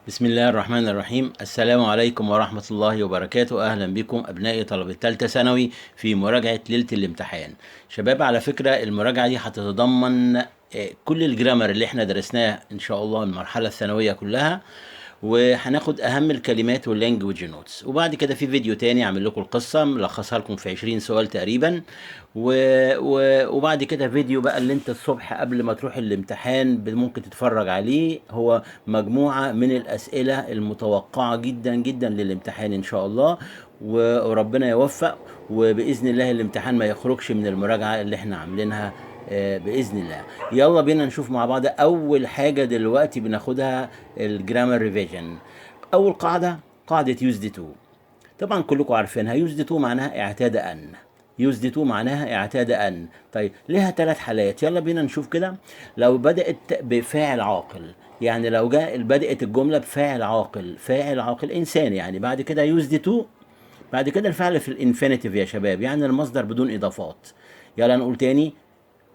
بسم الله الرحمن الرحيم. السلام عليكم ورحمة الله وبركاته. أهلا بكم أبنائي طلبة الثالثة ثانوي في مراجعة ليلة الامتحان. شباب، على فكرة المراجعة دي هتتضمن كل ال grammar اللي احنا درسناه إن شاء الله المرحلة الثانوية كلها، وهناخد أهم الكلمات وال language notes، وبعد كده في فيديو تاني أعمل لكم القصة ملخصها لكم في 20 سؤال تقريبا، وبعد كده فيديو بقى اللي انت الصبح قبل ما تروح الامتحان ممكن تتفرج عليه، هو مجموعة من الأسئلة المتوقعة جدا جدا للامتحان إن شاء الله، وربنا يوفق، وبإذن الله الامتحان ما يخرجش من المراجعة اللي احنا عاملينها بإذن الله. يلا بينا نشوف مع بعض أول حاجة دلوقتي بناخدها ال grammar revision. أول قاعدة، قاعدة used to، طبعا كلكم عارفينها. used to معناها اعتاد أن، used to معناها اعتاد أن. طيب، لها ثلاث حالات، يلا بينا نشوف كده. لو بدأت بفاعل عاقل، يعني لو جاء بدأت الجملة بفاعل عاقل، فاعل عاقل إنسان يعني، بعد كده used to، بعد كده الفعل في ال infinitive يا شباب، يعني المصدر بدون إضافات. يلا نقول تاني: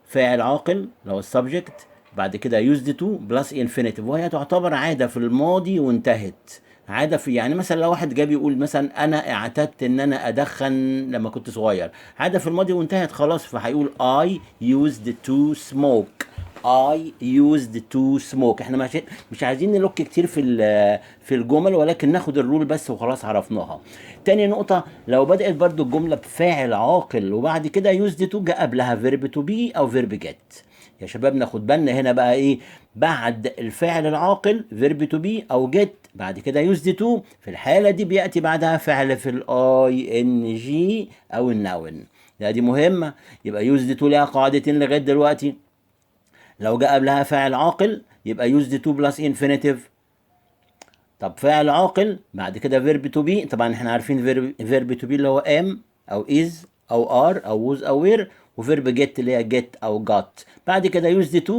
فاعل عاقل اللي هو ال subject، بعد كده used to plus infinitive، وهي تعتبر عادة في الماضي وانتهت. عادة في، يعني مثلا لو واحد جاي بيقول مثلا انا اعتدت ان انا ادخن لما كنت صغير، عادة في الماضي وانتهت خلاص، فهيقول I used to smoke، I used to smoke. احنا مش عايزين نلوك كتير في الجمل، ولكن ناخد ال rule بس وخلاص عرفناها. تاني نقطة، لو بدأت برضو الجملة بفاعل عاقل وبعد كده used to جاء قبلها verb to be أو verb get. يا شباب ناخد بالنا هنا بقى ايه؟ بعد الفاعل العاقل verb to be او get، بعد كده used to، في الحالة دي بيأتي بعدها فعل في ال ing او ال noun. لا دي مهمة. يبقى used to ليها قاعدتين لغاية دلوقتي: لو جاء قبلها فاعل عاقل يبقى used to plus infinitive. طب فاعل عاقل بعد كده verb to be، طبعا احنا عارفين verb to be اللي هو am او is او are او was او were، و verb get اللي هي get او got، بعد كده used to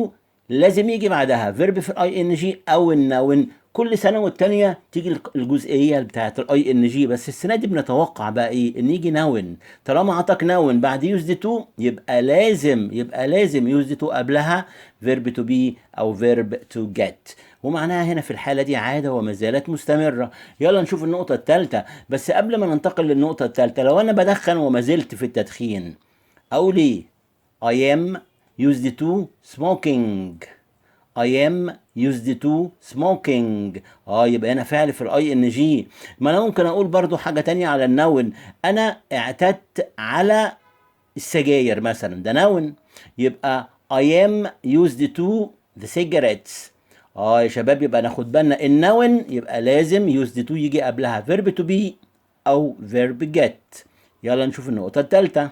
لازم يجي بعدها verb في ال ing او ال noun. كل سنة والتانية تيجي الجزئية بتاعت ال ing، بس السنة دي بنتوقع بقى ايه؟ ان يجي noun. طالما عطاك noun بعد used to يبقى لازم used to قبلها verb to be او verb to get، ومعناها هنا في الحالة دي عادة وما زالت مستمرة. يلا نشوف النقطة الثالثة. بس قبل ما ننتقل للنقطة الثالثة، لو أنا بدخن وما زلت في التدخين أقول إيه؟ I am used to smoking، I am used to smoking. يبقى هنا فعل في ال ing. ما انا ممكن اقول برضو حاجة تانية على ال noun، انا اعتدت على السجاير مثلا، ده noun، يبقى I am used to the cigarettes. يا شباب، يبقى ناخد بالنا ال noun يبقى لازم used to يجي قبلها verb to be او verb get. يلا نشوف النقطة الثالثة.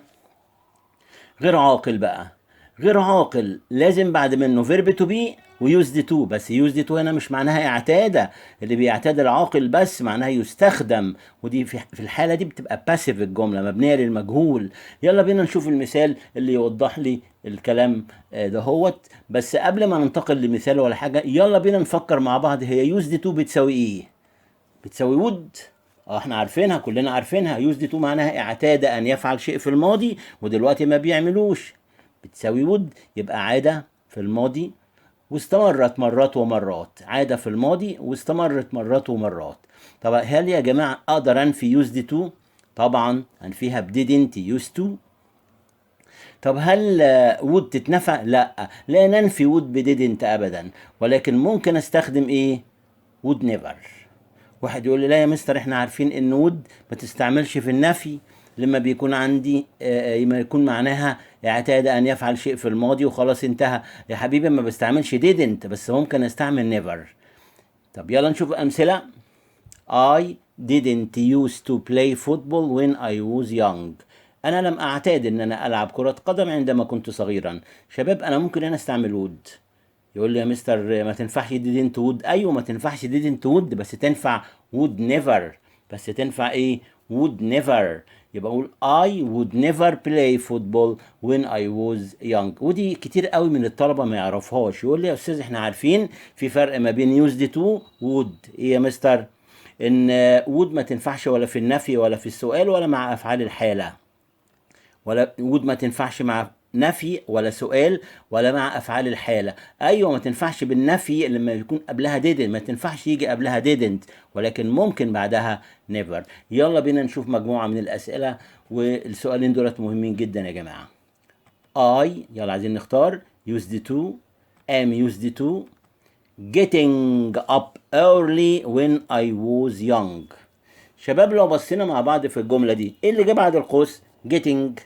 غير عاقل بقى، غير عاقل لازم بعد منه verb to be و used to، بس used to هنا مش معناها اعتاد، اللي بيعتاد العاقل بس، معناها يستخدم، ودي في الحالة دي بتبقى passive، الجملة مبنية للمجهول. يلا بينا نشوف المثال اللي يوضح لي الكلام دهوت. بس قبل ما ننتقل لمثال ولا حاجة، يلا بينا نفكر مع بعض، هي used to بتساوي ايه؟ بتساوي would. احنا عارفينها، كلنا عارفينها. used to معناها اعتاد ان يفعل شيء في الماضي ودلوقتي ما بيعملوش، بتساوي would، يبقى عادة في الماضي واستمرت مرات ومرات، عادة في الماضي واستمرت مرات ومرات. طب هل يا جماعة اقدر انفي used to؟ طبعا انفيها ب didn't use to. طب هل would تتنفى؟ لا، لا ننفي would ب didn't ابدا، ولكن ممكن استخدم ايه؟ would never. واحد يقول لي: لا يا مستر، احنا عارفين ان would ما تستعملش في النفي لما بيكون عندي لما يكون معناها اعتاد ان يفعل شيء في الماضي وخلاص انتهى. يا حبيبي ما بستعملش didn't، بس ممكن استعمل never. طب يلا نشوف امثله. I didn't use to play football when I was young. انا لم اعتاد ان انا العب كرة قدم عندما كنت صغيرا. شباب، انا ممكن انا استعمل would. يقول لي: يا مستر ما تنفعش didn't would. ايوه، ما تنفعش didn't would، بس تنفع would never. بس تنفع ايه؟ would never. يبقى اقول I would never play football when I was young. ودي كتير قوي من الطلبة ما يعرفهاش، يقول لي: يا استاذ احنا عارفين في فرق ما بين used to would. ايه يا مستر؟ ان would ما تنفعش ولا في النفي ولا في السؤال ولا مع افعال الحالة، ولا would ما تنفعش مع نفي ولا سؤال ولا مع افعال الحاله. ايوه، ما تنفعش بالنفي لما يكون قبلها didn't، ما تنفعش يجي قبلها didn't، ولكن ممكن بعدها never. يلا بينا نشوف مجموعة من الاسئله، والسؤالين دولت مهمين جدا يا جماعه. I، يلا عايزين نختار used to، am used to، getting up early when I was young. شباب، لو بصينا مع بعض في الجملة دي، ايه اللي جه بعد القوس؟ getting،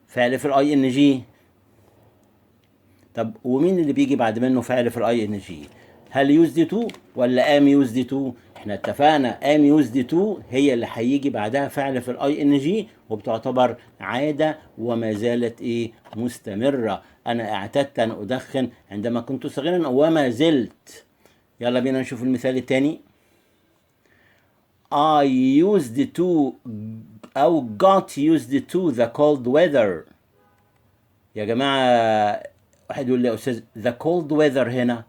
فعل في ال ing. طب ومين اللي بيجي بعد منه فعل في ال ing؟ هل used to ولا am used to؟ احنا اتفقنا am used to هي اللي هيجي بعدها فعل في ال ing، وبتعتبر عادة وما زالت ايه؟ مستمره. انا اعتدت ان ادخن عندما كنت صغيرا وما زلت. يلا بينا نشوف المثال الثاني. I used to أو got used to the cold weather. يا جماعة، واحد يقول لي: يا أستاذ، the cold weather هنا،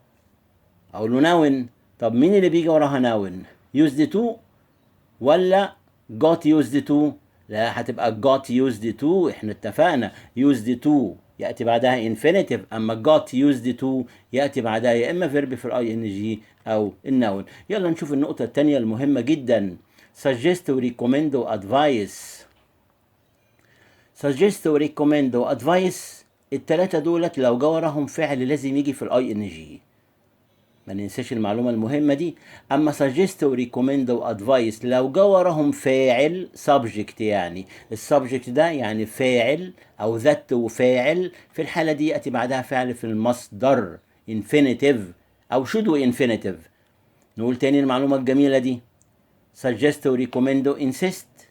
أقول له noun. طب مين اللي بيجي وراها noun؟ used to ولا got used to؟ لا، هتبقى got used to. احنا اتفقنا used to يأتي بعدها infinitive، أما got used to يأتي بعدها يا إما verb في ال ing أو ال noun. يلا نشوف النقطة الثانية المهمة جدا، suggest و recommend و advise. suggest و recommend و advise، التلاتة دولت لو جا وراهم فعل لازم يجي في ال ing، ما ننساش المعلومة المهمة دي. أما suggest و recommend و advise لو جا وراهم فاعل، subject، يعني ال subject ده يعني فاعل أو that وفاعل، في الحالة دي يأتي بعدها فعل في المصدر infinitive أو should و infinitive. نقول تاني المعلومة الجميلة دي: suggest و recommend و insist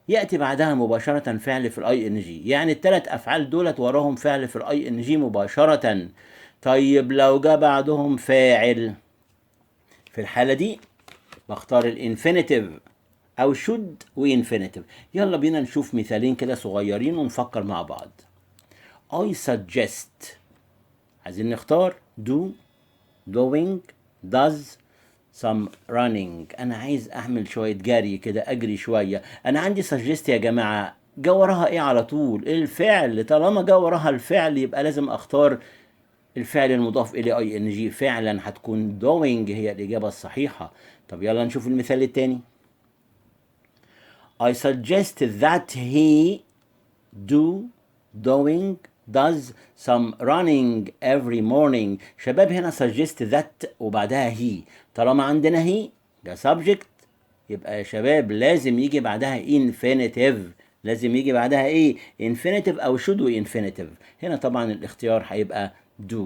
يأتي بعدها مباشرة فعل في ال ing، يعني الثلاث أفعال دولت وراهم فعل في ال ing مباشرة. طيب، لو جاء بعدهم فاعل، في الحالة دي بختار ال infinitive أو should و infinitive. يلا بينا نشوف مثالين كده صغيرين ونفكر مع بعض. I suggest، عايزين نختار do، doing، does some running. انا عايز اعمل شوية جري كده، اجري شويه. انا عندي suggest يا جماعه، جا وراها ايه على طول؟ الفعل. طالما جا وراها الفعل يبقى لازم اختار الفعل المضاف الى ing. فعلا هتكون doing هي الاجابة الصحيحه. طب يلا نشوف المثال التاني. I suggest that he do، doing، does some running every morning. شباب، هنا suggest that وبعدها he، طالما عندنا he ده subject يبقى يا شباب لازم يجي بعدها infinitive. لازم يجي بعدها ايه؟ infinitive او should و infinitive. هنا طبعا الاختيار هيبقى do.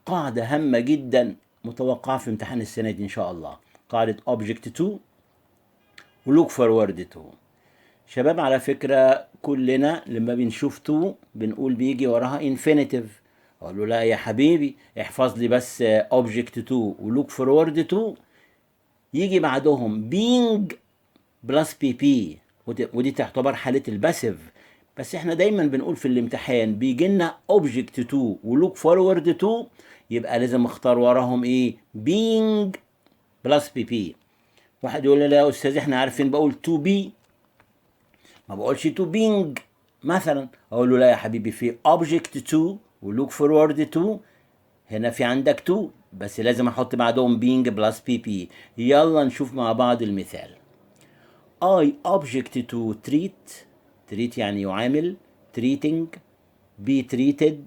قاعدة هامة جدا متوقعة في امتحان السنة دي ان شاء الله، قاعدة object to و look forward to. شباب، على فكرة كلنا لما بنشوف to بنقول بيجي وراها infinitive. اقول له: لا يا حبيبي، احفظ لي بس object to و look forward to يجي بعدهم being plus pp، ودي تعتبر حالة ال passive. بس احنا دايما بنقول في الامتحان بيجي لنا object to و look forward to يبقى لازم اختار وراهم ايه؟ being plus pp. واحد يقول لي: لا يا استاذ، احنا عارفين، بقول to be، ما بقولش to being مثلا. اقول له: لا يا حبيبي، في object to و look forward to هنا في عندك to، بس لازم احط بعدهم being plus pp. يلا نشوف مع بعض المثال. I object to treat، treat يعني يعامل، treating، be treated،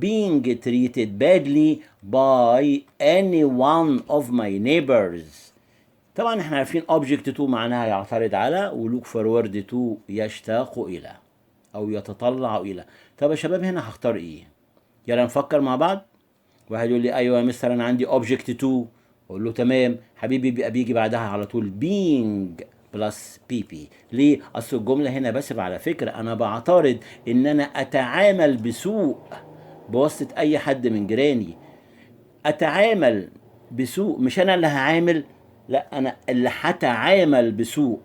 being treated badly by any one of my neighbors. طبعا احنا عارفين object to معناها يعترض على، و look forward to يشتاق الى او يتطلع الى. طب يا شباب، هنا هختار ايه؟ يلا نفكر مع بعض. واحد يقول لي: ايوه يا مستر، انا عندي object to. اقول له: تمام حبيبي، بيبقى بيجي بعدها على طول being plus pp. ليه؟ اصل الجملة هنا passive على فكره. انا بعترض ان انا اتعامل بسوء بواسطة اي حد من جيراني. اتعامل بسوء، مش انا اللي هعامل، لا، انا اللي هتعامل بسوء.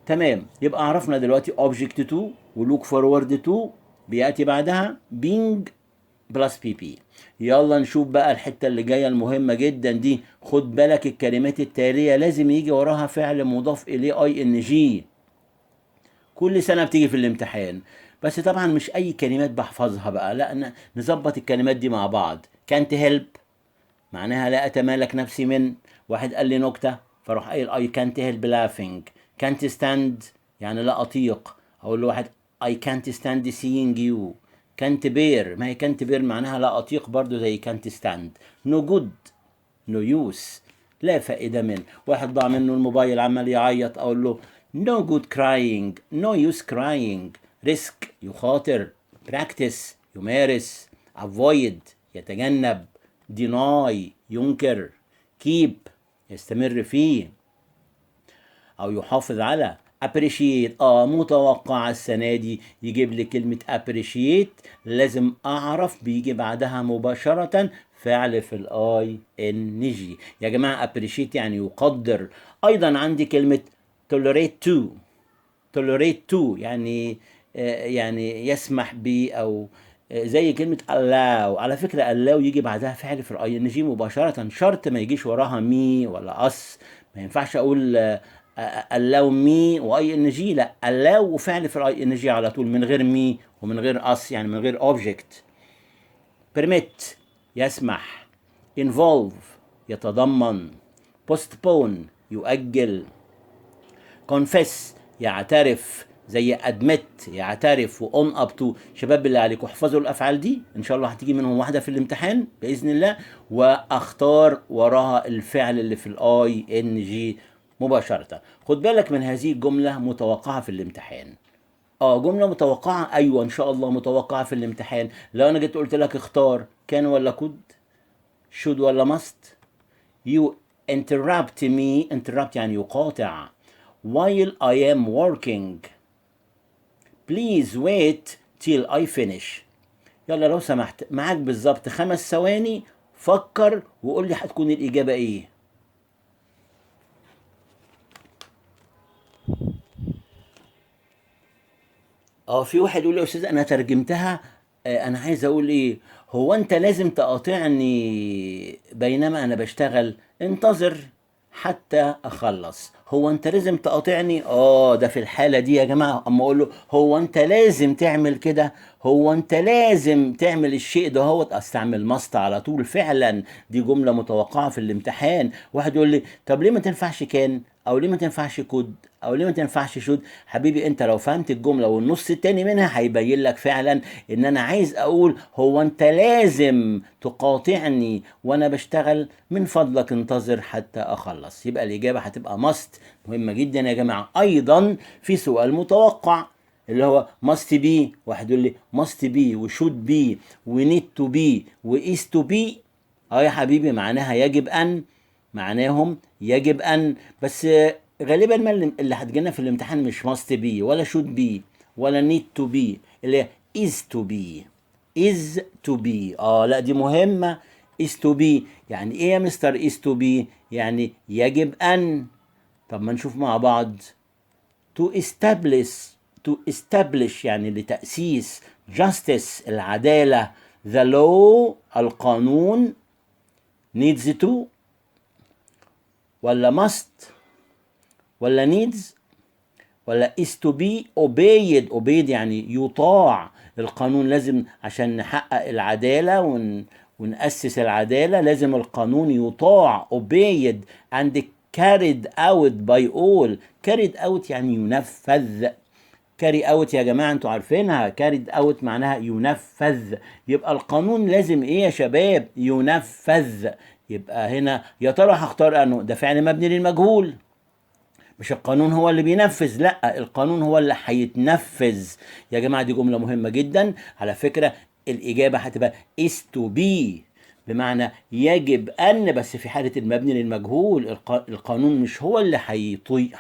تمام، يبقى عرفنا دلوقتي object to و look forward to بياتي بعدها being plus pp. يلا نشوف بقى الحتة اللي جاية المهمة جدا دي. خد بالك، الكلمات التالية لازم يجي وراها فعل مضاف اليه ing. كل سنة بتيجي في الامتحان. بس طبعا مش اي كلمات بحفظها بقى، لا، نظبط الكلمات دي مع بعض. كانت هيلب معناها لا اتمالك نفسي من، واحد قال لي نكتة فاروح قايل اي كانت هيلب لافينج. كانت ستاند يعني لا اطيق، اقول لواحد اي كانت ستاند سينج يو. كانت بير، ما هي كانت بير معناها لا اطيق برضو زي كانت ستاند. no good، no use، لا فائدة من. واحد ضاع منه الموبايل عمال يعيط، اقول له no good crying، no use crying. risk يخاطر، practice يمارس، avoid يتجنب، deny ينكر، keep يستمر فيه او يحافظ على. appreciate، متوقع السنة دي يجيب لي كلمة appreciate، لازم اعرف بيجي بعدها مباشرة فعل في ال ing. يا جماعة appreciate يعني يقدر. ايضا عندي كلمة tolerate to، tolerate to يعني يسمح ب، او زي كلمة allow. على فكرة allow يجي بعدها فعل في ال ing مباشرة، شرط ما يجيش وراها me ولا us. ما ينفعش اقول allow me و ing، لا، allow وفعل في ال ing على طول من غير me ومن غير us، يعني من غير object. permit يسمح، involve يتضمن، postpone يؤجل، confess يعترف زي admit يعترف، و own up to. شباب بالله عليكم احفظوا الافعال دي، ان شاء الله هتيجي منهم واحدة في الامتحان باذن الله، واختار وراها الفعل اللي في ال ing مباشرة. خد بالك من هذه الجملة، متوقعه في الامتحان. جملة متوقعه، ايوه ان شاء الله متوقعه في الامتحان. لو انا جيت قلت لك اختار can ولا could، should ولا must، you interrupt me، interrupt يعني يقاطع، while I am working، please wait till I finish. يلا لو سمحت معاك بالظبط 5 ثواني، فكر وقول لي هتكون الإجابة إيه. في واحد يقول لي يا أستاذ أنا ترجمتها، أنا عايز أقول إيه، هو أنت لازم تقاطعني بينما أنا بشتغل؟ انتظر حتى أخلص. هو أنت لازم تقاطعني؟ ده في الحالة دي يا جماعة أما أقول له هو أنت لازم تعمل كده، هو أنت لازم تعمل الشيء ده، هو أستعمل must على طول. فعلا دي جملة متوقعة في الامتحان. واحد يقول لي طب ليه ما تنفعش can، أو ليه ما تنفعش could، أو ليه ما تنفعش should؟ حبيبي أنت لو فهمت الجملة والنص التاني منها هيبين لك فعلا إن أنا عايز أقول هو أنت لازم تقاطعني وأنا بشتغل، من فضلك انتظر حتى أخلص. يبقى الإجابة هتبقى must. مهمة جدا يا جماعة. أيضا في سؤال متوقع اللي هو must be. واحد يقول لي must be و should be و need to be و is to be. يا حبيبي معناها يجب أن، معناهم يجب أن، بس غالبا ما اللي هتجينا في الامتحان مش must be ولا should be ولا need to be، اللي هي is to be. is to be، لا دي مهمة. is to be يعني ايه يا مستر is to be؟ يعني يجب أن. طب ما نشوف مع بعض. to establish، to establish يعني لتأسيس، justice العدالة، the law القانون، needs to ولا must ولا needs ولا is to be obeyed. obeyed يعني يطاع. القانون لازم عشان نحقق العدالة ونأسس العدالة لازم القانون يطاع، obeyed and carried out by all. carried out يعني ينفذ. carry out يا جماعة انتوا عارفينها، carried out معناها ينفذ. يبقى القانون لازم ايه يا شباب؟ ينفذ. يبقى هنا يا ترى هختار انه ده فعل مبني للمجهول، مش القانون هو اللي بينفذ، لا القانون هو اللي هيتنفذ. يا جماعة دي جملة مهمة جدا على فكرة. الإجابة هتبقى is to be بمعنى يجب أن، بس في حالة المبني للمجهول. القانون مش هو اللي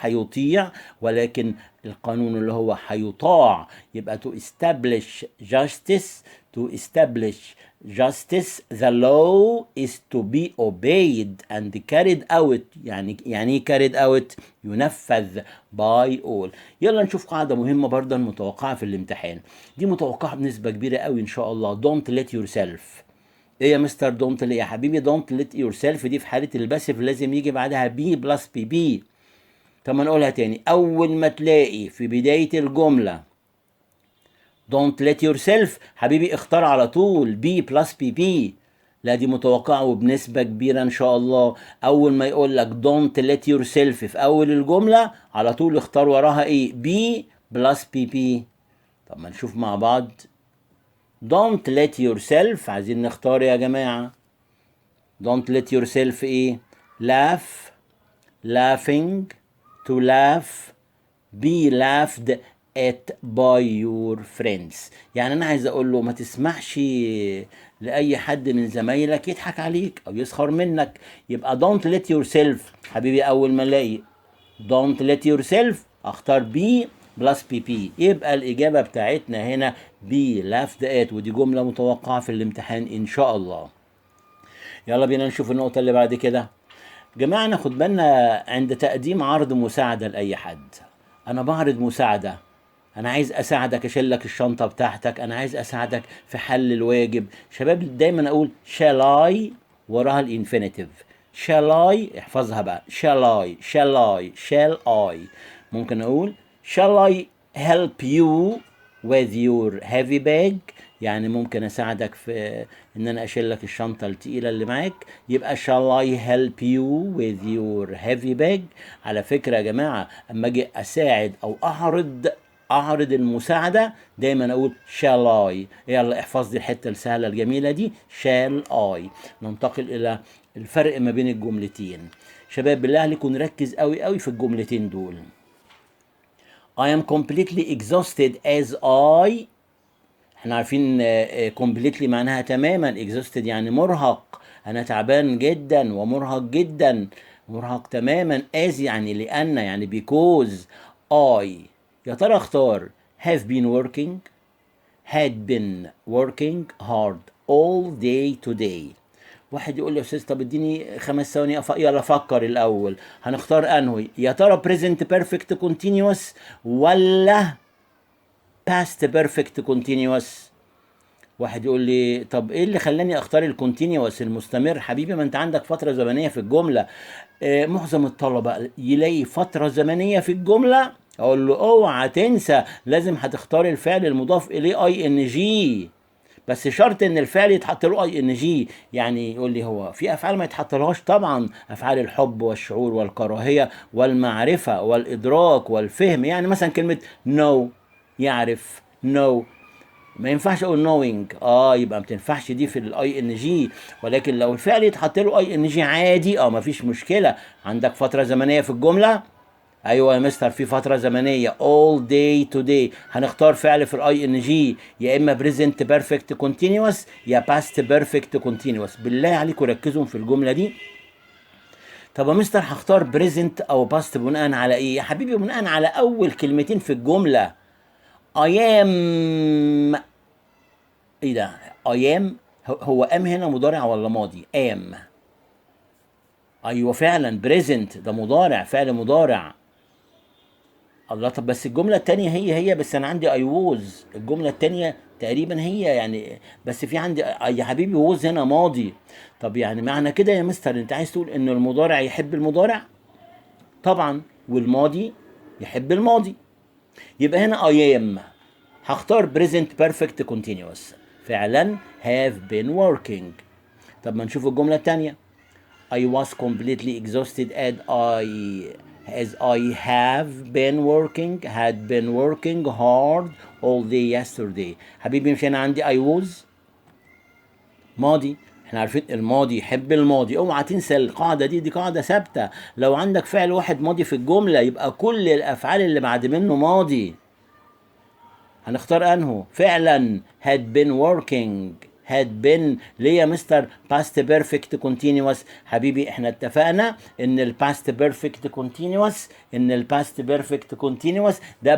هيطيع، ولكن القانون اللي هو هيطاع. يبقى to establish justice، to establish justice the law is to be obeyed and carried out. يعني ايه carried out؟ ينفذ by all. يلا نشوف قاعدة مهمة برضه متوقعة في الامتحان، دي متوقعة بنسبة كبيرة قوي إن شاء الله. don't let yourself. ايه يا مستر don't let؟ يا حبيبي don't let yourself دي في حالة ال passive لازم يجي بعدها be plus pp. طب ما نقولها تاني. أول ما تلاقي في بداية الجملة don't let yourself، حبيبي اختار على طول be plus pp. لا دي متوقعة وبنسبة كبيرة ان شاء الله. اول ما يقول لك don't let yourself في اول الجملة، على طول اختار وراها ايه؟ be plus pp. طب ما نشوف مع بعض don't let yourself، عايزين نختار يا جماعة don't let yourself ايه؟ laugh، laughing، to laugh، be laughed at by your friends. يعني انا عايز اقول له ما تسمحش لاي حد من زمايلك يضحك عليك او يسخر منك. يبقى don't let yourself، حبيبي اول ما الاقي don't let yourself اختار be plus pp. يبقى الاجابه بتاعتنا هنا be laughed at، ودي جمله متوقعه في الامتحان ان شاء الله. يلا بينا نشوف النقطه اللي بعد كده. جماعة، ناخد بالنا عند تقديم عرض مساعدة لأي حد. أنا بعرض مساعدة، أنا عايز أساعدك أشيل لك الشنطة بتاعتك، أنا عايز أساعدك في حل الواجب. شباب، دايما أقول shall I وراها ال infinitive. shall I، احفظها بقى، shall I، shall I، shall I. ممكن أقول shall I help you with your heavy bag؟ يعني ممكن اساعدك في ان انا اشيل لك الشنطه التقيله اللي معاك. يبقى shall I help you with your heavy bag؟ على فكره يا جماعه، اما اجي اساعد او اعرض المساعده، دايما اقول shall I. يلا احفظ لي الحته السهله الجميله دي، shall I. ننتقل الى الفرق ما بين الجملتين. شباب، بالله عليكم نركز قوي قوي في الجملتين دول. I am completely exhausted as I، احنا عارفين completely معناها تماما، exhausted يعني مرهق، انا تعبان جدا ومرهق جدا، مرهق تماما. as يعني لان، يعني because I. يا ترى اختار have been working، had been working hard all day today؟ واحد يقول لي يا استاذ، طب اديني 5 ثواني. يلا فكر الاول، هنختار انهي؟ يا ترى present perfect continuous ولا past perfect continuous؟ واحد يقول لي طب ايه اللي خلاني اختار ال continuous المستمر؟ حبيبي، ما انت عندك فتره زمنيه في الجمله. معظم الطلبه يلاقي فتره زمنيه في الجمله، اقول له اوعى تنسى، لازم هتختار الفعل المضاف اليه ing، بس شرط ان الفعل يتحط له ing. يعني يقول لي هو في افعال ما يتحطلهاش؟ طبعا، افعال الحب والشعور والكراهيه والمعرفه والادراك والفهم. يعني مثلا كلمه know يعرف، know ما ينفعش اقول knowing، يبقى ما تنفعش دي في ال ing. ولكن لو الفعل يتحط له ing عادي، ما فيش مشكله. عندك فتره زمنيه في الجمله؟ ايوه يا مستر، في فتره زمنيه all day today. هنختار فعل في ال ing، يا اما present perfect continuous يا past perfect continuous. بالله عليكم ركزوا في الجمله دي. طب يا مستر، هختار present او past بناء على ايه؟ يا حبيبي، بناء على اول كلمتين في الجمله. I am، ايه ده؟ I am، هو am هنا مضارع ولا ماضي؟ am، ايوه فعلا present، ده مضارع، فعل مضارع. الله، طب بس الجملة التانية هي هي، بس انا عندي I was. الجملة التانية تقريبا هي يعني، بس في عندي يا حبيبي was هنا ماضي. طب يعني معنى كده يا مستر انت عايز تقول ان المضارع يحب المضارع؟ طبعا، والماضي يحب الماضي. يبقى هنا I am، هختار present perfect continuous، فعلا have been working. طب ما نشوف الجملة التانية. I was completely exhausted as I have been working، had been working hard all day yesterday. حبيبي، مش انا عندي I was ماضي؟ احنا عارفين الماضي يحب الماضي. اوعى تنسى القاعده دي، دي قاعده ثابته. لو عندك فعل واحد ماضي في الجمله، يبقى كل الافعال اللي بعد منه ماضي. هنختار انه فعلا had been working، had been. ليه يا مستر past perfect continuous؟ حبيبي، احنا اتفقنا ان ال past perfect continuous، ان ال past perfect continuous ده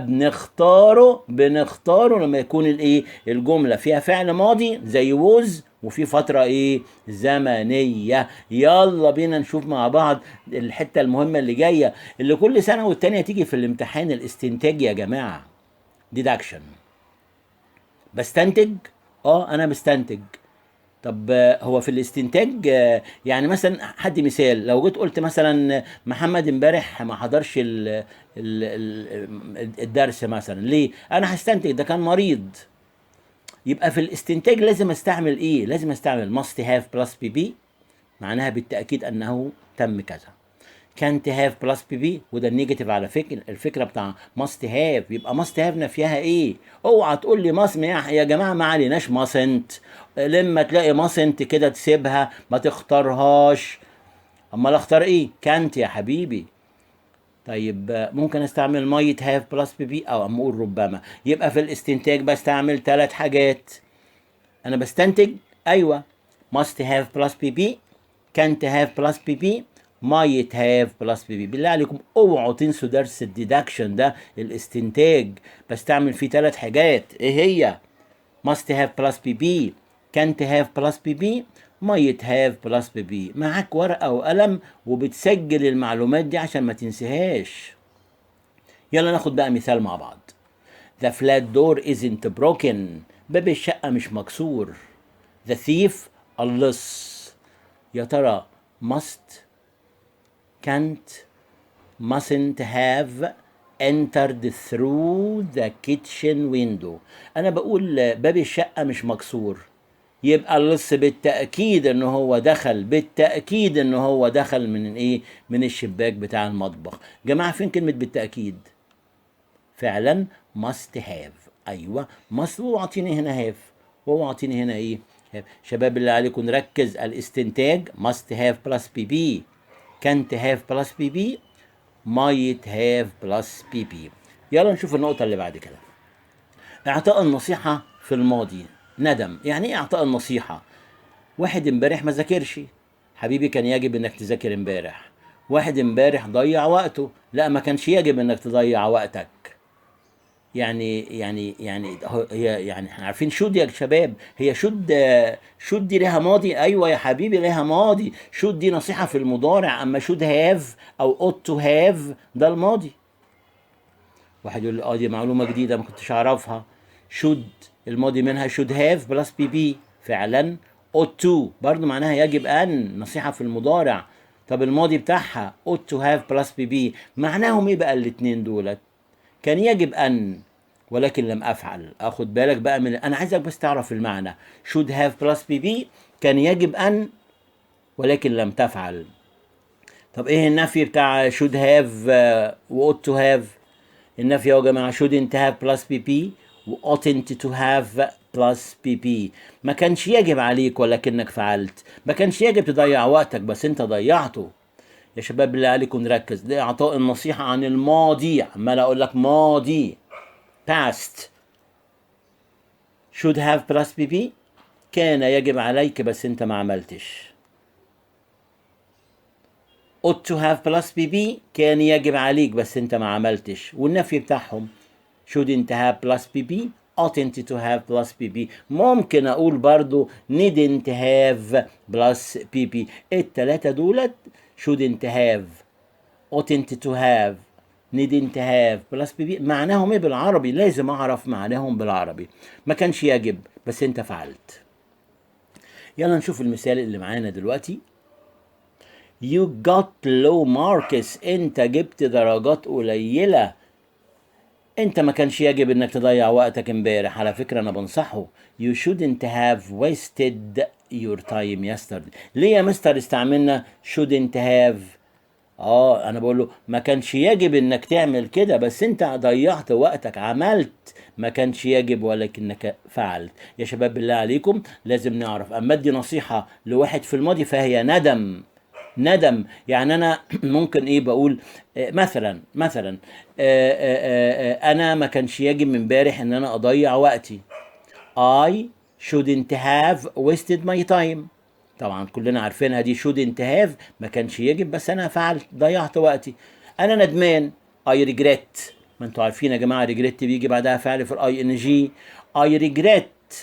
بنختاره لما يكون الايه؟ الجمله فيها فعل ماضي زي was وفي فترة ايه؟ زمنية. يلا بينا نشوف مع بعض الحتة المهمة اللي جاية، اللي كل سنة والتانية تيجي في الامتحان، الاستنتاج يا جماعة، deduction. بستنتج، انا بستنتج. طب هو في الاستنتاج يعني مثلا حد مثال، لو جيت قلت مثلا محمد امبارح ما حضرش ال ال الدرس مثلا، ليه؟ انا هستنتج ده كان مريض. يبقى في الاستنتاج لازم استعمل ايه؟ لازم استعمل must have plus pp، معناها بالتاكيد انه تم كذا. كانت هاف بلس بي بي، وده ال negative على فكره، الفكرة بتاع must have. يبقى must have نفيها ايه؟ اوعى تقول لي must. يا جماعة ما عليناش mustn't، لما تلاقي mustn't كده تسيبها ما تختارهاش. امال اختار ايه؟ كانت يا حبيبي. طيب ممكن استعمل might have plus pp او اقول ربما. يبقى في الاستنتاج بستعمل ثلاث حاجات. انا بستنتج، ايوه، must have plus pp، can't have plus pp، might have plus pp. بالله عليكم اوعوا تنسوا درس ال deduction ده، الاستنتاج بستعمل فيه ثلاث حاجات. ايه هي؟ must have plus pp، can't have plus pp، might have plus pp. معاك ورقة وقلم وبتسجل المعلومات دي عشان ما تنسيهاش. يلا ناخد بقى مثال مع بعض. The flat door isn't broken، باب الشقة مش مكسور. The thief، اللص، يا ترى must، can't، mustn't have entered through the kitchen window؟ انا بقول باب الشقة مش مكسور، يبقى اللص بالتأكيد ان هو دخل، بالتأكيد ان هو دخل من ايه؟ من الشباك بتاع المطبخ. جماعة فين كلمة بالتأكيد؟ فعلا must have. ايوه must، وهو عاطيني هنا have، وهو عاطيني هنا ايه؟ have. شباب بالله عليكم نركز، الاستنتاج must have plus pp، can't have plus pp، might have plus pp. يلا نشوف النقطة اللي بعد كده، اعطاء النصيحة في الماضي ندم. يعني ايه اعطاء النصيحة؟ واحد امبارح ما ذاكرش، حبيبي كان يجب انك تذاكر امبارح. واحد امبارح ضيع وقته، لا ما كانش يجب انك تضيع وقتك. يعني هي يعني احنا عارفين should يا شباب، هي should، should دي لها ماضي؟ ايوه يا حبيبي لها ماضي. should دي نصيحة في المضارع، اما should have او ought to have ده الماضي. واحد يقول لي اه دي معلومة جديدة ما كنتش اعرفها. should الماضي منها should have plus pp فعلا. ought to برضو معناها يجب ان، نصيحة في المضارع. طب الماضي بتاعها ought to have plus pp. معناهم ايه بقى الاتنين دولت؟ كان يجب ان ولكن لم افعل. اخد بالك بقى من انا عايزك بس تعرف المعنى. should have plus pp كان يجب ان ولكن لم تفعل. طب ايه النفي بتاع should have و ought to have؟ النفي يا جماعة shouldn't have plus pp و oughtn't to have plus pp. ما كانش يجب عليك ولكنك فعلت. ما كانش يجب تضيع وقتك بس انت ضيعته. يا شباب بالله عليكم نركز، ده اعطاء النصيحة عن الماضي. عمال اقول لك ماضي past. should have plus pp كان يجب عليك بس انت ما عملتش. ought to have plus pp كان يجب عليك بس انت ما عملتش. والنفي بتاعهم shouldn't have plus pp، oughtn't to have plus pp. ممكن اقول برضو needn't have plus pp. التلاتة دولت shouldn't have، oughtn't to have، needn't have plus pp معناهم ايه بالعربي؟ لازم اعرف معناهم بالعربي. ما كانش يجب بس انت فعلت. يلا نشوف المثال اللي معانا دلوقتي. You got low marks، انت جبت درجات قليلة. انت ما كانش يجب انك تضيع وقتك امبارح. على فكرة انا بنصحه you shouldn't have wasted your time yesterday. ليه يا مستر استعملنا shouldn't have؟ انا بقول له ما كانش يجب انك تعمل كده بس انت ضيعت وقتك، عملت ما كانش يجب ولكنك فعلت. يا شباب بالله عليكم لازم نعرف اما ادي نصيحة لواحد في الماضي فهي ندم. ندم يعني انا ممكن ايه بقول مثلا انا ما كانش يجب من امبارح ان انا اضيع وقتي. I shouldn't have wasted my time. طبعا كلنا عارفينها دي shouldn't have ما كانش يجب بس انا فعلت، ضيعت وقتي، انا ندمان. I regret. ما انتوا عارفين يا جماعة regret بيجي بعدها فعل في ال ing. I regret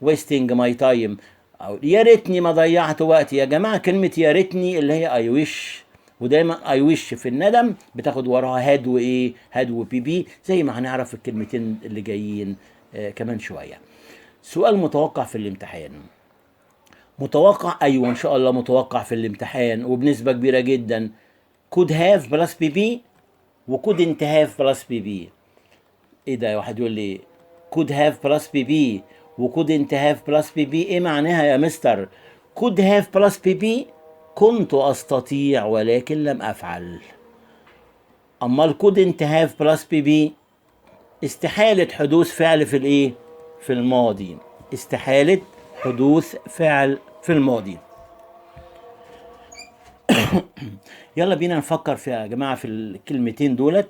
wasting my time، أو يا ريتني ما ضيعت وقتي. يا جماعة كلمة يا ريتني اللي هي I wish، ودايما I wish في الندم بتاخد وراها had وايه؟ had و pp، زي ما هنعرف الكلمتين اللي جايين كمان شوية. سؤال متوقع في الامتحان، متوقع؟ ايوه ان شاء الله متوقع في الامتحان وبنسبة كبيرة جدا. could have plus pp و couldn't have plus pp. ايه ده؟ واحد يقول لي could have plus pp و couldn't have plus pp ايه معناها يا مستر؟ could have plus pp كنت استطيع ولكن لم افعل. امال couldn't have plus pp استحالة حدوث فعل في الايه؟ في الماضي. استحالة حدوث فعل في الماضي. يلا بينا نفكر في يا جماعة في الكلمتين دولت.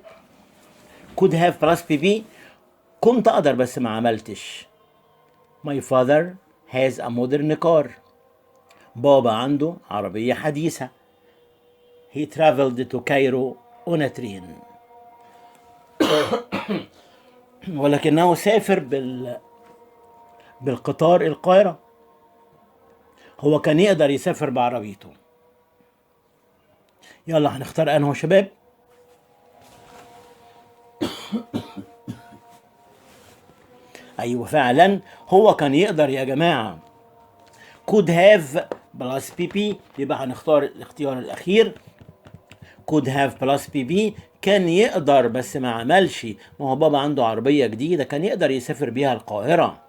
could have plus pp كنت اقدر بس ما عملتش. My father has a modern car. بابا عنده عربية حديثة. He traveled to Cairo on a train. ولكنه سافر بالقطار القاهرة. هو كان يقدر يسافر بعربيته. يلا هنختار انه شباب. ايوه فعلا هو كان يقدر يا جماعة. could have plus pp يبقى هنختار الاختيار الاخير could have plus pp. كان يقدر بس ما عملش. ما هو بابا عنده عربية جديدة كان يقدر يسافر بيها القاهرة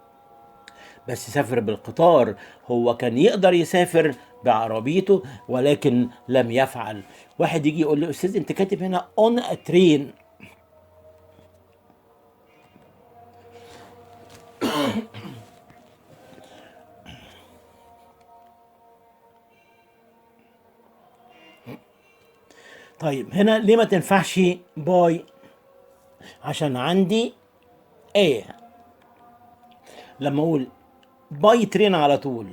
بس سافر بالقطار. هو كان يقدر يسافر بعربيته ولكن لم يفعل. واحد يجي يقول لي استاذ انت كاتب هنا on a train. طيب هنا ليه ما تنفعش by؟ عشان عندي ايه لما اقول by train على طول،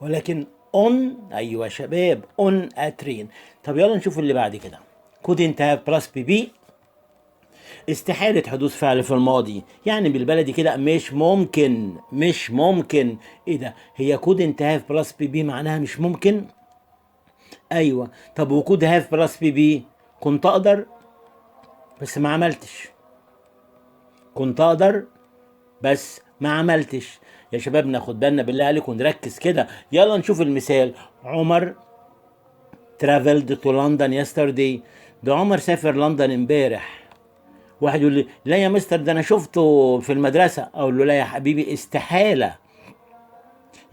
ولكن on ايوه يا شباب on a train. طب يلا نشوف اللي بعد كده. couldn't have plus pp استحالة حدوث فعل في الماضي، يعني بالبلدي كده مش ممكن، مش ممكن. ايه ده؟ هي couldn't have plus pp معناها مش ممكن؟ ايوه. طب و could have plus pp كنت اقدر بس ما عملتش. كنت اقدر بس ما عملتش. يا شباب ناخد بالنا بالله عليكم نركز كده. يلا نشوف المثال. عمر traveled to London yesterday. ده عمر سافر لندن امبارح. واحد يقول لي لا يا مستر ده انا شفته في المدرسة. اقول له لا يا حبيبي استحالة.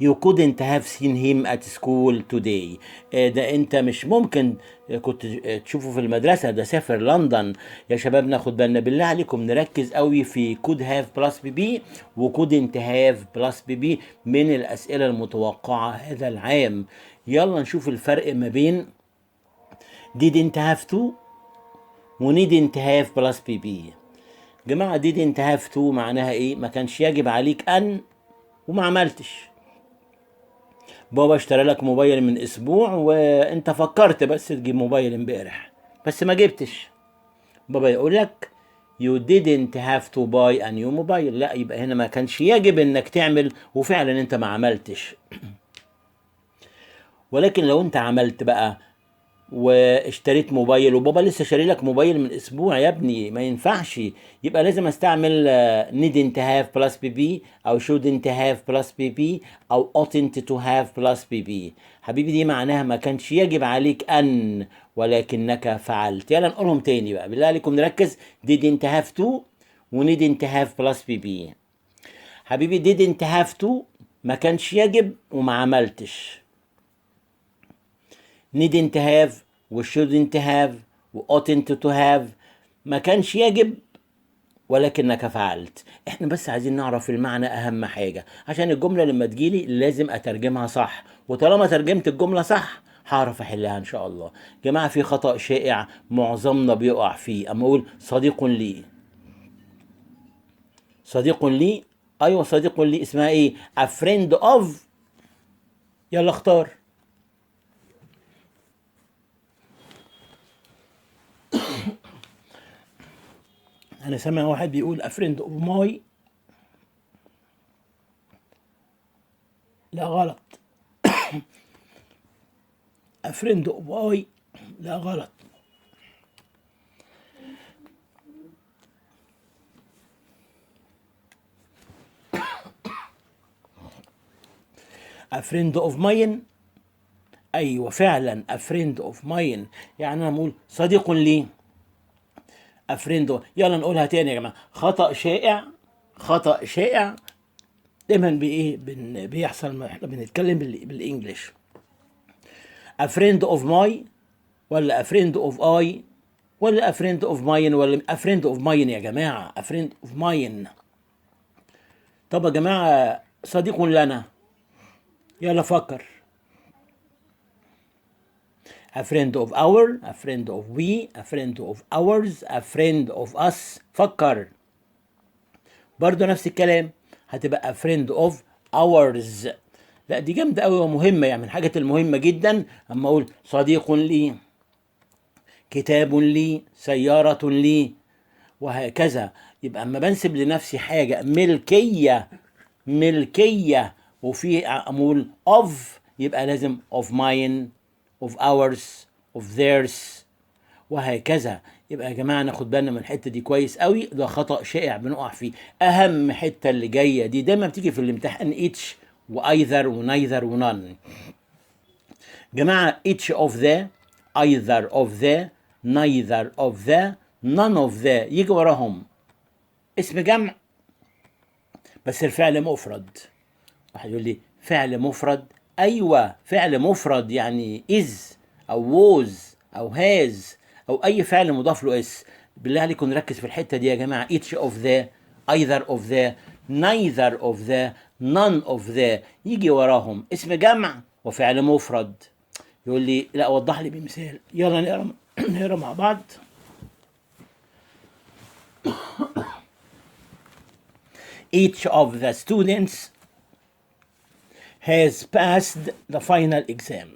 You couldn't have seen him at school today. ده انت مش ممكن كنت تشوفه في المدرسة، ده سافر لندن. يا شباب ناخد بالنا بالله عليكم نركز قوي في could have plus pp و couldn't have plus pp من الأسئلة المتوقعة هذا العام. يلا نشوف الفرق ما بين didn't have to و needn't have plus pp. جماعة didn't have to معناها ايه؟ ما كانش يجب عليك أن وما عملتش. بابا اشترى لك موبايل من اسبوع وانت فكرت بس تجيب موبايل امبارح بس ما جبتش. بابا يقول لك you didn't have to buy a new mobile. لا يبقى هنا ما كانش يجب انك تعمل وفعلا انت ما عملتش. ولكن لو انت عملت بقى واشتريت موبايل وبابا لسه شاري لك موبايل من اسبوع يا ابني ما ينفعش، يبقى لازم استعمل needn't have plus pp او shouldn't have plus pp او oughtn't to have plus pp. حبيبي دي معناها ما كانش يجب عليك ان ولكنك فعلت. يلا نقولهم تاني بقى بالله عليكم نركز. didn't have to و needn't have plus pp. حبيبي didn't have to ما كانش يجب وما عملتش. needn't have و shouldn't have و oughtn't to have ما كانش يجب ولكنك فعلت. احنا بس عايزين نعرف المعنى اهم حاجة، عشان الجملة لما تجيلي لازم اترجمها صح، وطالما ترجمت الجملة صح هعرف احلها ان شاء الله. جماعة في خطأ شائع معظمنا بيقع فيه، اما اقول صديق لي، صديق لي، ايوه صديق لي اسمها ايه؟ a friend of. يلا اختار. أنا سامع واحد بيقول a friend of my. لا غلط. a friend of I. لا غلط. a friend of mine. أيوة فعلا a friend of mine، يعني أنا بقول صديق لي a friend. يلا نقولها تاني يا جماعة. خطأ شائع، خطأ شائع دايما بايه بيحصل ما احنا بنتكلم بال English. a friend of my ولا a friend of I ولا a friend of mine ولا a friend of mine يا جماعة، a friend of mine. طب يا جماعة صديق لنا، يلا فكر. a friend of our، a friend of we، a friend of ours، a friend of us. فكر برضو نفس الكلام، هتبقى a friend of ours. لا دي جامدة أوي ومهمة، يعني من الحاجات المهمة جدا. أما أقول صديق لي، كتاب لي، سيارة لي، وهكذا. يبقى أما بنسب لنفسي حاجة ملكية، ملكية وفي أقول of، يبقى لازم of mine، of ours، of theirs، وهكذا. يبقى يا جماعة ناخد بالنا من الحتة دي كويس قوي، ده خطأ شائع بنقع فيه. أهم حتة اللي جاية دي دايما بتيجي في الامتحان، each و either و neither و none. جماعة each of the، either of the، neither of the، none of the يجي وراهم اسم جمع بس الفعل مفرد. واحد يقول لي فعل مفرد؟ ايوه فعل مفرد، يعني is او was او has او اي فعل مضاف له s. بالله عليكم نركز في الحتة دي يا جماعة. each of the، either of the، neither of the، none of the يجي وراهم اسم جمع وفعل مفرد. يقول لي لا وضح لي بمثال. يلا نقرا مع بعض. Each of the students has passed the final exam.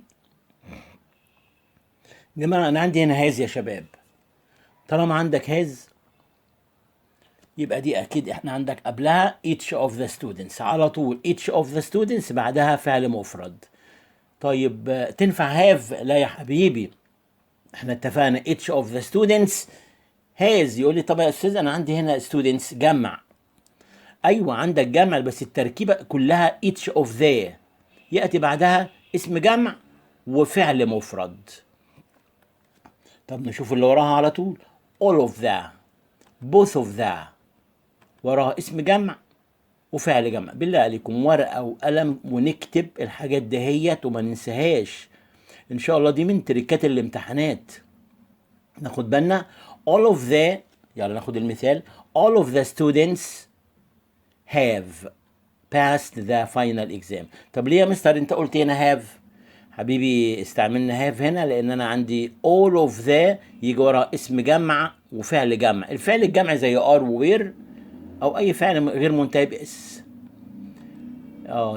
جماعة أنا عندي هنا has يا شباب. طالما عندك has يبقى دي أكيد إحنا عندك قبلها each of the students على طول. each of the students بعدها فعل مفرد. طيب تنفع have؟ لا يا حبيبي، إحنا اتفقنا each of the students has. يقول لي طب يا أستاذ أنا عندي هنا students جمع. أيوة عندك جمع بس التركيبة كلها each of the يأتي بعدها اسم جمع وفعل مفرد. طب نشوف اللي وراها على طول. all of the، both of the وراها اسم جمع وفعل جمع. بالله عليكم ورقة وقلم ونكتب الحاجات دهيت وما ننساهاش إن شاء الله، دي من تريكات الامتحانات. ناخد بالنا all of the، يلا ناخد المثال. all of the students have passed the final exam. طب ليه يا مستر انت قلت هنا have؟ حبيبي استعملنا have هنا لان انا عندي all of the يجي ورا اسم جمع وفعل جمع. الفعل الجمع زي are و were او اي فعل غير منتهي ب s.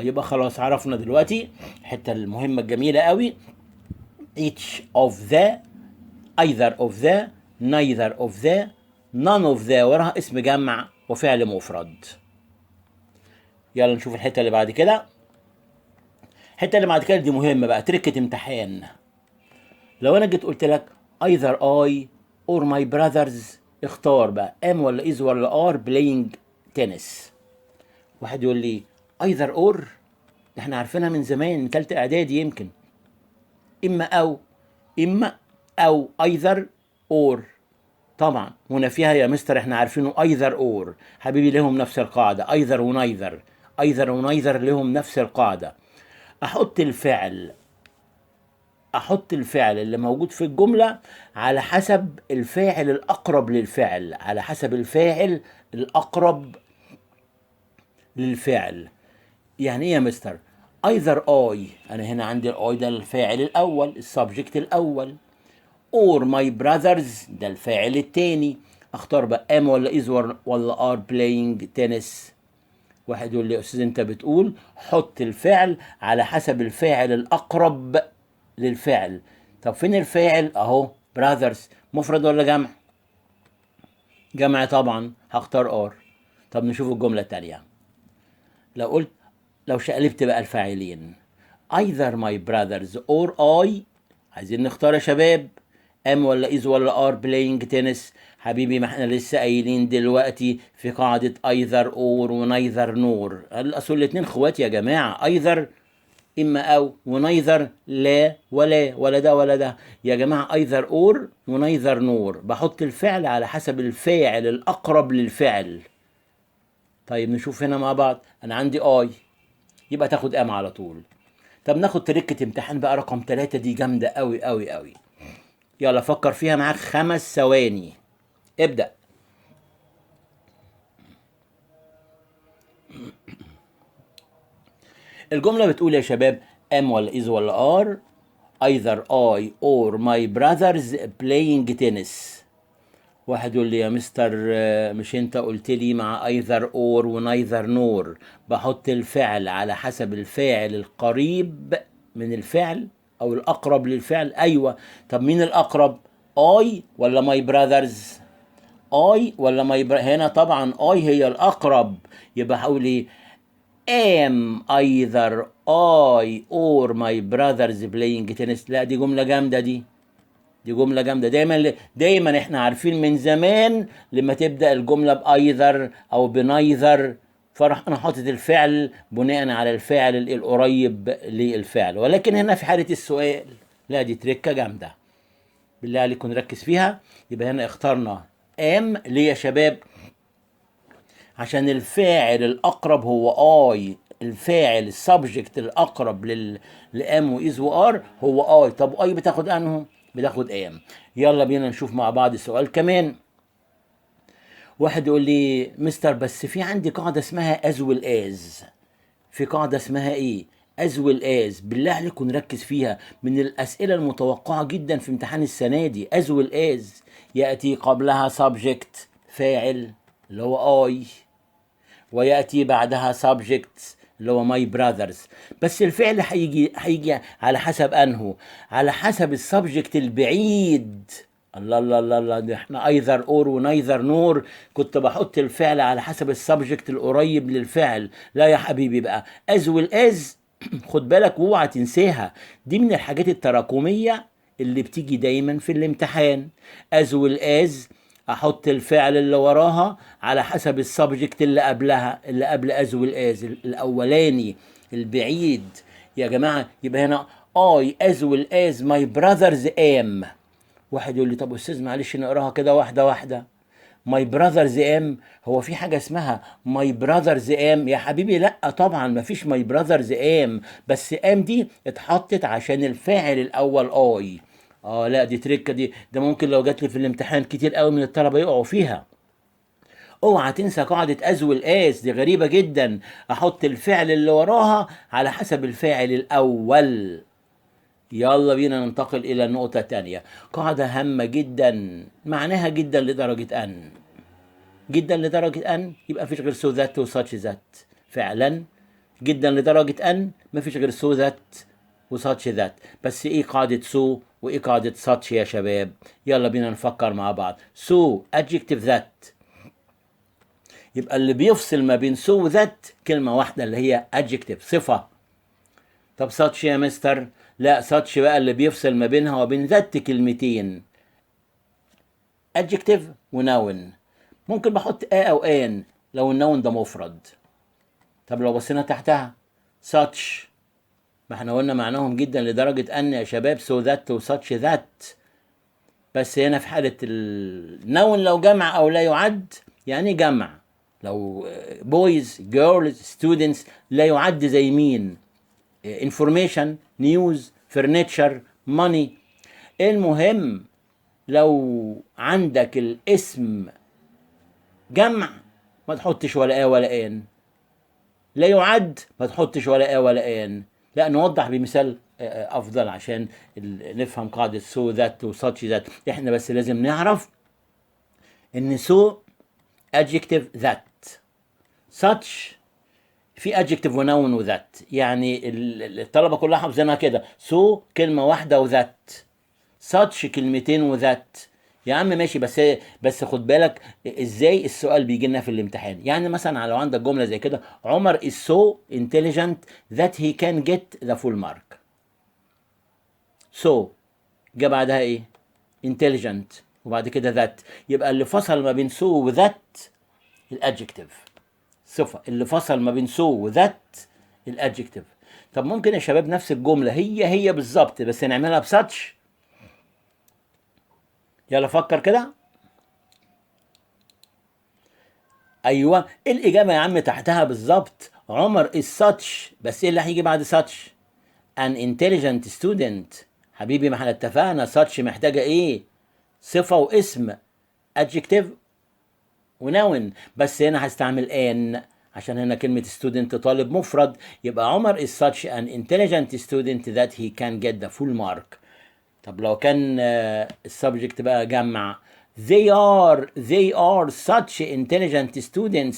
يبقى خلاص عرفنا دلوقتي الحتة المهمة الجميلة قوي. each of the، either of the، neither of the، none of the وراها اسم جمع وفعل مفرد. يلا نشوف الحتة اللي بعد كده. الحتة اللي بعد كده دي مهمة بقى، تركه امتحان. لو انا جيت قلت لك either I or my brothers، اختار بقى am ولا is ولا are playing tennis. واحد يقول لي either or، ده احنا عارفينها من زمان من تالتة اعدادي يمكن. اما او، اما او، either or. طبعا هنا فيها يا مستر احنا عارفينه either or. حبيبي لهم نفس القاعدة، either و neither، either و neither لهم نفس القاعدة. احط الفعل اللي موجود في الجملة على حسب الفاعل الاقرب للفعل، على حسب الفاعل الاقرب للفعل. يعني ايه يا مستر؟ either I، انا هنا عندي ال I ده الفاعل الاول، ال subject الاول، or my brothers ده الفاعل التاني. اختار بقى am ولا is ولا are playing tennis. واحد يقول لي يا استاذ انت بتقول حط الفعل على حسب الفاعل الاقرب للفعل. طب فين الفاعل؟ اهو brothers، مفرد ولا جمع؟ جمع طبعا، هختار are. طب نشوف الجملة التانية. لو شقلبت بقى الفاعلين either my brothers or I، عايزين نختار يا شباب am ولا is ولا are playing tennis. حبيبي ما احنا لسه قايلين دلوقتي في قاعدة either or و neither nor. اصل الاتنين اخوات يا جماعة، either اما او و neither لا ولا، ولا ده ولا ده يا جماعة. either or و neither nor، بحط الفعل على حسب الفاعل الاقرب للفعل. طيب نشوف هنا مع بعض، انا عندي I يبقى تاخد am على طول. طب ناخد تركة امتحان بقى رقم 3، دي جامدة قوي قوي قوي. يلا فكر فيها، معاك 5 ثواني، ابدأ. الجملة بتقول يا شباب am ولا is ولا are، either I or my brothers playing tennis. واحد يقول لي يا مستر مش انت قلت لي مع either or و neither nor بحط الفعل على حسب الفاعل القريب من الفعل او الاقرب للفعل؟ ايوه. طب مين الاقرب، I ولا my brothers؟ I ولا my brothers؟ هنا طبعا I هي الاقرب، يبقى هقول ايه؟ am either I or my brothers playing tennis. لا دي جملة جامدة، دي جملة جامدة. دايما احنا عارفين من زمان لما تبدأ الجملة ب either او ب neither فراح انا حاطط الفعل بناء على الفاعل القريب للفعل، ولكن هنا في حالة السؤال لا دي تركة جامدة، بالله عليكم نركز فيها. يبقى هنا اخترنا am ليه يا شباب؟ عشان الفاعل الأقرب هو I، الفاعل ال subject الأقرب ل am و is و are هو I. طب I بتاخد أنه؟ بتاخد am. يلا بينا نشوف مع بعض السؤال كمان. واحد يقول لي مستر بس في عندي قاعدة اسمها as well as، في قاعدة اسمها ايه؟ as well as، بالله عليكم نركز فيها، من الأسئلة المتوقعة جدا في امتحان السنة دي. as well as يأتي قبلها subject فاعل اللي هو I، ويأتي بعدها subject اللي هو my brothers، بس الفعل هيجي على حسب أنه، على حسب ال subject البعيد. الله الله الله الله، ده احنا either or و neither nor كنت بحط الفعل على حسب ال subject القريب للفعل. لا يا حبيبي بقى as well as خد بالك واوعى تنساها، دي من الحاجات التراكمية اللي بتيجي دايما في الامتحان. as well as احط الفعل اللي وراها على حسب ال subject اللي قبلها، اللي قبل as well as الاولاني البعيد يا جماعه. يبقى هنا I as well as my brothers am. واحد يقول لي طب استاذ معلش نقراها كده واحده واحده، my brothers am، هو في حاجه اسمها my brothers am؟ يا حبيبي لا طبعا ما فيش my brothers am، بس am دي اتحطت عشان الفاعل الاول I. لا دي تريكه، دي ده ممكن لو جات لي في الامتحان كتير قوي من الطلبه يقعوا فيها. اوعى تنسى قاعده as well as، دي غريبه جدا، احط الفعل اللي وراها على حسب الفاعل الاول. يلا بينا ننتقل الى النقطه الثانيه، قاعده هامه جدا، معناها جدا لدرجه ان، جدا لدرجه ان يبقى مفيش غير so that و such that. فعلا جدا لدرجه ان مفيش غير so that و such that. بس ايه قاعده so وايه قاعده such يا شباب؟ يلا بينا نفكر مع بعض. so adjective that، يبقى اللي بيفصل ما بين so و that كلمه واحده اللي هي adjective صفه. طب such يا مستر؟ لا such بقى اللي بيفصل ما بينها وبين that كلمتين، adjective و noun. ممكن بحط a او an لو ال noun ده مفرد. طب لو بصينا تحتها such، ما احنا قلنا معناهم جدا لدرجة ان يا شباب so that و such that، بس هنا في حالة ال noun لو جمع او لا يعد، يعني جمع لو boys girls students لا يعد زي مين؟ information news furniture money. المهم لو عندك الاسم جمع ما تحطش ولا a ولا an، لا يعد ما تحطش ولا a ولا an. لا نوضح بمثال افضل عشان نفهم قاعده so that و such that. احنا بس لازم نعرف ان so adjective that، such في adjective و noun و that، يعني الطلبه كلها حافظينها كده، so كلمه واحده و that، such كلمتين و that. يا عم ماشي، بس خد بالك ازاي السؤال بيجي لنا في الامتحان. يعني مثلا لو عندك جمله زي كده، عمر is so intelligent that he can get the full mark. so جه بعدها ايه؟ intelligent وبعد كده that، يبقى اللي فصل ما بين so و that ال adjective صفه، اللي فصل ما بين so و that ال adjective. طب ممكن يا شباب نفس الجمله هي هي بالظبط بس نعملها ب such؟ يلا فكر كده. ايوه الاجابة يا عم تحتها بالظبط، عمر is such، بس ايه اللي هيجي بعد such؟ an intelligent student. حبيبي ما احنا اتفقنا such محتاجه ايه؟ صفة واسم، adjective و noun، بس هنا هستعمل an عشان هنا كلمة student طالب مفرد، يبقى عمر is such an intelligent student that he can get the full mark. طب لو كان ال subject بقى جمع، they are such intelligent students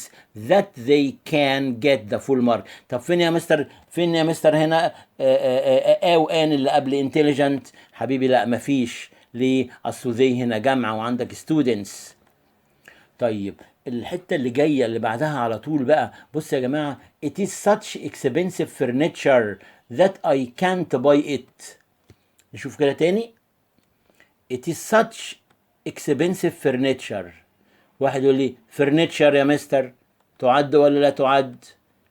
that they can get the full mark. طب فين يا مستر، فين يا مستر هنا a و an اللي قبل intelligent؟ حبيبي لا مفيش. ليه؟ اصل they هنا جمع وعندك students. طيب الحتة اللي جاية اللي بعدها على طول بقى، بص يا جماعة، it is such expensive furniture that I can't buy it. نشوف كده تاني، it is such expensive furniture. واحد يقول لي furniture يا مستر تعد ولا لا تعد؟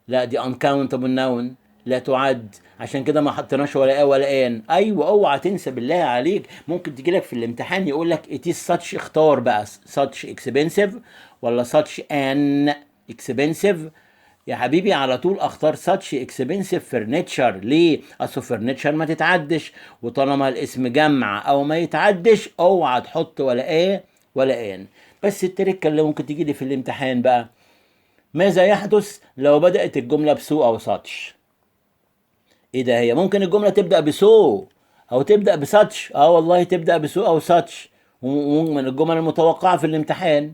لا دي uncountable noun لا تعد، عشان كده ما حطيناش ولا a ولا an. ايوه اوعى تنسى بالله عليك، ممكن تجي لك في الامتحان يقول لك it is such، اختار بقى such expensive ولا such an expensive. يا حبيبي على طول اختار such expensive furniture. ليه؟ اصل furniture ما تتعدش، وطالما الاسم جمع او ما يتعدش اوعى تحط ولا a ولا an. بس التركة اللي ممكن تيجي لي في الامتحان بقى، ماذا يحدث لو بدأت الجملة ب so او such؟ ايه ده؟ هي ممكن الجملة تبدأ ب so او تبدأ ب such؟ اه والله تبدأ ب so او such، ومن الجمل المتوقعة في الامتحان.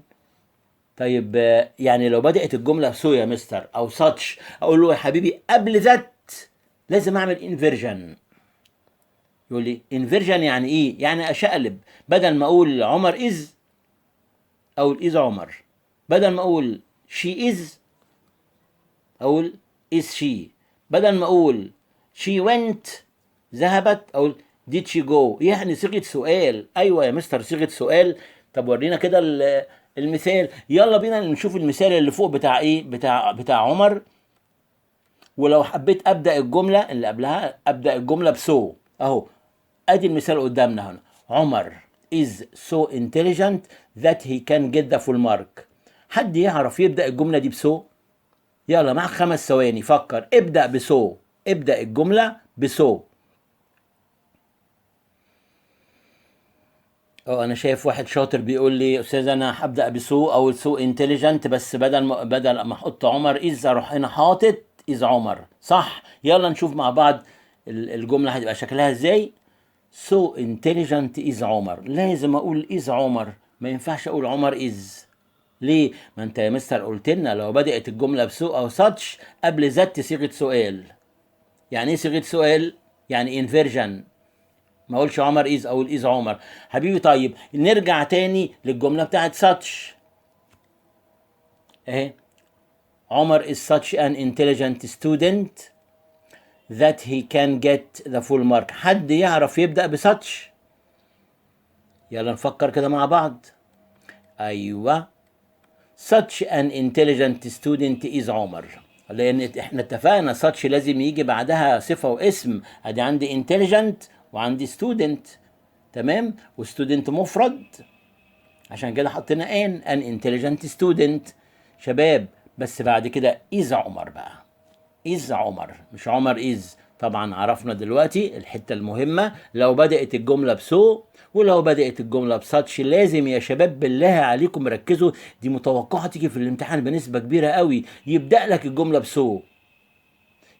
طيب يعني لو بدأت الجملة ب so يا مستر او such، اقول له يا حبيبي قبل that لازم اعمل inversion. يقول لي inversion يعني ايه؟ يعني اشقلب، بدل ما اقول عمر is اقول is عمر، بدل ما اقول she is اقول is she، بدل ما اقول she went ذهبت اقول did she go. يعني صيغة سؤال. ايوه يا مستر صيغة سؤال. طب ورينا كده المثال، يلا بينا نشوف المثال اللي فوق بتاع ايه؟ بتاع عمر. ولو حبيت ابدا الجملة اللي قبلها، ابدا الجملة ب so، اهو ادي المثال قدامنا هنا، عمر is so intelligent that he can get the full mark. حد يعرف يبدا الجملة دي ب so؟ يلا معك 5 ثواني، فكر، ابدا ب so، ابدا الجملة ب so. انا شايف واحد شاطر بيقول لي استاذ انا هبدا ب so او so intelligent، بس بدل ما احط عمر is اروح هنا حاطط is عمر، صح؟ يلا نشوف مع بعض الجملة هتبقى شكلها ازاي. so intelligent is عمر، لازم اقول is عمر، ما ينفعش اقول عمر is. ليه؟ ما انت يا مستر قلت لنا لو بدأت الجملة ب so او such قبل that صيغة سؤال. يعني ايه صيغة سؤال؟ يعني inversion، ما اقولش عمر is اقول is عمر. حبيبي طيب نرجع تاني للجملة بتاعت such اهي، عمر is such an intelligent student that he can get the full mark. حد يعرف يبدأ ب such؟ يلا نفكر كده مع بعض. ايوه such an intelligent student is عمر، لان احنا اتفقنا such لازم يجي بعدها صفة واسم. ادي عندي intelligent وعندي student، تمام، و student مفرد، عشان كده حطينا an intelligent student. شباب بس بعد كده is عمر بقى، is عمر مش عمر is. طبعا عرفنا دلوقتي الحتة المهمة، لو بدأت الجملة ب so ولو بدأت الجملة ب such لازم يا شباب بالله عليكم ركزوا، دي متوقعة تيجي في الامتحان بنسبة كبيرة قوي. يبدأ لك الجملة ب so،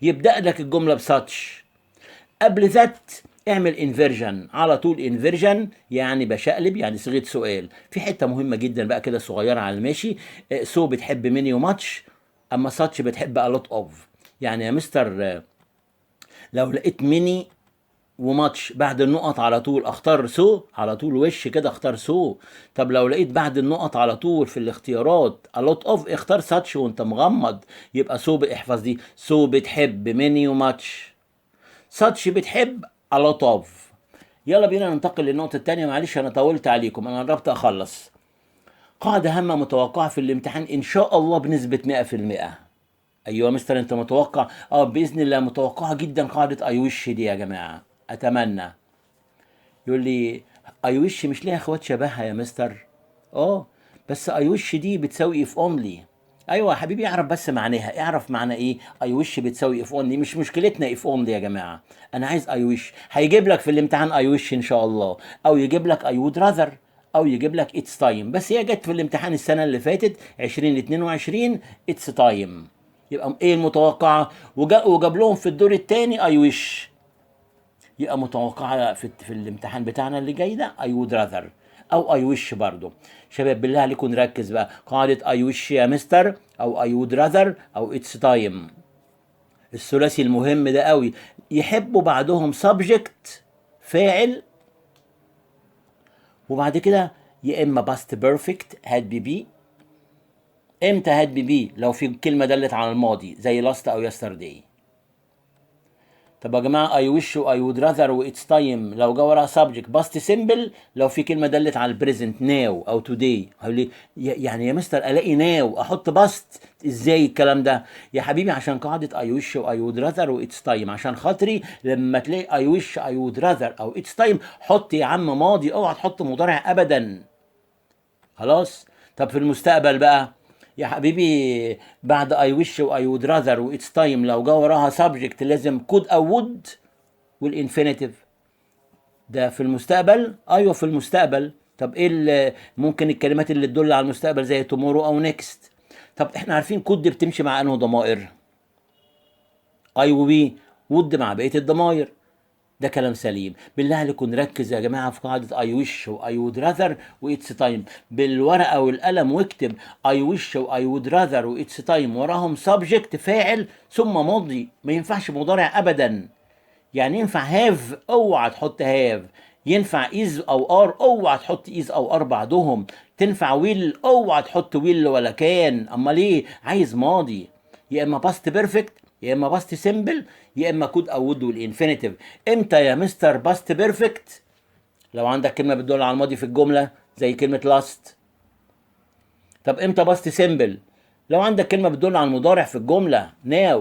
يبدأ لك الجملة ب such، قبل that اعمل inversion على طول. inversion يعني بشقلب، يعني صيغة سؤال. في حتة مهمة جدا بقى كده صغيرة على الماشي، so بتحب many و much، اما such بتحب a lot of. يعني يا مستر لو لقيت many و much بعد النقط على طول اختار so، على طول وش كده اختار so. طب لو لقيت بعد النقط على طول في الاختيارات a lot of اختار such وانت مغمض. يبقى so احفظ دي، so بتحب many و much، such بتحب a lot of. يلا بينا ننتقل للنقطة التانية. معلش أنا طولت عليكم، أنا قربت أخلص. قاعدة هامة متوقعة في الامتحان إن شاء الله بنسبة مئة في المئة. أيوة يا مستر أنت متوقع؟ بإذن الله متوقعة جدا قاعدة I wish دي يا جماعة. أتمنى. يقول لي I wish مش ليها إخوات شبهها يا مستر؟ بس I wish دي بتساوي if only. ايوه يا حبيبي، اعرف بس معناها، اعرف معنى ايه I wish بتساوي if only. مش مشكلتنا if only يا جماعة، انا عايز I wish. هيجيب لك في الامتحان I wish ان شاء الله، او يجيب لك I would rather، او يجيب لك it's time. بس هي جت في الامتحان السنة اللي فاتت 2022 it's time. يبقى ايه المتوقعة؟ وجاب لهم في الدور الثاني I wish. يبقى متوقعه في الامتحان بتاعنا اللي جاي ده I would rather او I wish برضو. شباب بالله عليكم نركز بقى، قاعدة I wish يا مستر، او I would rather، او it's time، الثلاثي المهم ده قوي. يحبوا بعدهم subject فاعل، وبعد كده يا اما past perfect had PP. امتى had PP؟ لو في كلمة دلت على الماضي زي last او yesterday. طب يا جماعة I wish و I would rather و it's time لو جه وراها subject past simple لو في كلمة دلت على ال present now او today. هيقول لي يعني يا مستر الاقي now احط past ازاي الكلام ده؟ يا حبيبي عشان قاعدة I wish و I would rather و it's time، عشان خاطري لما تلاقي I wish، I would rather او it's time حط يا عم ماضي، اوعى تحط مضارع ابدا. خلاص. طب في المستقبل بقى يا حبيبي، بعد I wish و I would rather و it's time لو جه وراها subject لازم could او would وال infinitive. ده في المستقبل؟ ايوه في المستقبل. طب ايه اللي ممكن الكلمات اللي تدل على المستقبل زي tomorrow او next؟ طب احنا عارفين could بتمشي مع انه ضمائر I و we، would مع بقية الضمائر. ده كلام سليم. بالله عليكم نركز يا جماعة في قاعدة I wish و I would rather و it's time بالورقة والقلم، واكتب I wish و I would rather و it's time وراهم subject فاعل ثم ماضي، ما ينفعش مضارع ابدا. يعني ينفع have؟ اوعى تحط have. ينفع is او are؟ اوعى تحط is او are بعدهم. تنفع will؟ اوعى تحط will ولا can. امال ايه؟ عايز ماضي، يا اما past perfect يا اما past simple يا اما could او would وال infinitive. امتى يا مستر past perfect؟ لو عندك كلمة بتدل على الماضي في الجملة زي كلمة last. طب امتى past simple؟ لو عندك كلمة بتدل على المضارع في الجملة now.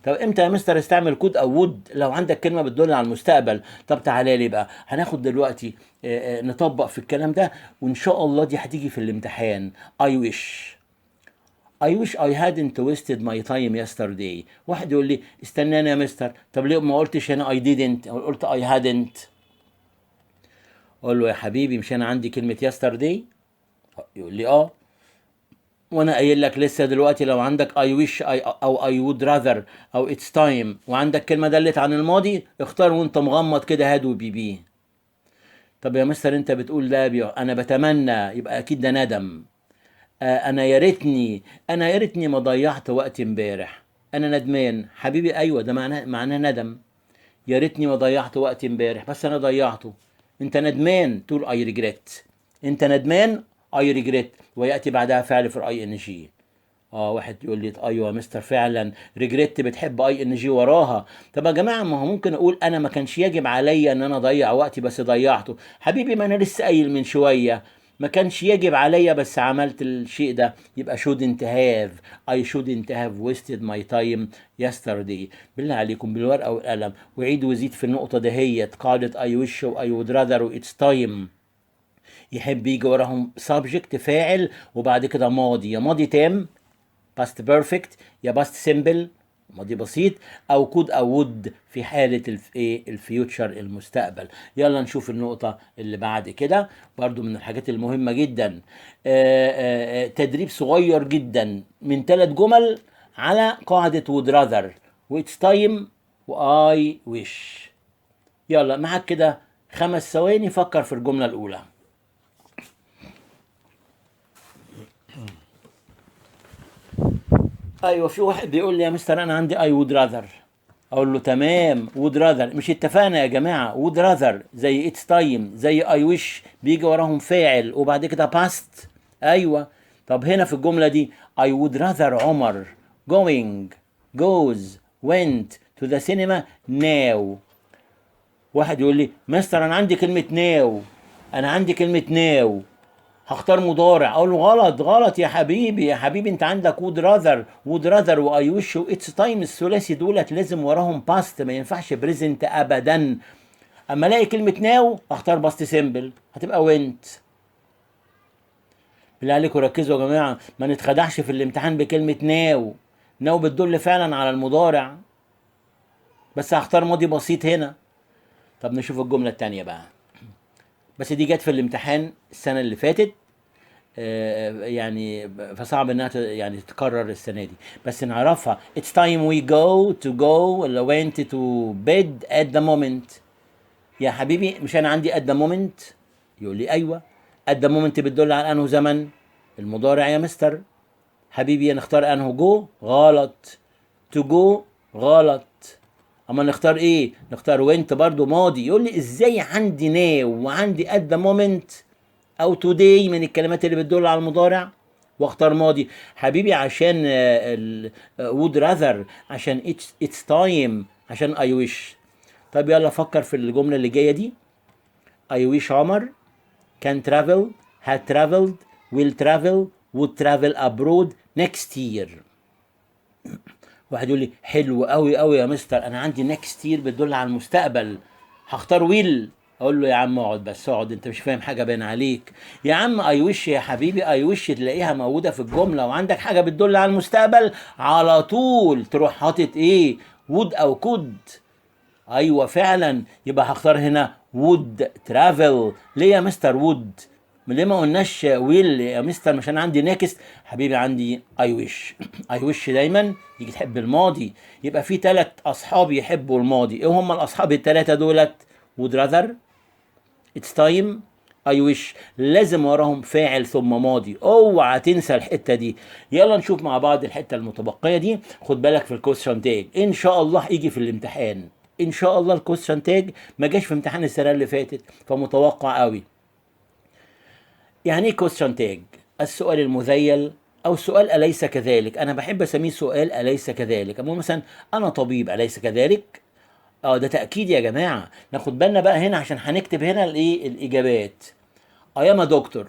طب امتى يا مستر استعمل could او would؟ لو عندك كلمة بتدل على المستقبل. طب تعالى لي بقى، هناخد دلوقتي نطبق في الكلام ده، وان شاء الله دي هتيجي في الامتحان. I wish، I wish I hadn't wasted my time yesterday. واحد يقول لي استناني يا مستر، طب ليه ما قلتش هنا I didn't او قلت I hadn't؟ اقول له يا حبيبي مش انا عندي كلمة yesterday؟ يقول لي اه، وانا قايل لك لسه دلوقتي لو عندك I wish I او I would rather او it's time وعندك كلمة دلت عن الماضي اختار وانت مغمض كده had و PP. طب يا مستر انت بتقول لا انا بتمنى، يبقى اكيد ده ندم. انا يا ريتني، انا يا ريتني ما ضيعت وقت امبارح، انا ندمان حبيبي. ايوه ده معناه ندم، يا ريتني ما ضيعت وقت امبارح بس انا ضيعته. انت ندمان تقول I regret، انت ندمان I regret وياتي بعدها فعل في ال ing. واحد يقول لي ايوه يا مستر فعلا regret بتحب ing وراها. طب يا جماعة ما هو ممكن اقول انا ما كانش يجب عليا ان انا اضيع وقتي بس ضيعته. حبيبي ما انا لسه قايل من شوية ما كانش يجب عليا بس عملت الشيء ده، يبقى shouldn't have، I shouldn't have wasted my time yesterday. بالله عليكم بالورقة والقلم وعيد وزيد في النقطة دهيت، قاعدة I wish و I would rather و it's time يحب يجي وراهم subject فاعل وبعد كده ماضي، يا ماضي تام past perfect يا past simple ماضي بسيط، او could او would في حالة ايه ال future المستقبل. يلا نشوف النقطة اللي بعد كده، برضو من الحاجات المهمة جدا. تدريب صغير جدا من 3 جمل على قاعدة would rather و it's time و I wish. يلا معاك كده 5 ثواني، فكر في الجملة الأولى. ايوه في واحد بيقول لي يا مستر انا عندي I would rather، اقول له تمام would rather، مش اتفقنا يا جماعة would rather زي it's time زي I wish بيجي وراهم فاعل وبعد كده past. ايوه طب هنا في الجملة دي I would rather عمر going goes went to the cinema now. واحد يقول لي مستر انا عندي كلمة now، انا عندي كلمة now هختار مضارع، اقول له غلط غلط يا حبيبي، يا حبيبي انت عندك would rather، would rather و I wish و it's time الثلاثي دولت لازم وراهم past، ما ينفعش present ابدا. اما الاقي كلمة now اختار past simple هتبقى went. بالله عليكم ركزوا يا جماعة، ما نتخدعش في الامتحان بكلمة now. now بتدل فعلا على المضارع، بس هختار ماضي بسيط هنا. طب نشوف الجملة التانية بقى، بس دي جت في الامتحان السنة اللي فاتت، يعني فصعب انها يعني تتكرر السنة دي، بس نعرفها. It's time we go to go ولا went to bed at the moment. يا حبيبي مش انا عندي at the moment؟ يقول لي ايوه. at the moment بتدل على انه زمن المضارع يا مستر. حبيبي نختار انه go؟ غلط. to go؟ غلط. اما نختار ايه؟ نختار went برضو ماضي. يقول لي ازاي عندي now وعندي at the moment او today من الكلمات اللي بتدل على المضارع واختار ماضي؟ حبيبي عشان would rather، عشان it's time، عشان I wish. طب يلا فكر في الجملة اللي جاية دي. I wish عمر can travel، had traveled، will travel، would travel abroad next year. واحد يقول لي حلو قوي قوي يا مستر، انا عندي next year بتدل على المستقبل، هختار will. اقول له يا عم اقعد بس اقعد، انت مش فاهم حاجة باين عليك يا عم. I wish يا حبيبي، I wish تلاقيها موجودة في الجملة وعندك حاجة بتدل على المستقبل على طول تروح حاطط ايه؟ would او could. ايوه فعلا، يبقى هختار هنا would travel. ليه يا مستر would؟ ليه ما قلناش will يا مستر؟ مش انا عندي next؟ حبيبي عندي I wish. I wish دايما يجي تحب الماضي. يبقى في 3 اصحاب يحبوا الماضي. ايه هم الاصحاب الثلاثة دولت؟ would rather، it's time، I wish. لازم وراهم فاعل ثم ماضي، اوعى تنسى الحتة دي. يلا نشوف مع بعض الحتة المتبقية دي. خد بالك في ال question tag، ان شاء الله يجي في الامتحان، ان شاء الله. ال question tag ما جاش في امتحان السنة اللي فاتت، فمتوقع قوي. يعني ايه question tag؟ السؤال المذيل او سؤال اليس كذلك. انا بحب اسميه سؤال اليس كذلك. اما مثلا انا طبيب اليس كذلك؟ ده تاكيد يا جماعة. ناخد بالنا بقى هنا عشان هنكتب هنا الايه؟ الاجابات. I am a doctor.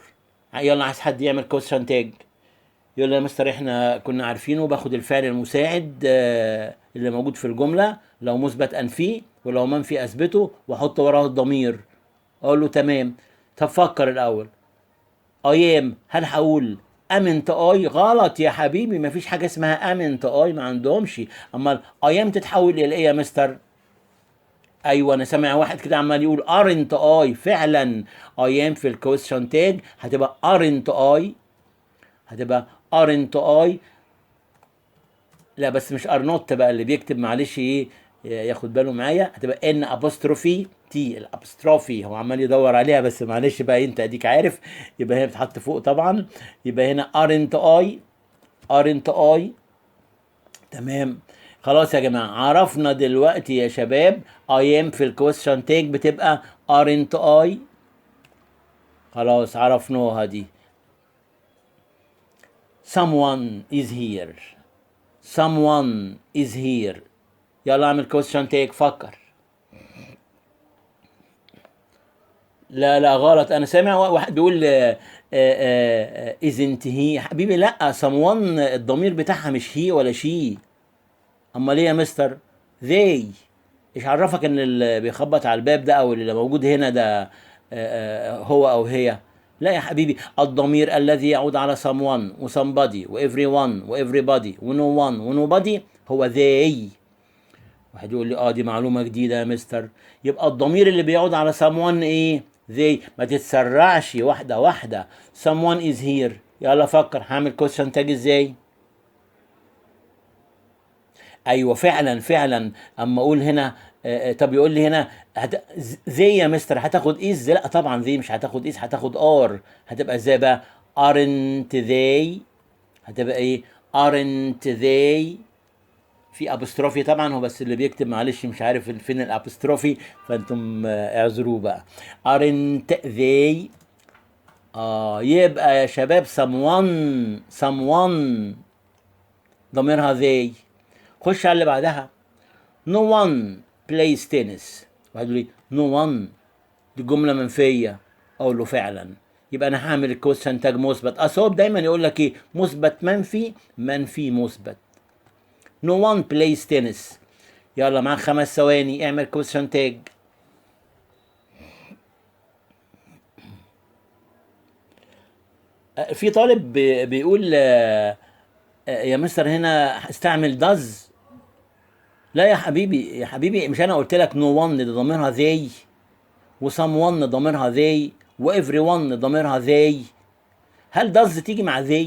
يلا عايز حد يعمل question tag؟ يقول لي يا مستر احنا كنا عارفينه، باخد الفعل المساعد اللي موجود في الجملة، لو مثبت انفيه ولو منفي اثبته، واحط وراه الضمير. اقول له تمام. طب فكر الاول. I am، هل هقول amn't I؟ غلط يا حبيبي، مفيش حاجة اسمها amn't I، ما عندهمش. امال I am تتحول الى ايه يا مستر؟ ايوه انا سامع واحد كده عمال يقول aren't I. فعلا I am في ال question tag هتبقى aren't I، هتبقى aren't I. لا بس مش are not بقى، اللي بيكتب معلش ايه ياخد باله معايا، هتبقى n apostrophe t. ال apostrophe هو عمال يدور عليها، بس معلش بقى انت اديك عارف، يبقى هي بتتحط فوق طبعا. يبقى هنا aren't I، aren't I. تمام خلاص يا جماعة، عرفنا دلوقتي يا شباب I am في ال question tag بتبقى aren't I. خلاص عرفناها دي. someone is here، someone is here. يلا اعمل question tag، فكر. لا لا غلط، انا سامع واحد بيقول isn't he. حبيبي لا، someone الضمير بتاعها مش he ولا she. امال ايه يا مستر؟ they. ايش عرفك ان اللي بيخبط على الباب ده او اللي موجود هنا ده هو او هي؟ لا يا حبيبي، الضمير الذي يعود على someone و somebody و everyone و everybody و no one و nobody هو they. واحد يقول لي دي معلومة جديدة يا مستر. يبقى الضمير اللي بيعود على someone ايه؟ they. ما تتسرعش، واحدة واحدة. someone is here. يلا فكر، هعمل question tag ازاي؟ ايوه فعلا فعلا، اما اقول هنا طب يقول لي هنا they يا مستر هتاخد is؟ لا طبعا they مش هتاخد is، هتاخد are. هتبقى ازاي بقى؟ aren't they. هتبقى ايه؟ aren't they. في apostrophe طبعا، هو بس اللي بيكتب معلش مش عارف فين ال apostrophe، فانتم اعذروه بقى. aren't they. يبقى يا شباب someone، someone ضميرها they. خش على اللي بعدها. no one plays tennis. واحد يقول لي no one دي جملة منفية، أقول له فعلا، يبقى أنا هعمل ال question tag مثبت. أصل هو دايما يقول لك إيه؟ مثبت منفي، منفي مثبت. no one plays tennis. يلا معاك 5 ثواني، اعمل question tag. في طالب بيقول يا مستر هنا استعمل does. لا يا حبيبي، يا حبيبي، مش انا قلت لك no one ده ضميرها they، و someone ضميرها they، و everyone ضميرها they؟ هل does تيجي مع they؟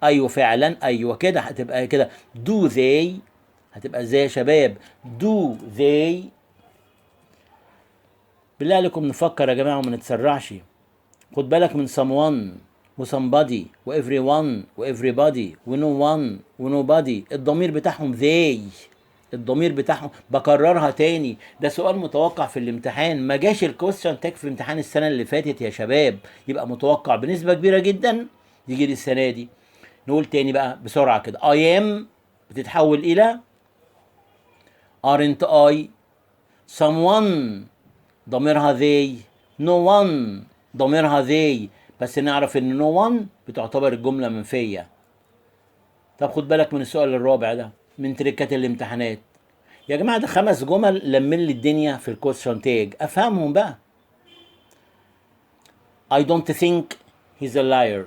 ايوه فعلا، ايوه كده، هتبقى كده do they. هتبقى ازاي يا شباب؟ do they. بالله عليكم نفكر يا جماعة وما نتسرعش. خد بالك من someone و somebody و everyone و everybody و no one و nobody، الضمير بتاعهم they، الضمير بتاعهم. بكررها تاني، ده سؤال متوقع في الامتحان، ما جاش ال question tag في امتحان السنة اللي فاتت يا شباب، يبقى متوقع بنسبة كبيرة جدا يجي لي السنة دي. نقول تاني بقى بسرعة كده: I am بتتحول إلى aren't I، someone ضميرها they، no one ضميرها they، بس نعرف ان no one بتعتبر الجملة منفية. طب خد بالك من السؤال الرابع ده من تريكات الامتحانات يا جماعة. ده خمس جمل لمين لي الدنيا في ال question tag، افهمهم بقى. I don't think he's a liar.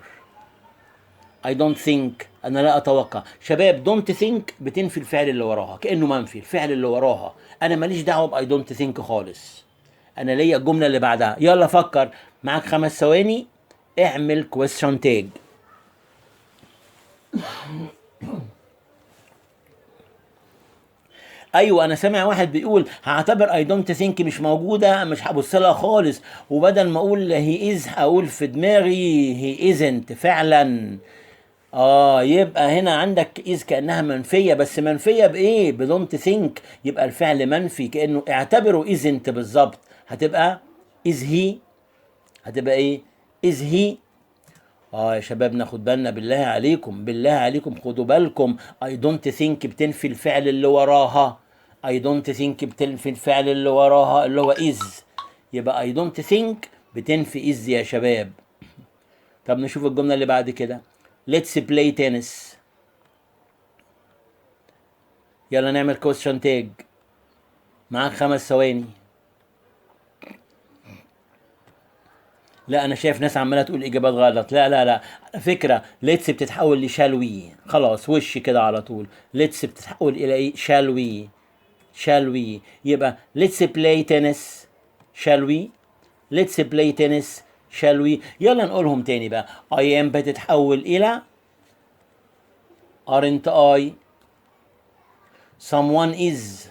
I don't think، انا لا اتوقع. شباب، don't think بتنفي الفعل اللي وراها، كانه منفي الفعل اللي وراها. انا ماليش دعوه ب I don't think خالص، انا ليا الجملة اللي بعدها. يلا فكر، معاك 5 ثواني، اعمل question tag. ايوه، انا سامع واحد بيقول هعتبر I don't think مش موجوده، مش هبص لها خالص، وبدل ما اقول he is هقول في دماغي he isn't. فعلا يبقى هنا عندك is كانها منفيه، بس منفية بايه؟ ب don't think، يبقى الفعل منفي، كانه اعتبره isn't بالظبط. هتبقى is he، هتبقى ايه؟ is he. يا شباب ناخد بالنا، بالله عليكم، بالله عليكم خدوا بالكم. I don't think بتنفي الفعل اللي وراها. I don't think بتنفي الفعل اللي وراها اللي هو is، يبقى I don't think بتنفي is يا شباب. طب نشوف الجملة اللي بعد كده: let's play tennis. يلا نعمل question tag، معاك 5 ثواني. لا، انا شايف ناس عماله تقول اجابات غلط. لا لا لا، على فكرة let's بتتحول ل shall we، خلاص، وش كده على طول. let's بتتحول الى ايه؟ shall we، shall we. يبقى let's play tennis، shall we؟ let's play tennis، shall we؟ يلا نقولهم تاني بقى: I am بتتحول الى aren't I، someone is،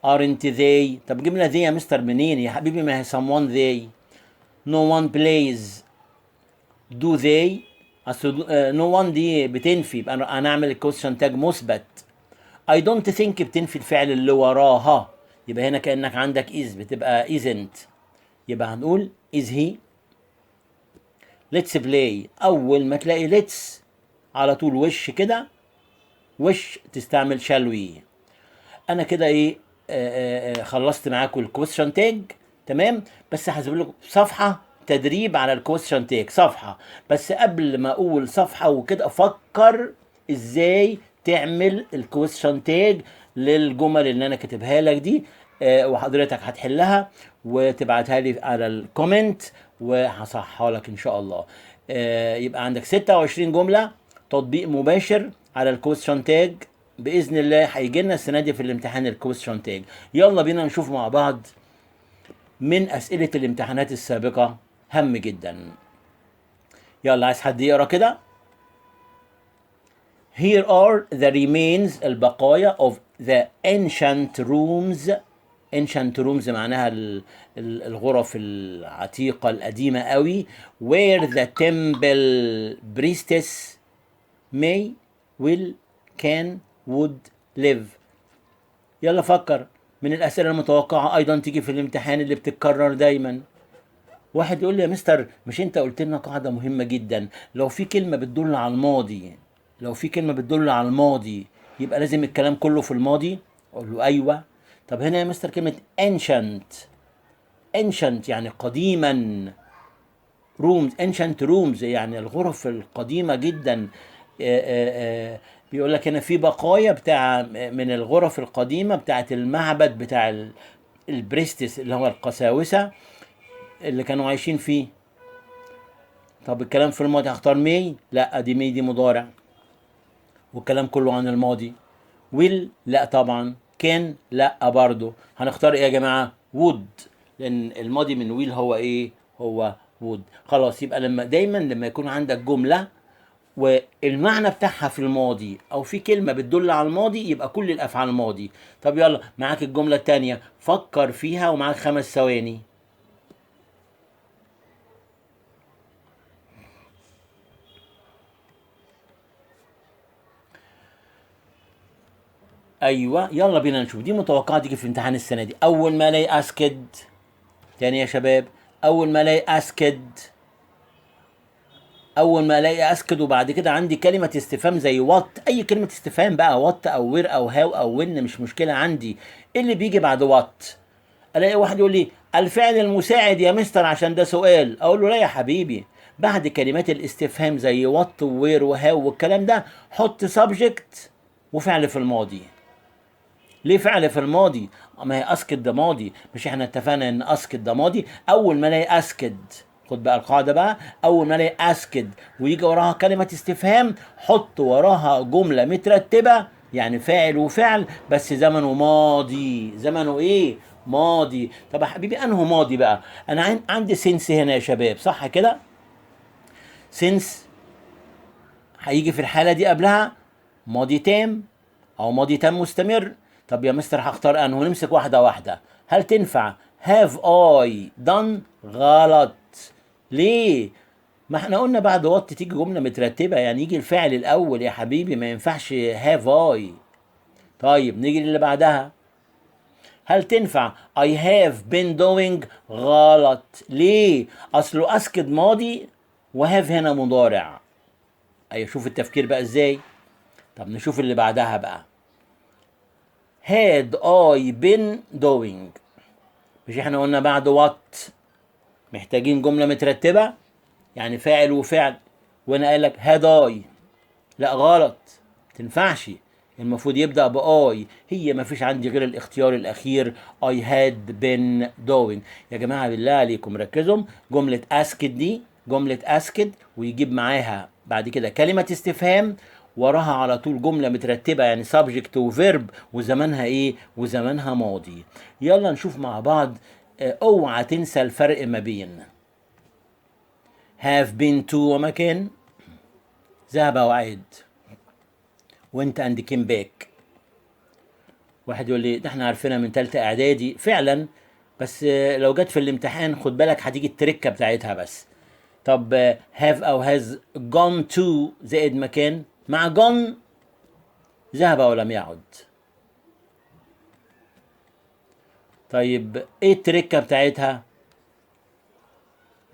aren't they. طب جبنا they يا مستر منين؟ يا حبيبي ما هي someone they. no one plays، do they؟ اصل no one دي بتنفي، يبقى انا اعمل ال question tag مثبت. I don't think بتنفي الفعل اللي وراها، يبقى هنا كأنك عندك is بتبقى isn't، يبقى هنقول is he. let's play، اول ما تلاقي let's على طول وش كده وش تستعمل shall we. انا كده ايه خلصت معاكم ال question tag، تمام؟ بس هسيب لكم صفحة تدريب على ال question tag، صفحه. بس قبل ما اقول صفحة وكده، افكر ازاي تعمل ال question tag للجمل اللي انا كاتبها لك دي، وحضرتك هتحلها وتبعتها لي على ال comment وهصحها لك ان شاء الله. يبقى عندك 26 جملة تطبيق مباشر على ال question tag. باذن الله هيجي لنا السنة دي في الامتحان ال question tag. يلا بينا نشوف مع بعض من اسئلة الامتحانات السابقه، هام جدا. يلا، عايز حد يقرا كده؟ Here are the remains، البقايا، of the ancient rooms. ancient rooms معناها الغرف العتيقة القديمة قوي، where the temple priests may، will، can، would live. يلا فكر، من الأسئلة المتوقعة أيضا تيجي في الامتحان اللي بتتكرر دايما. واحد يقول لي يا مستر، مش انت قلت لنا قاعدة مهمة جدا، لو في كلمة بتدل على الماضي، لو في كلمة بتدل على الماضي يبقى لازم الكلام كله في الماضي؟ اقول له ايوه. طب هنا يا مستر كلمة ancient، ancient يعني قديما، rooms، ancient rooms يعني الغرف القديمة جدا. بيقول لك هنا في بقايا بتاع من الغرف القديمة بتاعت المعبد بتاع ال priests اللي هو القساوسة اللي كانوا عايشين فيه. طب الكلام في الماضي هختار may؟ لا، دي may دي مضارع والكلام كله عن الماضي. will؟ لا طبعا. can؟ لا برضو. هنختار ايه يا جماعة؟ would، لان الماضي من will هو ايه؟ هو would. خلاص، يبقى لما دايما لما يكون عندك جملة والمعنى بتاعها في الماضي او في كلمة بتدل على الماضي، يبقى كل الافعال ماضي. طب يلا معاك الجملة التانية، فكر فيها ومعاك 5 ثواني. ايوه يلا بينا نشوف، دي متوقعه تيجي في امتحان السنة دي. اول ما الاقي asked، تاني يا شباب، اول ما الاقي asked، اول ما الاقي asked وبعد كده عندي كلمة استفهام زي what، اي كلمة استفهام بقى، what او where او how او when، مش مشكلة عندي. ايه اللي بيجي بعد what؟ الاقي واحد يقول لي الفعل المساعد يا مستر عشان ده سؤال، اقول له لا يا حبيبي، بعد كلمات الاستفهام زي what و where و how والكلام ده حط subject وفعل في الماضي. ليه فعل في الماضي؟ ما هي asked ده ماضي، مش احنا اتفقنا ان asked ده ماضي؟ اول ما الاقي asked، خد بقى القاعدة بقى، اول ما الاقي asked ويجي وراها كلمة استفهام حط وراها جملة مترتبة، يعني فاعل وفعل بس زمنه ماضي. زمنه ايه؟ ماضي. طب يا حبيبي انه ماضي بقى؟ انا عندي since هنا يا شباب، صح كده؟ since هيجي في الحالة دي قبلها ماضي تام او ماضي تام مستمر. طب يا مستر هختار انه، نمسك واحدة واحدة. هل تنفع have I done؟ غلط. ليه؟ ما احنا قلنا بعد what تيجي جملة مترتبة، يعني يجي الفاعل الاول يا حبيبي، ما ينفعش have I. طيب نيجي للي بعدها، هل تنفع I have been doing؟ غلط. ليه؟ اصله asked ماضي و have هنا مضارع. ايوه شوف التفكير بقى ازاي. طب نشوف اللي بعدها بقى، had I been doing، مش احنا قلنا بعد what محتاجين جملة مترتبة يعني فاعل وفعل، وانا قايل لك had I، لا غلط، تنفعش، المفروض يبدأ ب I. هي ما فيش عندي غير الاختيار الأخير I had been doing. يا جماعة بالله عليكم ركزوا، جملة asked دي جملة asked ويجيب معاها بعد كده كلمة استفهام وراها على طول جملة مترتبة يعني subject و verb وزمانها ايه؟ وزمانها ماضي. يلا نشوف مع بعض. اوعى تنسى الفرق ما بين have been to ومكان، ذهب وعاد، went and came back. واحد يقول لي ده احنا عارفينها من تالتة اعدادي، فعلا، بس لو جت في الامتحان خد بالك هتيجي التركة بتاعتها بس. طب have او has gone to زائد مكان، مع gone ذهب ولم يعد. طيب ايه التركة بتاعتها؟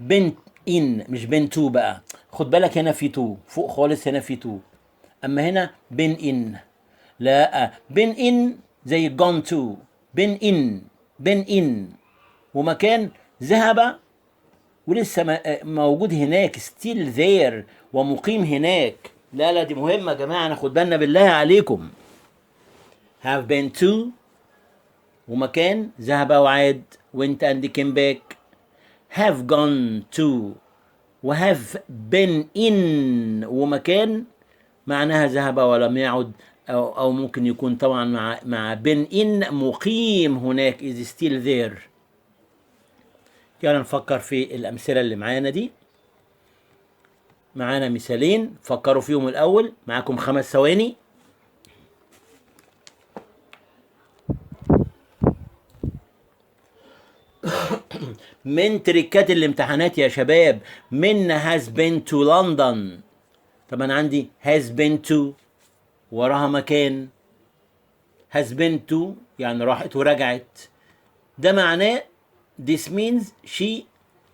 been in مش been to بقى، خد بالك هنا في to فوق خالص، هنا في to، اما هنا been in، لا been in زي gone to، been in، been in ومكان ذهب ولسه موجود هناك، still there ومقيم هناك. لا لا دي مهمة يا جماعة، ناخد بالنا بالله عليكم. have been to ومكان ذهب وعاد، went and came back، have gone to و have been in ومكان معناها ذهب ولم يعد، أو ممكن يكون طبعا مع been in مقيم هناك، is still there. يلا نفكر في الأمثلة اللي معانا دي. معانا مثالين فكروا فيهم الأول، معاكم 5 ثواني. من تريكات الامتحانات يا شباب، من has been to London. طب أنا عندي has been to وراها مكان، has been to يعني راحت ورجعت، ده معناه this means she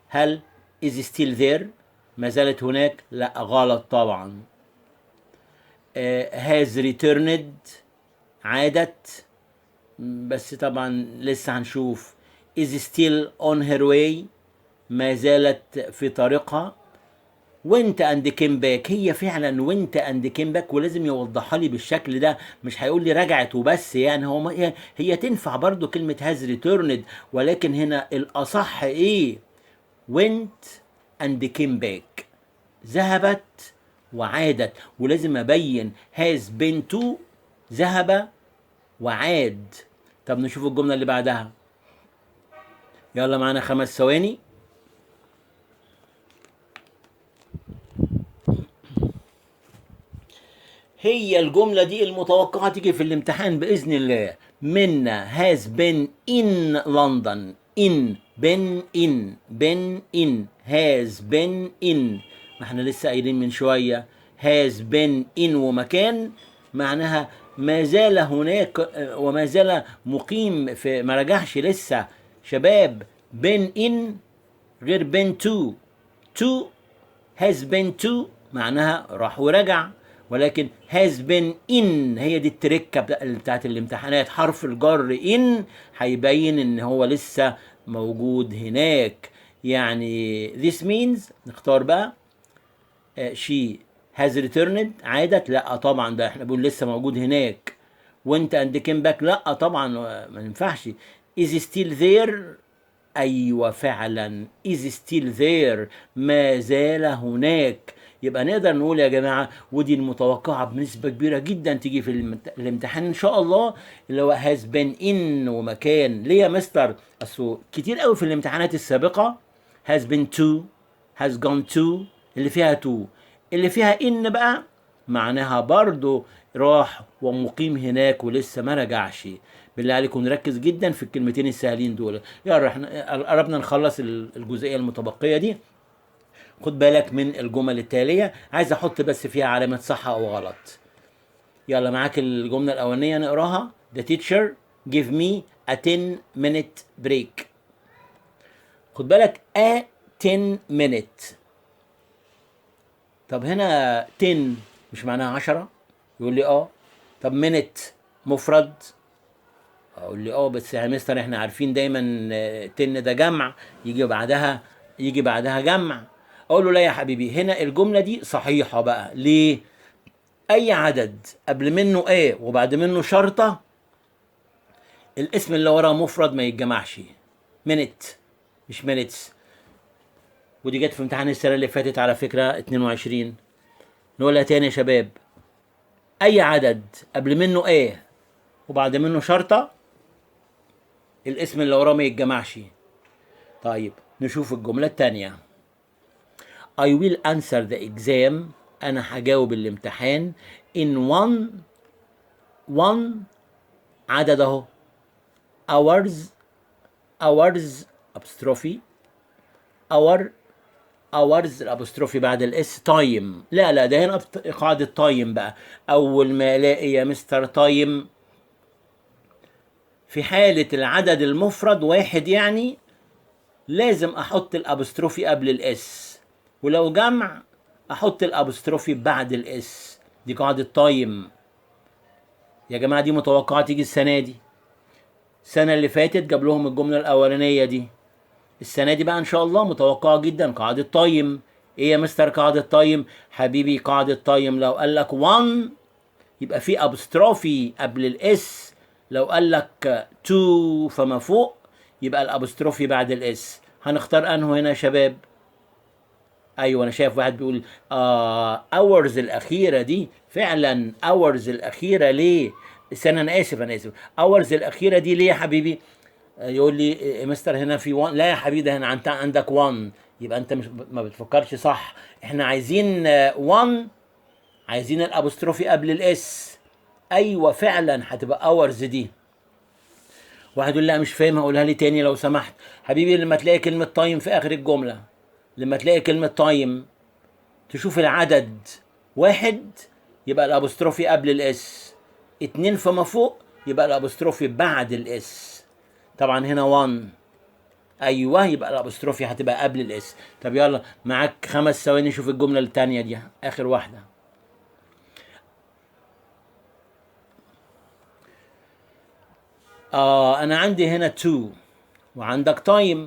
هل is still there، ما زالت هناك؟ لا غلط طبعا. Has returned عادت، بس طبعا لسه هنشوف. is still on her way ما زالت في طريقها. went and came back، هي فعلا went and came back، ولازم يوضحها لي بالشكل ده، مش هيقول لي رجعت وبس، يعني هو ما هي تنفع برضو كلمة has returned، ولكن هنا الأصح إيه؟ went and came back. ذهبت وعادت، ولازم ابين has been to ذهب وعاد. طب نشوف الجملة اللي بعدها، يلا معانا 5 ثواني. هي الجملة دي المتوقعة تيجي في الامتحان بإذن الله. منا has been in London، in been in been in has been in، ما احنا لسه قايلين من شوية has been in ومكان معناها ما زال هناك وما زال مقيم في، ما رجعش لسه. شباب been in غير been to، to has been to معناها راح ورجع، ولكن has been in هي دي التركة بتاعت الامتحانات، حرف الجر in هيبين ان هو لسه موجود هناك. يعني this means نختار بقى she has returned عادت، لا طبعا ده احنا بنقول لسه موجود هناك. went and came back، لا طبعا ما ينفعش. is still there، ايوه فعلا is still there ما زال هناك. يبقى نقدر نقول يا جماعة، ودي المتوقعة بنسبة كبيرة جدا تيجي في الامتحان ان شاء الله، اللي هو has been in ومكان. ليه يا مستر؟ اصله كتير قوي في الامتحانات السابقة has been to has gone to اللي فيها to، اللي فيها in بقى معناها برضو راح ومقيم هناك ولسه ما رجعش. بالله عليكم نركز جدا في الكلمتين السهلين دول. يلا احنا قربنا نخلص الجزئية المتبقية دي. خد بالك من الجمل التالية، عايز احط بس فيها علامة صح او غلط. يلا معاك الجملة الأولانية نقراها. The teacher give me a 10 minute break. خد بالك a 10 minute. طب هنا 10 مش معناها 10؟ يقول لي اه. طب minute مفرد؟ اقول لي اه، بس يا مستر احنا عارفين دايما 10 ده جمع، يجي بعدها جمع. اقول له لا يا حبيبي، هنا الجملة دي صحيحة بقى. ليه؟ اي عدد قبل منه ايه وبعد منه شرطة، الاسم اللي وراه مفرد ما يتجمعش. minute مش minutes. ودي جت في امتحان السنة اللي فاتت على فكرة 22. نقولها تاني يا شباب، اي عدد قبل منه ايه وبعد منه شرطة، الاسم اللي وراه ما يتجمعش. طيب نشوف الجملة التانية. I will answer the exam، أنا هجاوب الامتحان in one عدد أهو hours، hours apostrophe hour hours ال apostrophe بعد ال s time. لا لا ده هنا قاعدة time بقى. أول ما ألاقي يا مستر time في حالة العدد المفرد واحد يعني لازم أحط ال apostrophe قبل ال s، ولو جمع أحط ال apostrophe بعد ال s. دي قاعدة time يا جماعة، دي متوقعة تيجي السنة دي. السنة اللي فاتت جاب لهم الجملة الأولانية دي، السنة دي بقى إن شاء الله متوقعة جدا قاعدة time. إيه يا مستر قاعدة time؟ حبيبي قاعدة time لو قال لك 1 يبقى في apostrophe قبل ال s، لو قال لك 2 فما فوق يبقى ال apostrophe بعد ال s. هنختار انه هنا يا شباب؟ ايوه انا شايف واحد بيقول hours الاخيرة دي، فعلا hours الاخيرة ليه؟ استنى انا اسف، انا اسف، hours الاخيرة دي ليه يا حبيبي؟ يقول لي مستر هنا في 1. لا يا حبيبي ده هنا انت عندك 1، يبقى انت مش ما بتفكرش صح. احنا عايزين 1، عايزين ال apostrophe قبل ال s. ايوه فعلا هتبقى hours دي. واحد يقول لا مش فاهم، هقولها لي تاني لو سمحت. حبيبي لما تلاقي كلمة time في آخر الجملة، لما تلاقي كلمة time تشوف العدد 1 يبقى ال apostrophe قبل ال s، 2 فما فوق يبقى ال apostrophe بعد ال s. طبعا هنا 1، ايوه يبقى ال apostrophe هتبقى قبل ال s. طب يلا معاك 5 ثواني، شوف الجملة التانية دي آخر واحدة. أنا عندي هنا 2 وعندك time.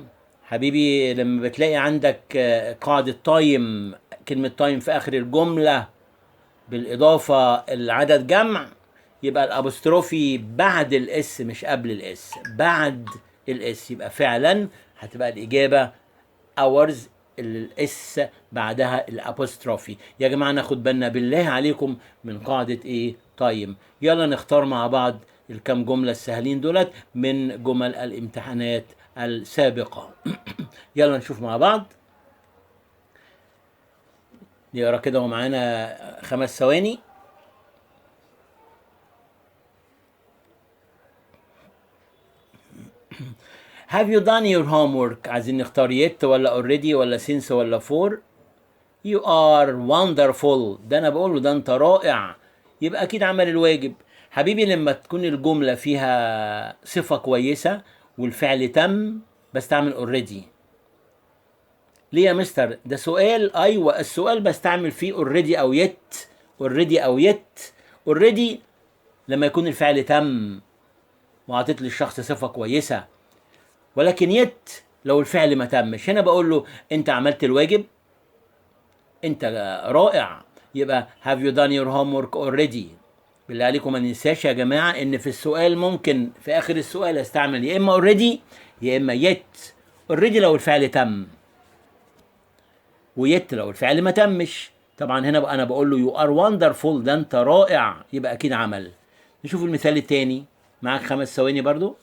حبيبي لما بتلاقي عندك قاعدة time، كلمة time في آخر الجملة بالإضافة العدد جمع، يبقى ال apostrophe بعد ال s مش قبل ال s، بعد ال s. يبقى فعلا هتبقى الإجابة hours ال s بعدها ال apostrophe. يا جماعة ناخد بالنا بالله عليكم من قاعدة ايه؟ time. يلا نختار مع بعض الكام جملة السهلين دولت من جمل الامتحانات السابقة. يلا نشوف مع بعض، نقرا كده ومعانا 5 ثواني. Have you done your homework؟ عايزين نختار yet ولا already ولا since ولا for. You are wonderful، ده أنا بقوله ده أنت رائع، يبقى أكيد عمل الواجب. حبيبي لما تكون الجملة فيها صفة كويسة والفعل تم بستعمل already. ليه يا مستر؟ ده سؤال. أيوة السؤال بستعمل فيه already أو yet. already أو yet. already لما يكون الفعل تم وعطيت للشخص صفة كويسة، ولكن yet لو الفعل ما تمش. هنا بقول له انت عملت الواجب، انت رائع، يبقى have you done your homework already. بالله عليكم ما ننساش يا جماعة ان في السؤال ممكن في اخر السؤال استعمل يا اما already يا اما yet. already لو الفعل تم، و yet لو الفعل ما تمش. طبعا هنا بقى انا بقول له you are wonderful، ده انت رائع، يبقى اكيد عمل. نشوف المثال التاني، معاك 5 ثواني برضو.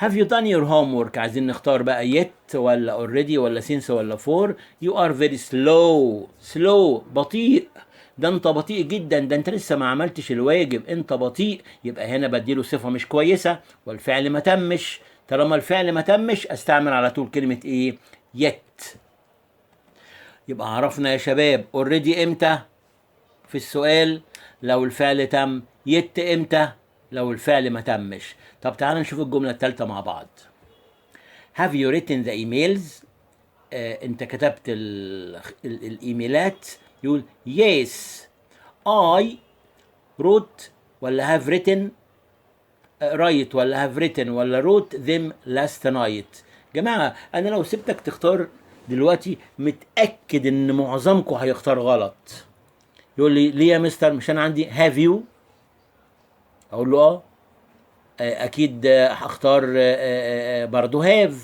Have you done your homework؟ عايزين نختار بقى yet ولا already ولا since ولا for. You are very slow. slow بطيء، ده انت بطيء جدا، ده انت لسه ما عملتش الواجب، انت بطيء. يبقى هنا بديله صفة مش كويسة والفعل ما تمش. طالما الفعل ما تمش استعمل على طول كلمة ايه؟ yet. يبقى عرفنا يا شباب already امتى في السؤال لو الفعل تم، yet امتى لو الفعل ما تمش. طب تعالى نشوف الجملة الثالثة مع بعض. Have you written the emails؟ انت كتبت الايميلات. يقول yes I wrote ولا have written، write ولا have written ولا wrote them last night. جماعة انا لو سبتك تختار دلوقتي متأكد ان معظمكم هيختار غلط. يقول لي ليه يا مستر؟ مش انا عندي have you؟ اقول له اكيد هختار برضو have.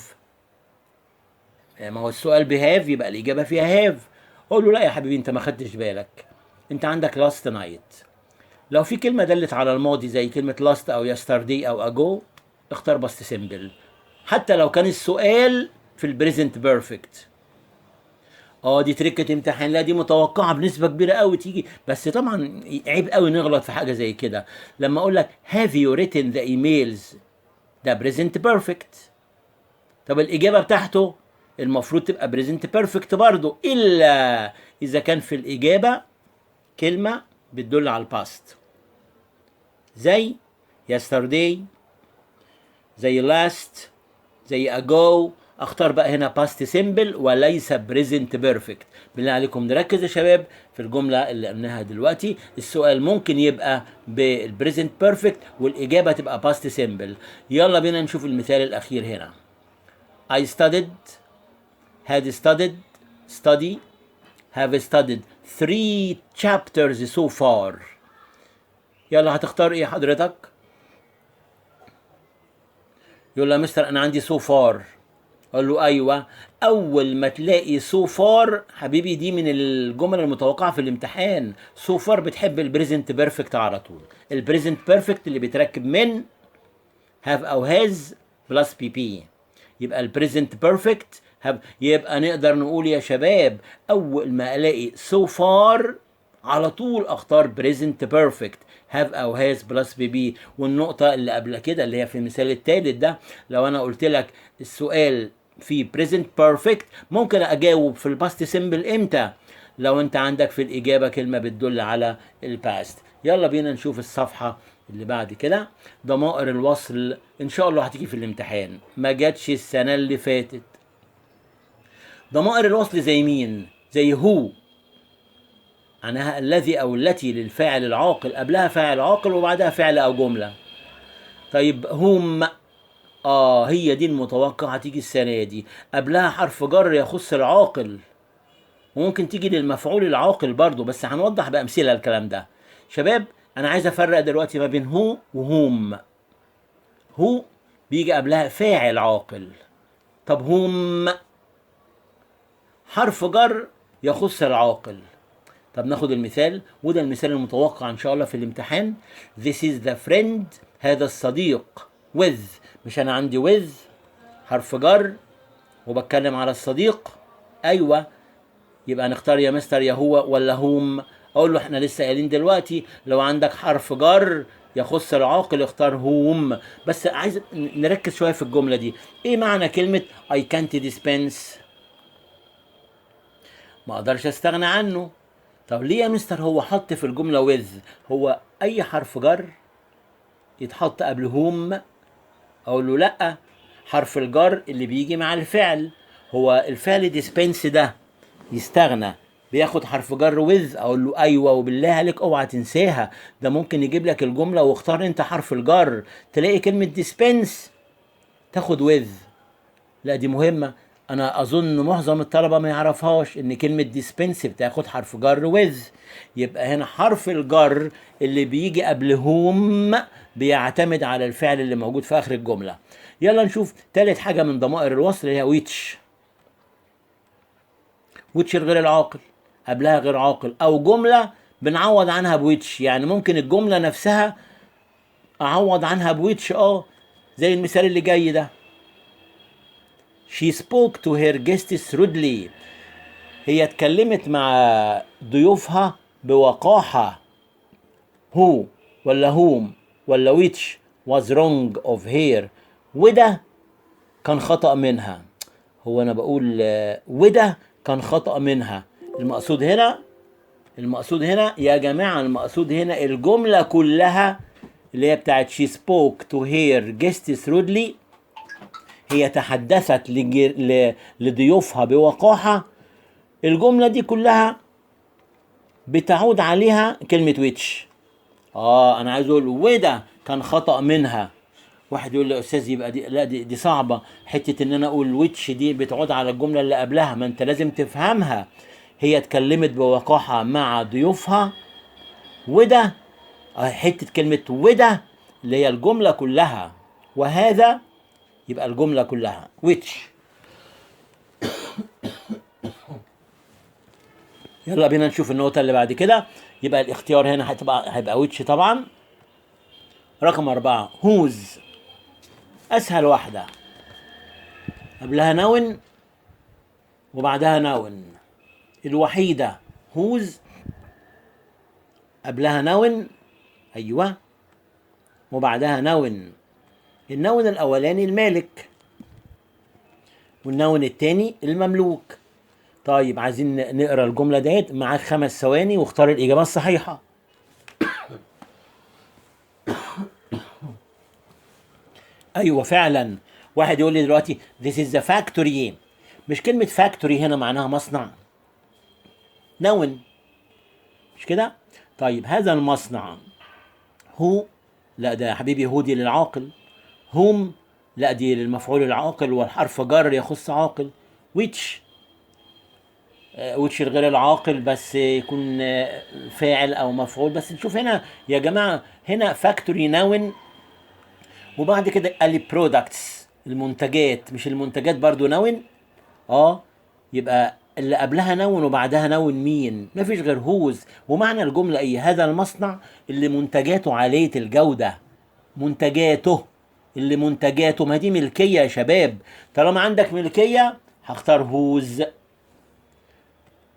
ما هو السؤال ب have يبقى الاجابه فيها have. اقول له لا يا حبيبي انت ما خدتش بالك، انت عندك last night. لو في كلمه دلت على الماضي زي كلمه last او yesterday او ago اختار past simple، حتى لو كان السؤال في ال present perfect. دي تركة امتحان، لا دي متوقعة بنسبة كبيرة قوي تيجي، بس طبعا عيب قوي نغلط في حاجة زي كده. لما اقول لك have you written the emails ده present perfect، طب الإجابة بتاعته المفروض تبقى present perfect برضو، إلا إذا كان في الإجابة كلمة بتدل على ال past زي yesterday، زي last، زي ago. اختار بقى هنا past simple وليس present perfect. بالله عليكم نركز يا شباب في الجملة اللي قلناها دلوقتي. السؤال ممكن يبقى بال present perfect والإجابة تبقى past simple. يلا بينا نشوف المثال الأخير هنا. I studied, had studied, study, have studied 3 chapters so far. يلا هتختار ايه حضرتك؟ يقول له يا مستر انا عندي so far. اقول له ايوه، اول ما تلاقي so far حبيبي دي من الجمل المتوقعه في الامتحان. so far بتحب ال present perfect على طول، ال present perfect اللي بيتركب من have او has plus pp، يبقى ال present perfect have. يبقى نقدر نقول يا شباب اول ما الاقي so far على طول اختار present perfect have او has plus pp. والنقطه اللي قبل كده اللي هي في المثال الثالث ده، لو انا قلت لك السؤال في present perfect ممكن اجاوب في ال past simple امتى؟ لو انت عندك في الاجابه كلمه بتدل على ال past. يلا بينا نشوف الصفحه اللي بعد كده. ضمائر الوصل ان شاء الله هتيجي في الامتحان، ما جاتش السنه اللي فاتت. ضمائر الوصل زي مين؟ زي who، معناها الذي او التي للفاعل العاقل، قبلها فاعل عاقل وبعدها فعل او جمله. طيب whom، هي دي المتوقعة تيجي السنة دي، قبلها حرف جر يخص العاقل، وممكن تيجي للمفعول العاقل برضو، بس هنوضح بأمثلة الكلام ده. شباب أنا عايز أفرق دلوقتي ما بين who و whom. who بيجي قبلها فاعل عاقل. طب whom حرف جر يخص العاقل. طب ناخد المثال، وده المثال المتوقع ان شاء الله في الامتحان. This is the friend، هذا الصديق. with، مش انا عندي with حرف جر وبتكلم على الصديق؟ ايوه، يبقى نختار يا مستر يا هو ولا whom؟ اقول له احنا لسه قايلين دلوقتي لو عندك حرف جر يخص العاقل اختار whom. بس عايز نركز شوية في الجملة دي. ايه معنى كلمة I can't dispense؟ ما اقدرش استغنى عنه. طب ليه يا مستر هو حط في الجملة with؟ هو اي حرف جر يتحط قبل whom؟ اقول له لا، حرف الجر اللي بيجي مع الفعل. هو الفعل dispense ده يستغنى، بياخد حرف جر with؟ اقول له ايوه. وبالله عليك اوعى تنساها، ده ممكن يجيب لك الجملة واختار انت حرف الجر، تلاقي كلمة dispense تاخد with. لا دي مهمه، انا اظن معظم الطلبة ما يعرفهاش ان كلمة dispense بتاخد حرف جر with. يبقى هنا حرف الجر اللي بيجي قبل whom بيعتمد على الفعل اللي موجود في اخر الجمله. يلا نشوف تالت حاجة من ضمائر الوصل اللي هي which. which الغير العاقل، قبلها غير عاقل او جملة بنعوض عنها ب which. يعني ممكن الجملة نفسها اعوض عنها ب which، زي المثال اللي جاي ده. She spoke to her guests rudely. هي اتكلمت مع ضيوفها بوقاحة. who ولا whom ولا which was wrong of her؟ وده كان خطأ منها. هو أنا بقول وده كان خطأ منها، المقصود هنا يا جماعة، المقصود هنا الجملة كلها اللي هي بتاعت she spoke to her guests rudely، هي تحدثت لضيوفها بوقاحة. الجملة دي كلها بتعود عليها كلمة which. انا عايز اقول وده كان خطأ منها. واحد يقول لي يا استاذ يبقى دي، لا دي صعبة، حتة ان انا اقول which دي بتعود على الجملة اللي قبلها. ما انت لازم تفهمها، هي اتكلمت بوقاحة مع ضيوفها، وده حتة كلمة وده اللي هي الجملة كلها، وهذا يبقى الجملة كلها which. يلا بينا نشوف النقطة اللي بعد كده. يبقى الاختيار هنا هيبقى which طبعا. رقم 4 whose، أسهل واحدة، قبلها noun وبعدها noun. الوحيدة whose قبلها noun، أيوة، وبعدها noun. ال noun الأولاني المالك، وال noun التاني المملوك. طيب عايزين نقرا الجملة ديت، معاك 5 ثواني واختار الإجابة الصحيحة. أيوة فعلا. واحد يقول لي دلوقتي this is the factory، مش كلمة factory هنا معناها مصنع، noun، مش كده؟ طيب هذا المصنع هو، لا ده يا حبيبي هو دي للعاقل، whom لا دي للمفعول العاقل والحرف جر يخص عاقل، which which الغير العاقل بس يكون فاعل او مفعول. بس نشوف هنا يا جماعة، هنا factory noun، وبعد كده قال لي products المنتجات، مش المنتجات برضو noun؟ يبقى اللي قبلها noun وبعدها noun مين؟ مفيش غير whose. ومعنى الجملة ايه؟ هذا المصنع اللي منتجاته عالية الجودة، منتجاته اللي منتجاته، ما دي ملكية يا شباب، طالما عندك ملكية هختار whose.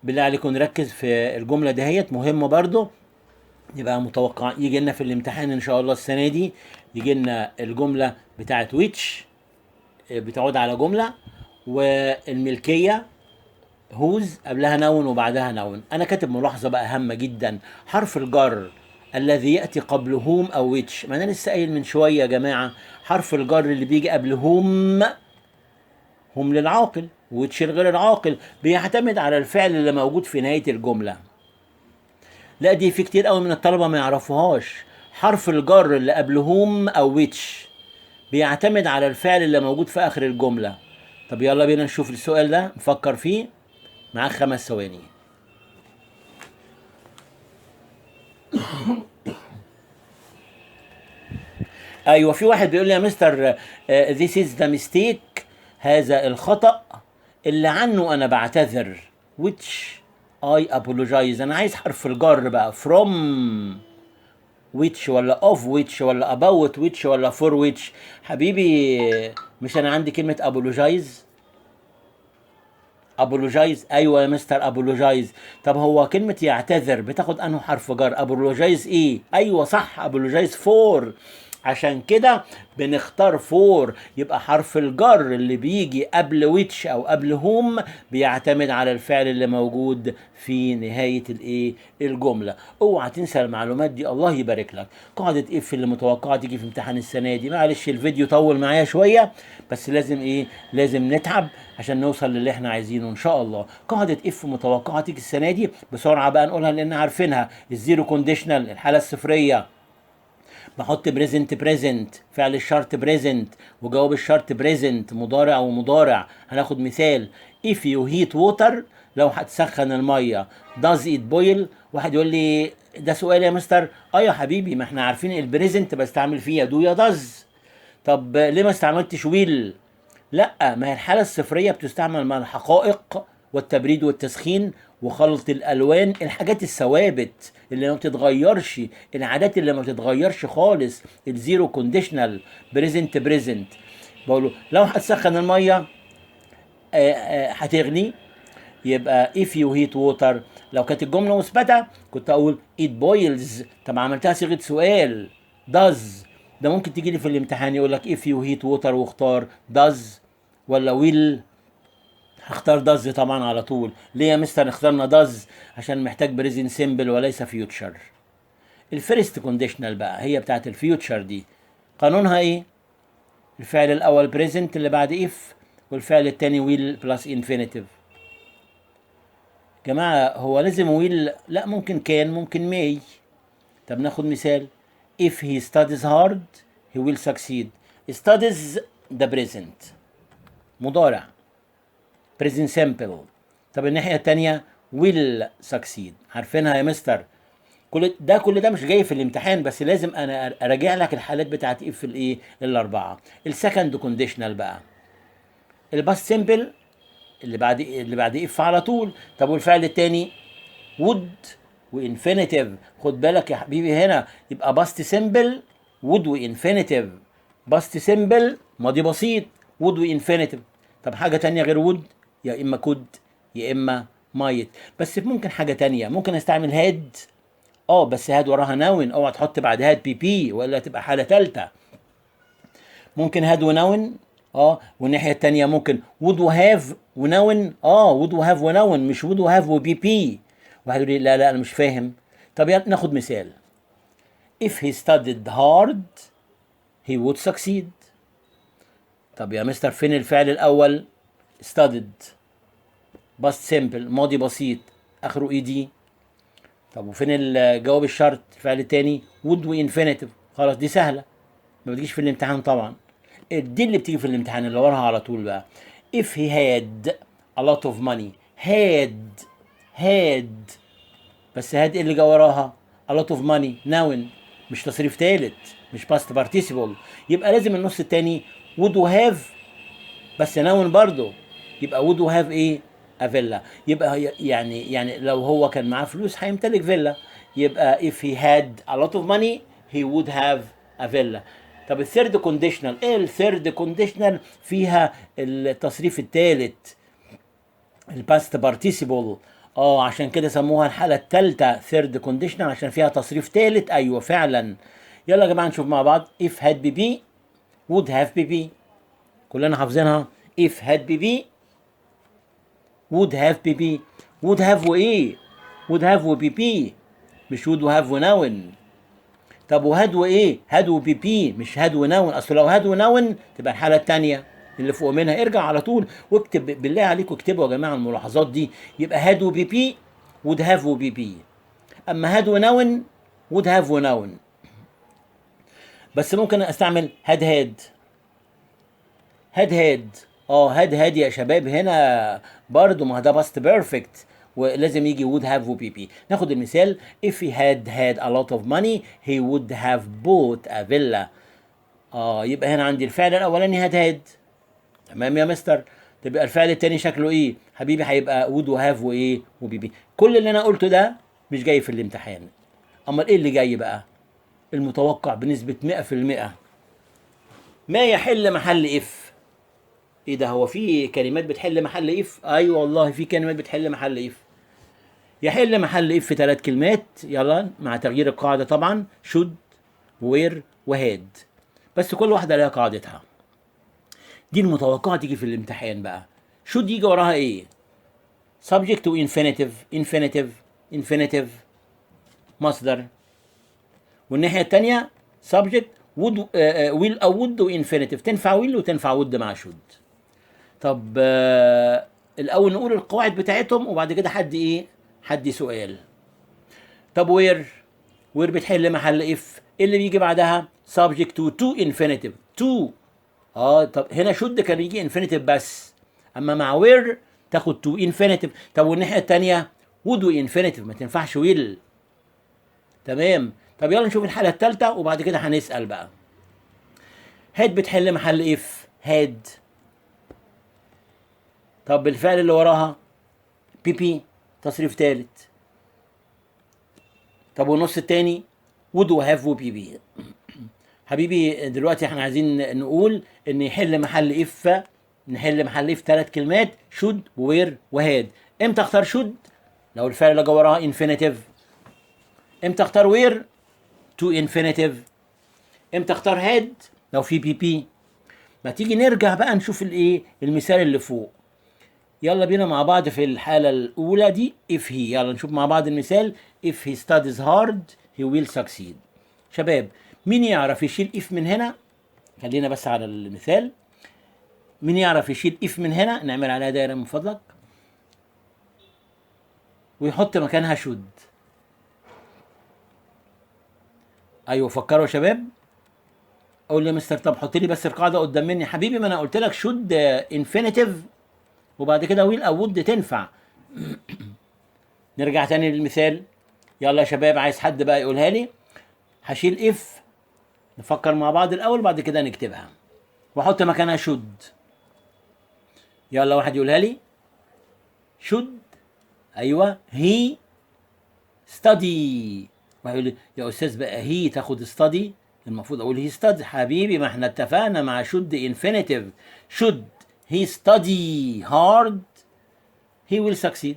بالله عليكم نركز في الجملة دهيت، مهمة برضو، يبقى متوقع يجي لنا في الامتحان ان شاء الله السنة دي، يجي لنا الجملة بتاعت which بتعود على جملة، والملكية whose قبلها noun وبعدها noun. انا كاتب ملاحظة بقى هامة جدا، حرف الجر الذي يأتي قبل whom او which، ما انا لسه قايل من شوية يا جماعة، حرف الجر اللي بيجي قبل whom، whom للعاقل which الغير العاقل، بيعتمد على الفعل اللي موجود في نهاية الجملة. لا دي في كتير قوي من الطلبة ما يعرفوهاش، حرف الجر اللي قبل whom او which بيعتمد على الفعل اللي موجود في آخر الجملة. طب يلا بينا نشوف السؤال ده نفكر فيه، معاك 5 ثواني. ايوه، في واحد بيقول لي يا مستر this is the mistake، هذا الخطأ اللي عنه انا بعتذر، which I apologize. انا عايز حرف الجر بقى، from which ولا of which ولا about which ولا for which؟ حبيبي، مش انا عندي كلمة apologize؟ apologize، ايوه يا مستر apologize. طب هو كلمة يعتذر بتاخد انه حرف جر؟ apologize ايه؟ ايوه صح، apologize for. عشان كده بنختار for. يبقى حرف الجر اللي بيجي قبل which او قبل whom بيعتمد على الفعل اللي موجود في نهاية الايه؟ الجملة. اوعى تنسى المعلومات دي، الله يبارك لك. قاعدة if اللي متوقعة تيجي في امتحان السنة دي. معلش الفيديو طول معايا شوية، بس لازم ايه؟ لازم نتعب عشان نوصل للي احنا عايزينه ان شاء الله. قاعدة if متوقعة تيجي السنة دي، بسرعة بقى نقولها لان عارفينها. ال zero conditional، الحالة الصفرية، بحط present present، فعل الشرط present وجواب الشرط present، مضارع ومضارع. هناخد مثال: if you heat water، لو هتسخن الميه، does it boil؟ واحد يقول لي ده سؤال يا مستر؟ اه يا حبيبي، ما احنا عارفين ال present بستعمل فيها do يا does. طب ليه ما استعملتش will؟ لا، ما هي الحالة الصفرية بتستعمل مع الحقائق والتبريد والتسخين وخلط الالوان، الحاجات الثوابت اللي ما بتتغيرش، العادات اللي ما بتتغيرش خالص. ال zero conditional present present، بقوله لو هتسخن الميه هتغلي؟ يبقى if you heat water. لو كانت الجملة مثبتة كنت اقول it boils. طب عملتها صيغة سؤال does. ده ممكن تيجي لي في الامتحان يقول لك if you heat water واختار does ولا will. هختار does طبعا على طول. ليه يا مستر اخترنا does؟ عشان محتاج present simple وليس future. ال first conditional بقى هي بتاعت ال future، دي قانونها ايه؟ الفعل الاول present اللي بعد if، والفعل الثاني will plus infinitive. جماعة، هو لازم will؟ لا، ممكن can، ممكن may. طب ناخد مثال: if he studies hard he will succeed. studies ده present، مضارع، present simple. طب الناحية التانية will succeed عارفينها يا مستر. كل ده كل ده مش جاي في الامتحان، بس لازم انا اراجع لك الحالات بتاعت if الايه؟ الاربعه. ال second conditional بقى ال past simple اللي بعد if على طول. طب والفعل التاني would و infinitive. خد بالك يا حبيبي، هنا يبقى past simple would و infinitive. past simple ماضي بسيط، would و infinitive. طب حاجه تانية غير would؟ يا اما could يا اما might. بس ممكن حاجه تانية، ممكن استعمل had. بس had وراها noun، اوعى تحط بعد had pp والا تبقى حاله ثالثه. ممكن had و noun، والناحيه الثانيه ممكن would و have و noun. Would و have و noun، مش would و have و pp. واحد يقول لي لا لا، انا مش فاهم. طب يلا ناخد مثال: if he studied hard he would succeed. طب يا مستر، فين الفعل الاول؟ studied past simple، ماضي بسيط، اخره ed. طب وفين الجواب الشرط؟ الفعل الثاني would و infinitive. خلاص، دي سهله، ما بتجيش في الامتحان طبعا. دي اللي بتيجي في الامتحان اللي وراها على طول بقى: if he had a lot of money. had، had، بس had ايه اللي جا وراها؟ a lot of money، noun، مش تصريف ثالث، مش past participle. يبقى لازم النص الثاني would have، بس noun برضه. يبقى would have ايه؟ a villa. يبقى يعني لو هو كان معاه فلوس هيمتلك فيلا. يبقى if he had a lot of money he would have a villa. طب ال third conditional ايه؟ ال third conditional فيها التصريف الثالث، ال past participle. عشان كده سموها الحالة الثالثة third conditional، عشان فيها تصريف ثالث. ايوه فعلا. يلا يا جماعة نشوف مع بعض: if had pp would have pp. كلنا حافظينها: if had pp would have pp. would have وايه؟ would have و pp، مش would have و noun. طب و had وايه؟ had و pp، مش had و noun. اصل لو had و noun تبقى الحاله الثانيه اللي فوق منها. ارجع على طول واكتب، بالله عليكم اكتبوا يا جماعه الملاحظات دي. يبقى had و pp would have و pp، اما had و noun would have و noun. بس ممكن استعمل had had، had had. Had had يا شباب هنا برضو، ما ده past perfect ولازم يجي would have و pp. ناخد المثال: if he had had a lot of money he would have bought a villa. يبقى هنا عندي الفعل الاولاني had had. تمام يا مستر. تبقى الفعل التاني شكله ايه حبيبي؟ هيبقى would و have وايه و PP. كل اللي انا قلته ده مش جاي في الامتحان. امال ايه اللي جاي بقى؟ المتوقع بنسبة 100% ما يحل محل if. ايه ده، هو في كلمات بتحل محل if؟ ايوه والله في كلمات بتحل محل if. يحل محل if 3 كلمات، يلا مع تغيير القاعدة طبعا، should were و had، بس كل واحدة لها قاعدتها. دي المتوقعة تيجي في الامتحان بقى. should يجي وراها ايه؟ subject to infinitive، infinitive، infinitive، مصدر. والناحية التانية subject would، will أو would و infinitive، تنفع will وتنفع would مع should. طب الأول نقول القواعد بتاعتهم وبعد كده حد إيه؟ حد سؤال. طب were، were بتحل محل if، إيه اللي بيجي بعدها؟ subject to infinitive، to. طب هنا should كان يجي infinitive بس، أما مع were تاخد to infinitive. طب والناحية التانية would و infinitive، ما تنفعش will. تمام. طب يلا نشوف الحالة التالتة وبعد كده هنسأل بقى. had بتحل محل if، had. طب الفعل اللي وراها PP تصريف تالت. طب والنص التاني would و have و PP. حبيبي دلوقتي احنا عايزين نقول ان يحل محل if، نحل محل if 3 كلمات، should were و had. امتى اختار should؟ لو الفعل اللي جوه وراها infinitive. امتى اختار were؟ to infinitive. امتى اختار had؟ لو في PP. ما تيجي نرجع بقى نشوف الايه المثال اللي فوق. يلا بينا مع بعض في الحالة الأولى دي if he. يلا نشوف مع بعض المثال if he studies hard he will succeed. شباب مين يعرف يشيل if من هنا؟ خلينا بس على المثال. مين يعرف يشيل if من هنا؟ نعمل عليها دايرة من فضلك، ويحط مكانها should. ايوه فكروا يا شباب. اقول لي يا مستر طب حط لي بس القاعدة قدام مني. حبيبي ما انا قلت لك should infinitive وبعد كده will او would تنفع. نرجع تاني للمثال. يلا يا شباب عايز حد بقى يقولها لي. هشيل if، نفكر مع بعض الاول بعد كده نكتبها، واحط مكانها should. يلا واحد يقولها لي. should، ايوه he study. واحد يقول لي يا استاذ بقى he تاخد study، المفروض اقول he study. حبيبي ما احنا اتفقنا مع should infinitive. should he study hard he will succeed.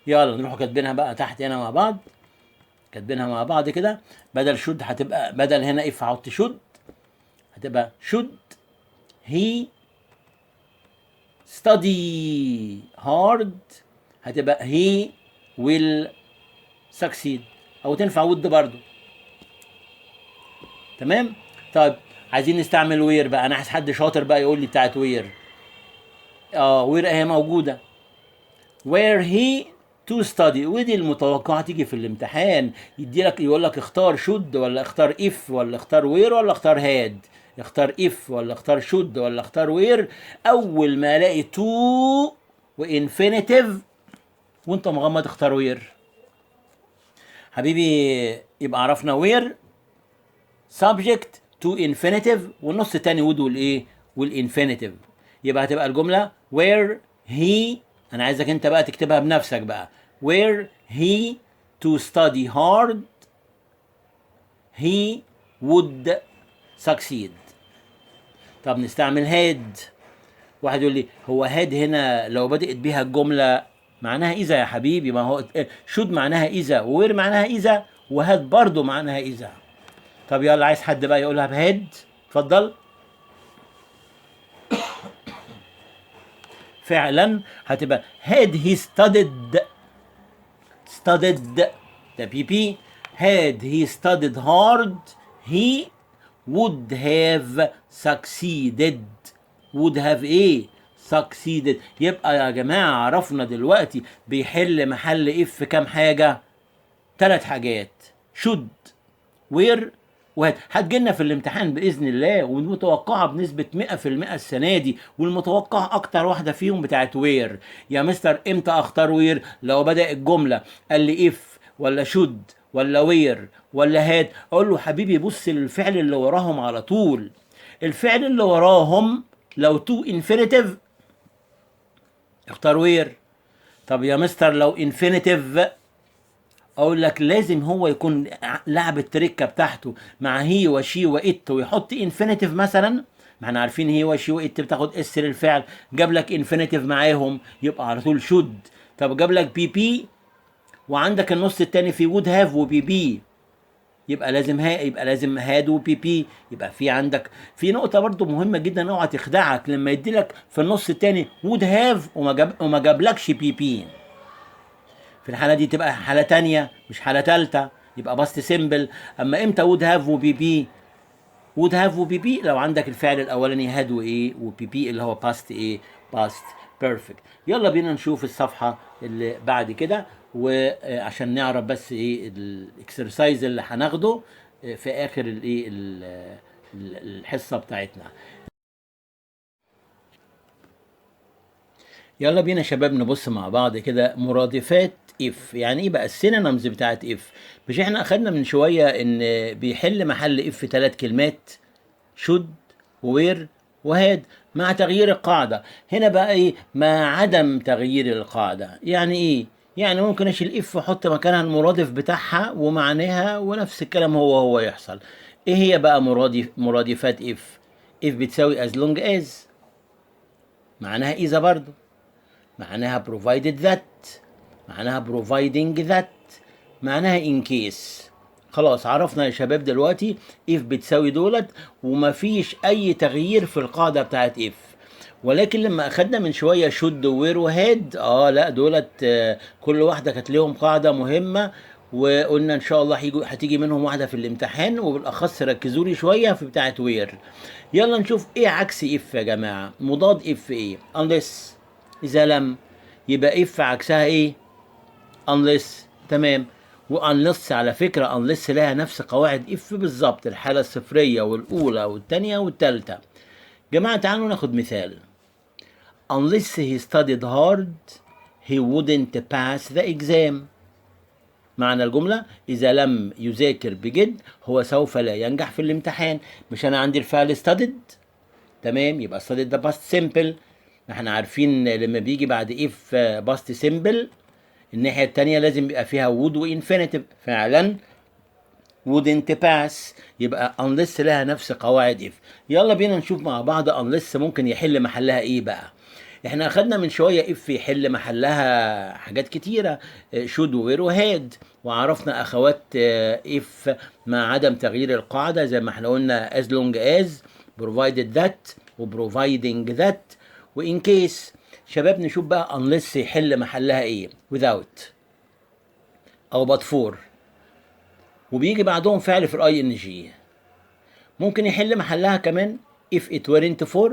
يلا نروح كاتبينها بقى تحت هنا مع بعض، كاتبينها مع بعض كده. بدل should هتبقى، بدل هنا if هحط should، هتبقى should he study hard، هتبقى he will succeed، او تنفع would برضو. تمام. طيب عايزين نستعمل were بقى، انا عايز حد شاطر بقى يقول لي بتاعت were. were اهي موجوده. were he to study، ودي المتوقعه تيجي في الامتحان، يدي لك يقول لك اختار should ولا اختار if ولا اختار were ولا اختار had. اختار if ولا اختار should ولا اختار were. اول ما الاقي to و infinitive وانت مغمض اختار were. حبيبي يبقى عرفنا were subject to infinitive والنص التاني would والايه وال infinitive. يبقى هتبقى الجملة were he، انا عايزك انت بقى تكتبها بنفسك بقى، were he to study hard he would succeed. طب نستعمل had. واحد يقول لي هو had هنا لو بدأت بيها الجملة معناها إذا يا حبيبي، ما هو should معناها إذا، were معناها إذا، و had برضو معناها إذا. طب يلا عايز حد بقى يقولها ب had، اتفضل. فعلا هتبقى had he studied، studied ده PP، had he studied hard he would have succeeded. would have ايه؟ succeeded. يبقى يا جماعة عرفنا دلوقتي بيحل محل if كام حاجة؟ 3 حاجات، should were و had. هتجيلنا في الامتحان بإذن الله، والمتوقعة بنسبة 100% السنة دي، والمتوقع أكتر واحدة فيهم بتاعت were. يا مستر إمتى أختار were؟ لو بدأ الجملة قال لي if ولا should ولا were ولا had؟ اقول له حبيبي بص للفعل اللي وراهم على طول. الفعل اللي وراهم لو to infinitive اختار were. طب يا مستر لو infinitive؟ اقول لك لازم هو يكون لعب التركة بتاعته مع he و she و it ويحط infinitive مثلا. ما احنا عارفين he و she و it بتاخد s للفعل، جاب لك infinitive معاهم يبقى على طول should. طب جاب لك PP وعندك النص التاني في would have و PP، يبقى لازم had و PP. يبقى في عندك في نقطة برضو مهمة جدا، اوعى تخدعك لما يدي لك في النص التاني would have وما جابلكش PP. في الحالة دي تبقى حاله تانية مش حاله تالتة، يبقى past simple. اما امتى would have و PP؟ would have و PP لو عندك الفعل الاولاني had وايه و PP اللي هو past ايه؟ past perfect. يلا بينا نشوف الصفحة اللي بعد كده، وعشان نعرف بس ايه ال exercise اللي هناخده في اخر الايه الحصة بتاعتنا. يلا بينا يا شباب نبص مع بعض كده مرادفات if. يعني ايه بقى ال synonyms بتاعت if؟ مش احنا اخدنا من شوية ان بيحل محل if ثلاث كلمات، should were و had، مع تغيير القاعدة. هنا بقى ايه؟ مع عدم تغيير القاعدة. يعني ايه؟ يعني ممكن اشيل if واحط مكانها المرادف بتاعها ومعناها ونفس الكلام هو هو يحصل. ايه هي بقى مرادفات if؟ if بتساوي as long as، معناها اذا برضو، معناها provided that، معناها providing that، معناها in case. خلاص عرفنا يا شباب دلوقتي if بتساوي دولت ومفيش اي تغيير في القاعدة بتاعت if. ولكن لما اخدنا من شوية should were و had، لا دولت كل واحدة كانت لهم قاعدة مهمة، وقلنا ان شاء الله هتيجي منهم واحدة في الامتحان، وبالاخص ركزوا لي شوية في بتاعت were. يلا نشوف ايه عكس if يا جماعة. مضاد if ايه؟ unless، اذا لم. يبقى if عكسها ايه؟ unless. تمام. و unless على فكرة unless لها نفس قواعد if بالظبط، الحالة الصفرية والأولى والثانية والثالثة. جماعة تعالوا ناخد مثال. unless he studied hard he wouldn't pass the exam. معنى الجملة إذا لم يذاكر بجد هو سوف لا ينجح في الامتحان. مش أنا عندي الفعل studied؟ تمام، يبقى studied ده past simple. احنا عارفين لما بيجي بعد if past simple الناحية التانية لازم يبقى فيها would و infinitive. فعلا wouldn't pass، يبقى unless لها نفس قواعد if. يلا بينا نشوف مع بعض unless ممكن يحل محلها ايه بقى. احنا اخدنا من شوية if يحل محلها حاجات كتيرة، should were و had، وعرفنا اخوات if مع عدم تغيير القاعدة زي ما احنا قلنا as long as، provided that، و providing that، و in case. شباب نشوف بقى unless يحل محلها ايه. without او but for، وبيجي بعدهم فعل في ال ing. ممكن يحل محلها كمان if it weren't for،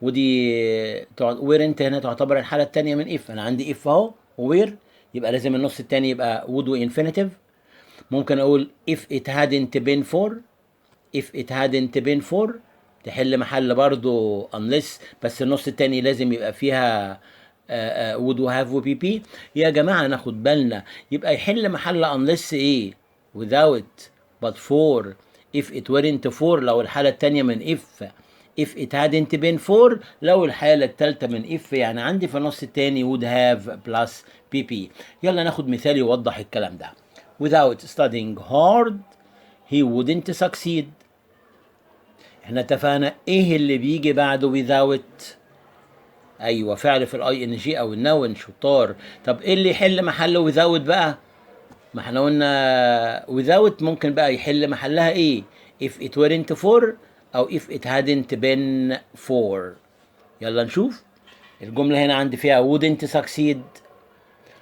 ودي weren't هنا تعتبر الحالة التانية من if. أنا عندي if أهو were، يبقى لازم النص التاني يبقى would و infinitive. ممكن أقول if it hadn't been for، if it hadn't been for تحل محل برضو unless، بس النص التاني لازم يبقى فيها would و have و PP. يا جماعة ناخد بالنا، يبقى يحل محل unless ايه؟ without، but for، if it weren't for لو الحالة التانية من if، if it hadn't been for لو الحالة التالتة من if. يعني عندي في النص التاني would have plus pp. يلا ناخد مثال يوضح الكلام ده. without studying hard he wouldn't succeed. احنا اتفقنا ايه اللي بيجي بعده without؟ ايوه فعل في ال ing او ال noun، شطار. طب ايه اللي يحل محله without بقى؟ ما احنا قلنا without ممكن بقى يحل محلها ايه؟ if it weren't for او if it hadn't been for. يلا نشوف الجملة هنا عندي فيها wouldn't succeed،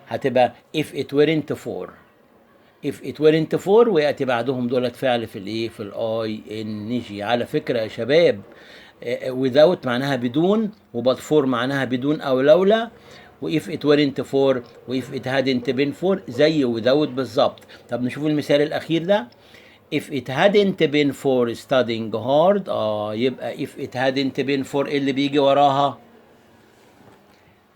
هتبقى if it weren't for، if it weren't for، وياتي بعدهم دولت فعل في الايه؟ في ال ing. على فكرة يا شباب without معناها بدون، و but for معناها بدون او لولا، و if it weren't for و if it hadn't been for زي without بالظبط. طب نشوف المثال الاخير ده. if it hadn't been for studying hard، يبقى if it hadn't been for ايه اللي بيجي وراها؟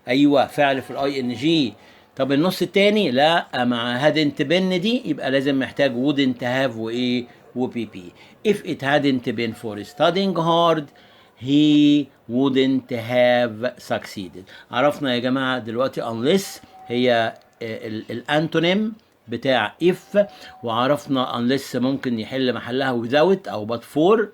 ايوه فعل في ال ing. طب النص التاني لا، مع hadn't been دي يبقى لازم محتاج wouldn't have وايه و PP. if it hadn't been for studying hard he wouldn't have succeeded. عرفنا يا جماعة دلوقتي unless هي ال antonym بتاع if، وعرفنا unless ممكن يحل محلها without او but for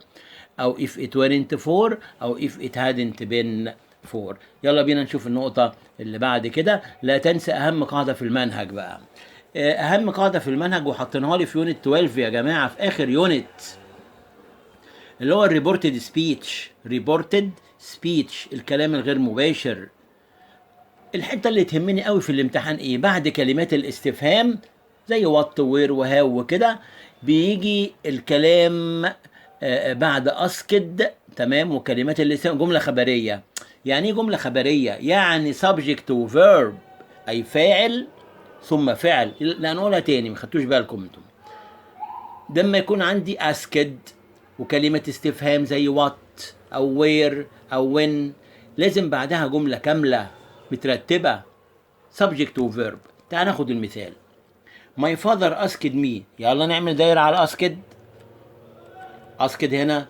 او if it weren't for او if it hadn't been for. يلا بينا نشوف النقطة اللي بعد كده. لا تنسى أهم قاعدة في المنهج بقى، أهم قاعدة في المنهج وحاطينها لي في unit 12 يا جماعة، في آخر unit، اللي هو ال reported speech. reported speech الكلام الغير مباشر. الحتة اللي تهمني قوي في الامتحان ايه؟ بعد كلمات الاستفهام زي what where و how وكده بيجي الكلام بعد asked، تمام؟ وكلمات الاستفهام جملة خبريه. يعني ايه جملة خبريه؟ يعني subject و verb، اي فاعل ثم فعل. لا، نقولها تاني، ما خدتوش بالكم انتم. لما يكون عندي asked وكلمة استفهام زي what أو where أو when، لازم بعدها جملة كاملة مترتبة subject و verb. تعال ناخد المثال: My father asked me. يلا نعمل دايرة على asked. asked هنا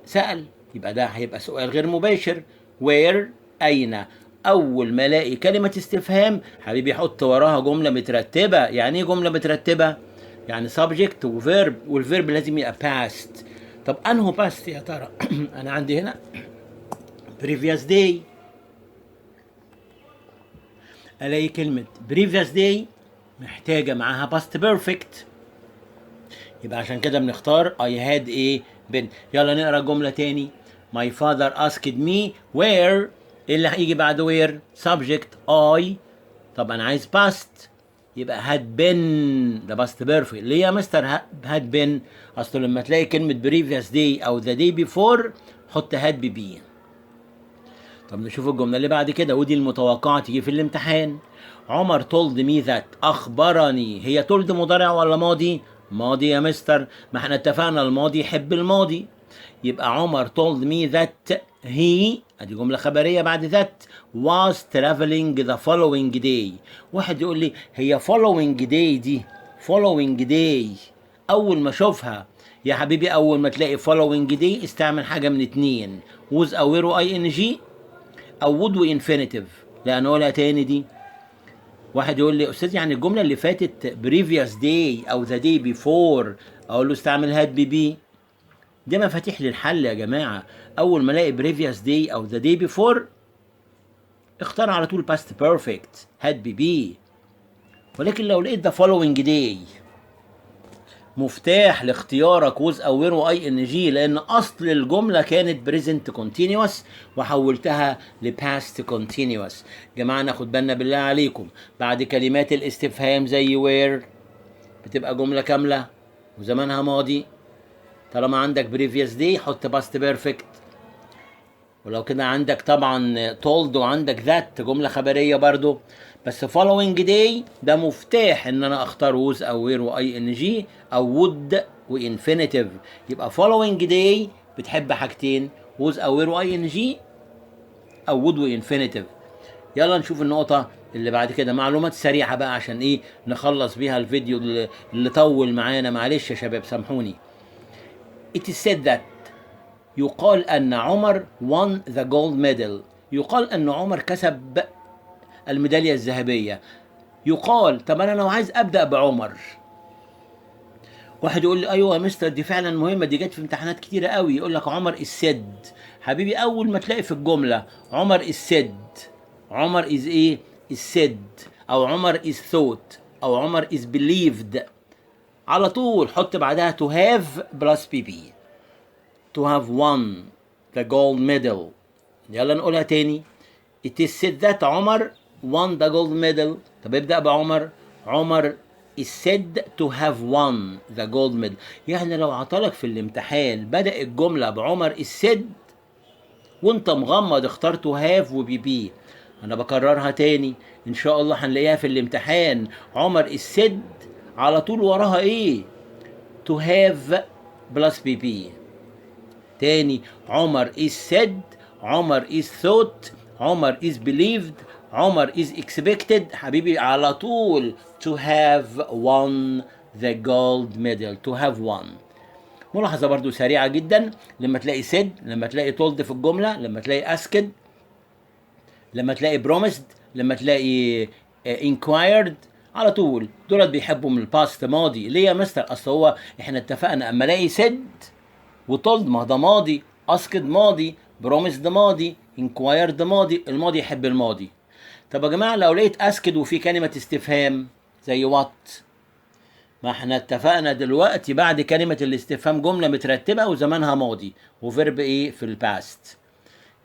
سأل، يبقى ده هيبقى سؤال غير مباشر. where أين. أول ما الاقي كلمة استفهام حبيبي حط وراها جملة مترتبة. يعني إيه جملة مترتبة؟ يعني subject و verb، وال verb لازم يبقى past. طب أنهو past يا ترى؟ أنا عندي هنا previous day، ألاقي كلمة previous day محتاجة معاها past perfect، يبقى عشان كده بنختار I had ايه been. يلا نقرا الجملة تاني: My father asked me where. ايه اللي هيجي بعد where؟ subject I. طب انا عايز past، يبقى had been، ده past perfect. ليه يا مستر had been؟ اصل لما تلاقي كلمة previous day او the day before حط had PP. طب نشوف الجملة اللي بعد كده، ودي المتوقعة تيجي في الامتحان. عمر told me that، أخبرني. هي told مضارع ولا ماضي؟ ماضي يا مستر. ما احنا اتفقنا الماضي يحب الماضي. يبقى عمر told me that he، ادي جملة خبرية بعد that، was traveling the following day. واحد يقول لي هي following day دي، following day اول ما اشوفها يا حبيبي، اول ما تلاقي following day استعمل حاجة من اتنين: was او were ing او would و infinitive. لا، نقولها تاني دي. واحد يقول لي استاذ، يعني الجملة اللي فاتت previous day او the day before، اقول له استعمل had PP. دي مفاتيح للحل يا جماعه. اول ما الاقي previous day او the day before اختار على طول past perfect had PP. ولكن لو لقيت the following day، مفتاح لاختيارك was او were و ing، لان اصل الجملة كانت present continuous وحولتها ل past continuous. جماعة ناخد بالنا بالله عليكم، بعد كلمات الاستفهام زي where بتبقى جملة كاملة وزمانها ماضي. طالما عندك previous day حط past perfect. ولو كده عندك طبعا told وعندك that جملة خبرية برضو، بس following day ده مفتاح ان انا اختار was او were و ing او would و infinitive. يبقى following day بتحب حاجتين: was او were و ing او would و infinitive. يلا نشوف النقطة اللي بعد كده. معلومات سريعة بقى عشان ايه؟ نخلص بيها الفيديو اللي طول معانا. معلش يا شباب سامحوني. It is said that، يقال أن عمر won the gold medal. يقال أن عمر كسب الميدالية الذهبية. يقال، طب أنا لو عايز أبدأ بعمر، واحد يقول لي ايوه يا مستر دي فعلا مهمه، دي جت في امتحانات كتيرة قوي. يقول لك عمر is said. حبيبي اول ما تلاقي في الجملة عمر is said، عمر is ايه؟ is said، او عمر is thought، او عمر is believed، على طول حط بعدها to have plus pp، to have won the gold medal. يلا نقولها تاني: it is said that عمر won the gold medal. طب ابدأ بعمر. عمر is said to have won the gold medal. يعني لو عطالك في الامتحان بدأ الجملة بعمر is said، وانت مغمض اختار to have و PP. انا بكررها تاني، ان شاء الله هنلاقيها في الامتحان. عمر is said، على طول وراها ايه؟ to have plus PP. تاني: عمر is said، عمر is thought، عمر is believed، عمر is عمر is expected حبيبي على طول to have won the gold medal، to have won. ملاحظة برضو سريعة جدا، لما تلاقي said، لما تلاقي told في الجملة، لما تلاقي asked، لما تلاقي promised، لما تلاقي inquired، على طول دولت بيحبوا من ال past ماضي. ليه يا مستر؟ اصل هو احنا اتفقنا اما الاقي said و told ما ده ماضي، asked ماضي، promised ماضي، inquired ماضي، الماضي يحب الماضي. طب يا جماعة لو لقيت asked وفي كلمة استفهام زي what، ما احنا اتفقنا دلوقتي بعد كلمة الاستفهام جملة مترتبة وزمانها ماضي و verb ايه في ال past،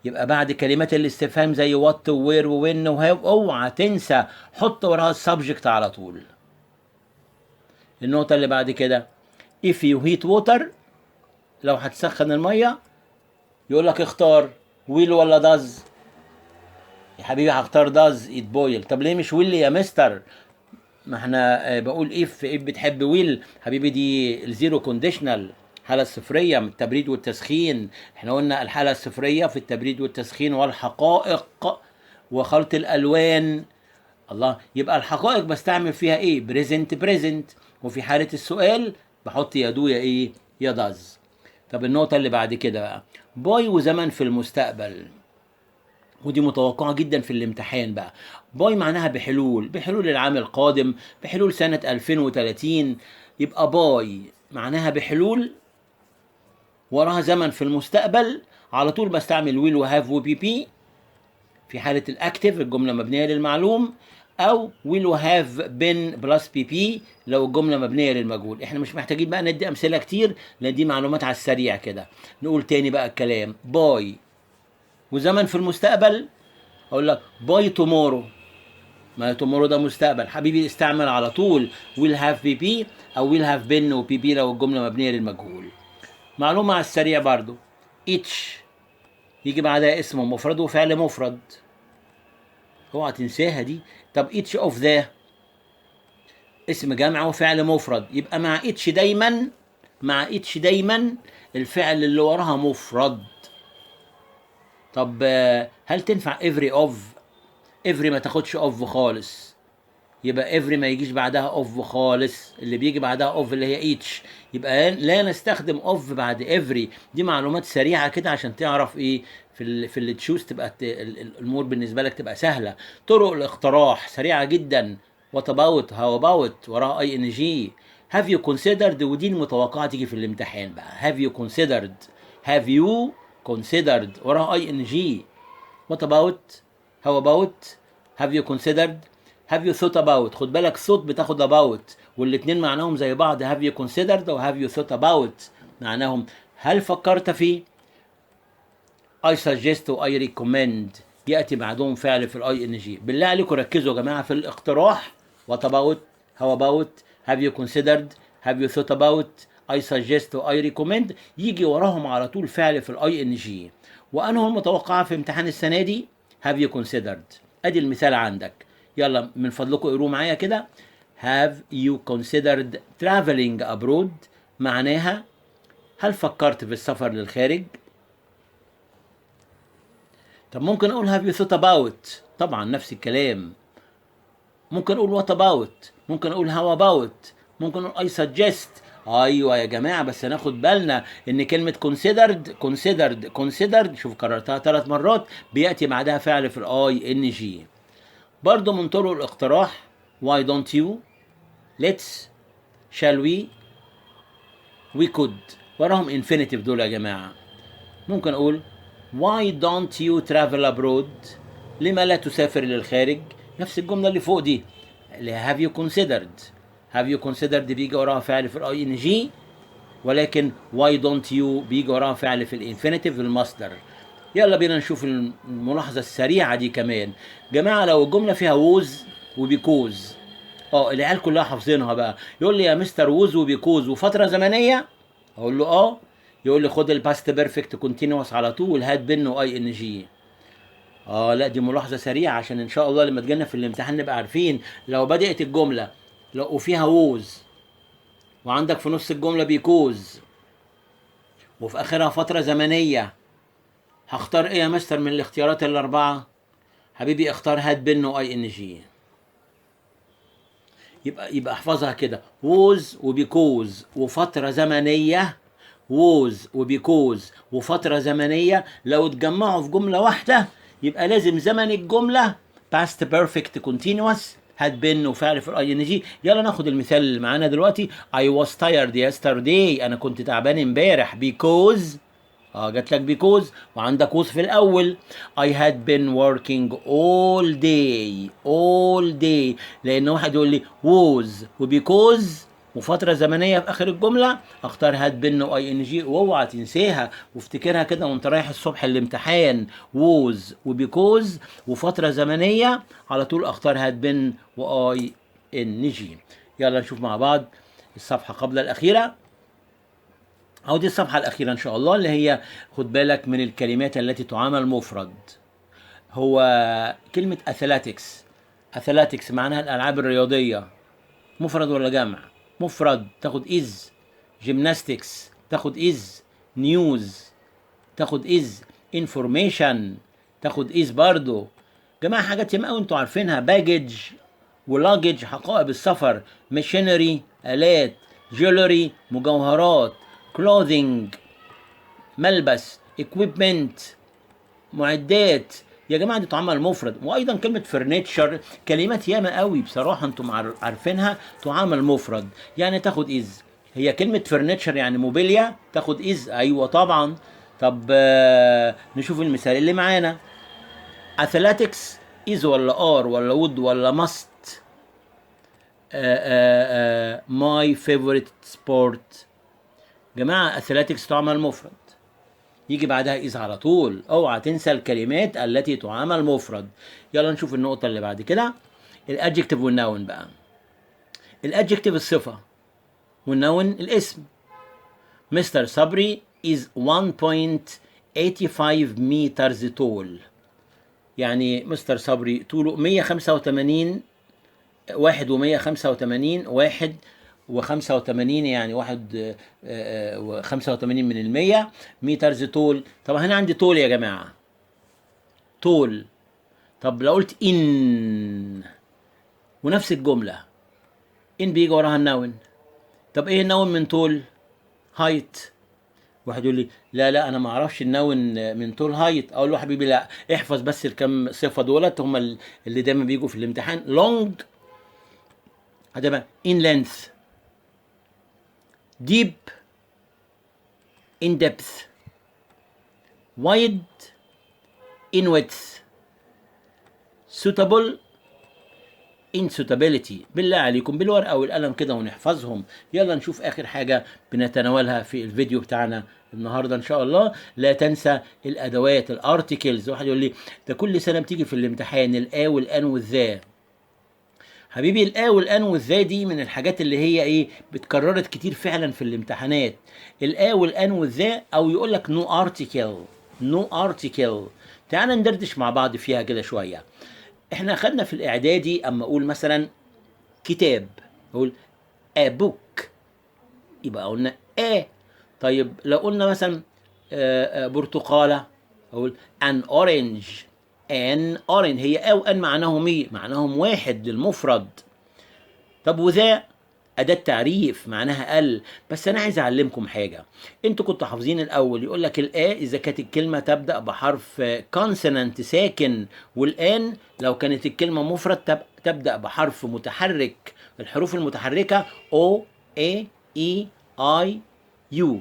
يبقى بعد كلمات الاستفهام زي what و where و when و how اوعى تنسى حط وراها ال subject على طول. النقطة اللي بعد كده if you heat water، لو هتسخن المية يقول لك اختار will ولا does. يا حبيبي هختار does it boil. طب ليه مش will يا مستر؟ ما احنا بقول if، if بتحب will. حبيبي دي ال zero conditional، الحالة الصفرية من التبريد والتسخين. احنا قلنا الحالة الصفرية في التبريد والتسخين والحقائق وخلط الألوان. الله، يبقى الحقائق بستعمل فيها ايه؟ present present، وفي حالة السؤال بحط يا do يا ايه يا does. طب النقطة اللي بعد كده بقى by وزمن في المستقبل، ودي متوقعة جدا في الامتحان بقى. by معناها بحلول، بحلول العام القادم، بحلول سنة 2030. يبقى by معناها بحلول وراها زمن في المستقبل، على طول بستعمل will و have و PP في حالة ال active الجملة مبنية للمعلوم، او will و have been plus PP لو الجملة مبنية للمجهول. احنا مش محتاجين بقى ندي امثلة كتير لان دي معلومات على السريع كده. نقول تاني بقى الكلام، by وزمن في المستقبل، اقول لك by tomorrow، ما tomorrow ده مستقبل حبيبي، استعمل على طول will have PP او will have been و PP لو الجملة مبنية للمجهول. معلومة على السريع برضو، each يجي بعدها اسم مفرد وفعل مفرد، اوعى تنساها دي. طب each of the اسم جمع وفعل مفرد، يبقى مع each دايما، مع each دايما الفعل اللي وراها مفرد. طب هل تنفع every of؟ every ما تاخدش of خالص، يبقى every ما يجيش بعدها of خالص، اللي بيجي بعدها of اللي هي each، يبقى لا نستخدم of بعد every. دي معلومات سريعة كده عشان تعرف ايه في اللي choose، تبقى الامور بالنسبة لك تبقى سهلة. طرق الاقتراح سريعة جدا، what about، how about وراها ing، have you considered، ودي المتوقعة تيجي في الامتحان بقى. have you considered، have you considered وراها ing، what about، how about، have you considered، have you thought about. خد بالك thought بتاخد about والاتنين معناهم زي بعض، have you considered و have you thought about معناهم هل فكرت في. I suggest و I recommend يأتي بعدهم فعل في ال ing. بالله عليكم ركزوا يا جماعة في الاقتراح، what about، how about، have you considered، have you thought about، I suggest و I recommend يجي وراهم على طول فعل في ال ing. وانه المتوقعة في امتحان السنة دي have you considered. ادي المثال عندك، يلا من فضلكم اقروا معايا كده. have you considered traveling abroad معناها هل فكرت في السفر للخارج. طب ممكن اقول have you thought about، طبعا نفس الكلام. ممكن اقول what about، ممكن اقول how about، ممكن اقول I suggest. ايوه يا جماعة بس ناخد بالنا ان كلمة considered considered considered، شوف كررتها 3 مرات، بياتي بعدها فعل في ال ing. برضو من طرق الاقتراح why don't you، let's، shall we، we could وراهم infinitive دول يا جماعة. ممكن اقول why don't you travel abroad، لما لا تسافر للخارج، نفس الجملة اللي فوق دي اللي have you considered. have you considered بيجي وراها فعل في ال ing، ولكن why don't you بيجي وراها فعل في ال infinitive المصدر. يلا بينا نشوف الملاحظة السريعة دي كمان. جماعة لو الجملة فيها was و because، العيال كلها حافظينها بقى، يقول لي يا مستر was و because وفترة زمنية، اقول له اه، يقول لي خد ال past perfect continuous على طول had been و ing. لا دي ملاحظة سريعة عشان ان شاء الله لما تجينا في الامتحان نبقى عارفين. لو بدأت الجملة لو وفيها was وعندك في نص الجملة because وفي اخرها فترة زمنية، هختار ايه يا مستر من الاختيارات الاربعة؟ حبيبي اختار had been و ing. يبقى احفظها كده، was و because وفترة زمنية، was و because وفترة زمنية لو اتجمعوا في جملة واحدة يبقى لازم زمن الجملة past perfect continuous، had been وفعل في ال ing. يلا ناخد المثال اللي معانا دلوقتي. I was tired yesterday، انا كنت تعبان امبارح، because جات لك because وعندك was في الاول. I had been working all day، all day، لان واحد يقول لي was و because وفترة زمنية في آخر الجملة اختار had been و ing. واوعى تنساها وافتكرها كده وانت رايح الصبح الامتحان، was و because وفترة زمنية على طول اختار had been و ing. يلا نشوف مع بعض الصفحة قبل الأخيرة، أو دي الصفحة الأخيرة إن شاء الله، اللي هي خد بالك من الكلمات التي تعامل مفرد. هو كلمة athletics، athletics معناها الألعاب الرياضية، مفرد ولا جمع؟ مفرد، تاخد is. gymnastics تاخد is، news تاخد is، information تاخد is برضو. جماعة حاجات ياما قوي انتوا عارفينها، baggage و luggage حقائب السفر، machinery آلات، jewelry مجوهرات، clothing ملبس، equipment معدات. يا جماعة دي تعامل مفرد. وايضا كلمة furniture، كلمات ياما قوي بصراحة انتم عارفينها تعامل مفرد، يعني تاخد is. هي كلمة furniture يعني موبيليا تاخد is، ايوه طبعا. طب نشوف المثال اللي معانا. athletics is ولا are ولا would ولا must my favorite sport؟ جماعة athletics تعمل مفرد، يجي بعدها is على طول. اوعى تنسى الكلمات التي تعامل مفرد. يلا نشوف النقطة اللي بعد كده، ال adjective وال noun بقى. ال adjective الصفة وال noun الاسم. مستر صبري is 1.85 meters tall، يعني مستر صبري طوله 185، واحد ومية خمسة وتمانين، واحد وخمسة وتمانين، يعني واحد وخمسة وتمانين من المية meters tall. طب هنا عندي tall يا جماعة، tall. طب لو قلت in ونفس الجملة، in بيجي وراها ال noun. طب ايه ال noun من tall؟ height. واحد يقول لي لا لا انا ما اعرفش ال noun من tall height. اقول له حبيبي لا، احفظ بس الكم صفة دولت هم اللي دايما بيجوا في الامتحان. long هتبقى in length، deep in depth، wide in width، suitable in suitability. بالله عليكم بالورقة والقلم كده ونحفظهم. يلا نشوف آخر حاجة بنتناولها في الفيديو بتاعنا النهاردة إن شاء الله. لا تنسى الأدوات، ال articles. واحد يقول لي ده كل سنة بتيجي في الامتحان ال a وال an وال the. حبيبي ال a وال an وال the دي من الحاجات اللي هي ايه، بتكررت كتير فعلا في الامتحانات، ال a وال an وال the، او يقول لك no article، no article. تعال ندردش مع بعض فيها كده شوية. احنا اخدنا في الاعدادي اما اقول مثلا كتاب اقول a book، يبقى قلنا a. طيب لو قلنا مثلا برتقالة اقول an orange، an orange، هي a و an معناهم ايه؟ معناهم واحد للمفرد. طب و the أداة تعريف معناها ال. بس أنا عايز أعلمكم حاجة، أنتوا كنتوا حافظين الأول يقول لك ال a إذا كانت الكلمة تبدأ بحرف consonant ساكن، وال an لو كانت الكلمة مفرد تبدأ بحرف متحرك، الحروف المتحركة O A E I U.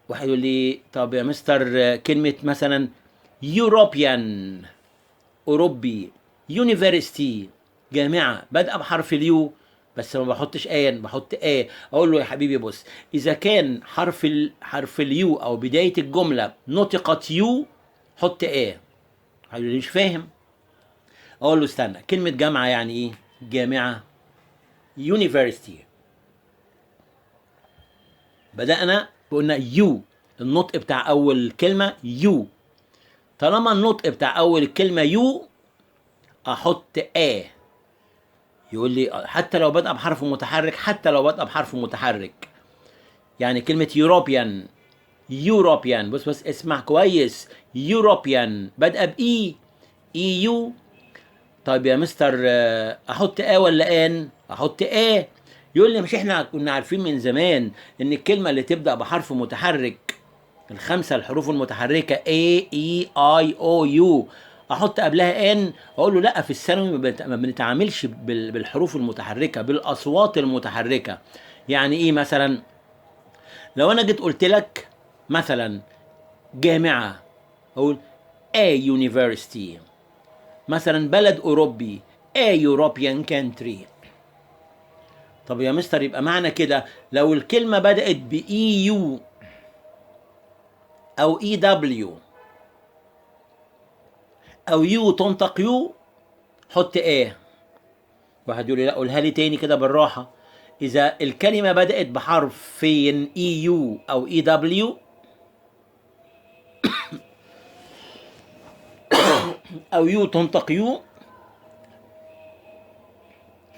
واحد يقول لي طب يا مستر كلمة مثلا European أوروبي، university جامعة، بادئة بحرف ال U بس ما بحطش an بحط a. اقول له يا حبيبي بص، اذا كان حرف ال U او بداية الجملة نطقت U حط a. هيقول لي مش فاهم. اقول له استنى، كلمة جامعة يعني ايه؟ جامعة university، بدأنا قلنا U، النطق بتاع اول كلمة U، طالما النطق بتاع اول كلمة U احط a. يقول لي حتى لو بدأ بحرف متحرك؟ حتى لو بدأ بحرف متحرك. يعني كلمة European، European، بص بس اسمع كويس، European بدأ ب E، E U. طيب يا مستر، احط a ولا an؟ احط a. يقول لي مش احنا كنا عارفين من زمان ان الكلمة اللي تبدا بحرف متحرك، الخمسة الحروف المتحركة A E I O U، احط قبلها an؟ اقول له لا، في الثانوي ما بنتعاملش بالحروف المتحركه، بالاصوات المتحركه. يعني ايه؟ مثلا لو انا جيت قلت لك مثلا جامعه، اقول a university. مثلا بلد اوروبي، a European country. طب يا مستر، يبقى معنى كده لو الكلمة بدأت ب E U أو E W أو U تنطق U، حط a؟ واحد يقول لي لا، قولها لي تاني كده بالراحة. إذا الكلمة بدأت بحرفين E U أو E W أو U تنطق U،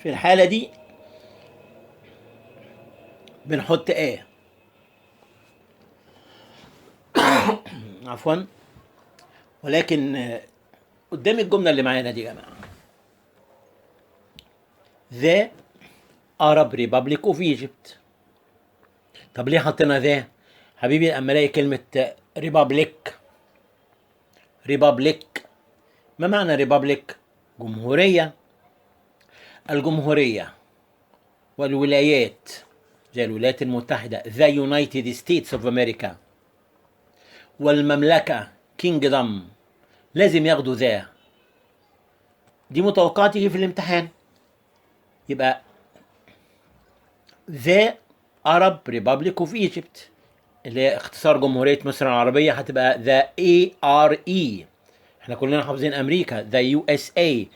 في الحالة دي بنحط a. عفوا. ولكن قدام الجملة اللي معانا دي يا جماعة، The Arab Republic of Egypt. طب ليه حطينا the؟ حبيبي اما الاقي كلمة republic، republic، ما معنى republic؟ جمهورية. الجمهورية والولايات زي الولايات المتحدة The United States of America، والمملكة Kingdom، لازم ياخدوا the. دي متوقعة تيجي في الامتحان. يبقى The Arab Republic of Egypt اللي هي اختصار جمهورية مصر العربية هتبقى The ARE. احنا كلنا حافظين أمريكا The USA،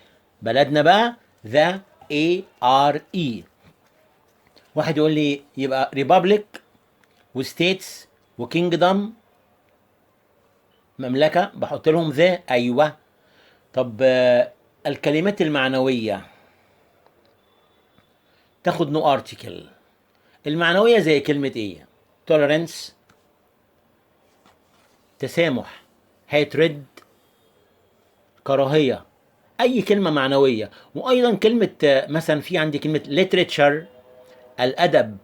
بلدنا بقى The ARE. واحد يقول لي يبقى Republic و States و Kingdom مملكة بحط لهم the؟ أيوة. طب الكلمات المعنوية تاخد no article. المعنوية زي كلمة ايه؟ tolerance تسامح، hatred كراهية، أي كلمة معنوية. وأيضا كلمة مثلا في عندي كلمة literature الأدب،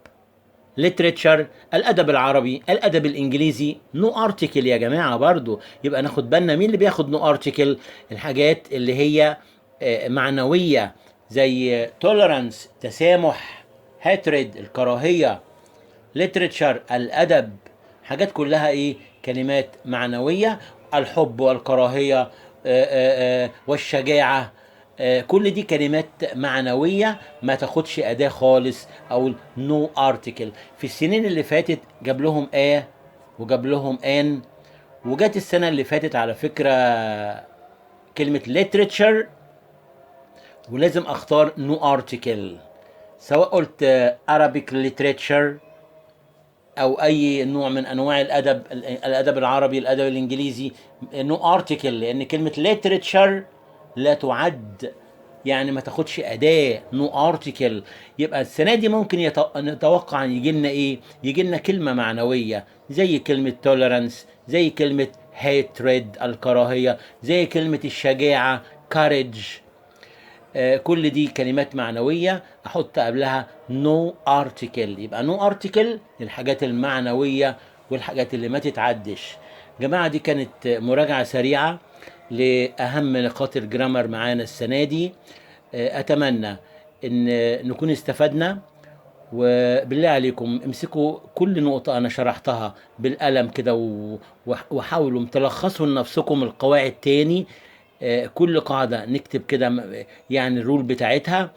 literature الأدب العربي، الأدب الإنجليزي، no article يا جماعة برضو. يبقى ناخد بالنا مين اللي بياخد no article؟ الحاجات اللي هي معنوية زي tolerance تسامح، hatred الكراهية، literature الأدب، حاجات كلها إيه؟ كلمات معنوية. الحب والكراهية، والشجاعة، كل دي كلمات معنوية ما تاخدش أداة خالص أو no article. في السنين اللي فاتت جاب لهم a وجاب لهم an، وجات السنة اللي فاتت على فكرة كلمة literature ولازم أختار no article، سواء قلت Arabic literature أو أي نوع من أنواع الأدب، الأدب العربي، الأدب الإنجليزي، no article، لأن كلمة literature لا تعد، يعني ما تاخدش أداة، no article. يبقى السنة دي ممكن نتوقع أن يجي لنا إيه؟ يجي لنا كلمة معنوية زي كلمة tolerance، زي كلمة hatred الكراهية، زي كلمة الشجاعة courage. كل دي كلمات معنوية أحط قبلها no article. يبقى no article للحاجات المعنوية والحاجات اللي ما تتعدش. جماعة دي كانت مراجعة سريعة لأهم نقاط الجرامر معانا السنة دي. أتمنى إن نكون استفدنا، وبالله عليكم امسكوا كل نقطة أنا شرحتها بالقلم كده وحاولوا تلخصوا لنفسكم القواعد تاني. كل قاعدة نكتب كده ال rule بتاعتها،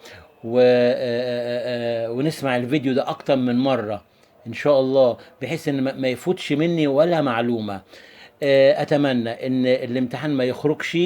ونسمع الفيديو ده أكتر من مرة إن شاء الله، بحيث إن ما يفوتش مني ولا معلومة. أتمنى إن الامتحان ما يخرجش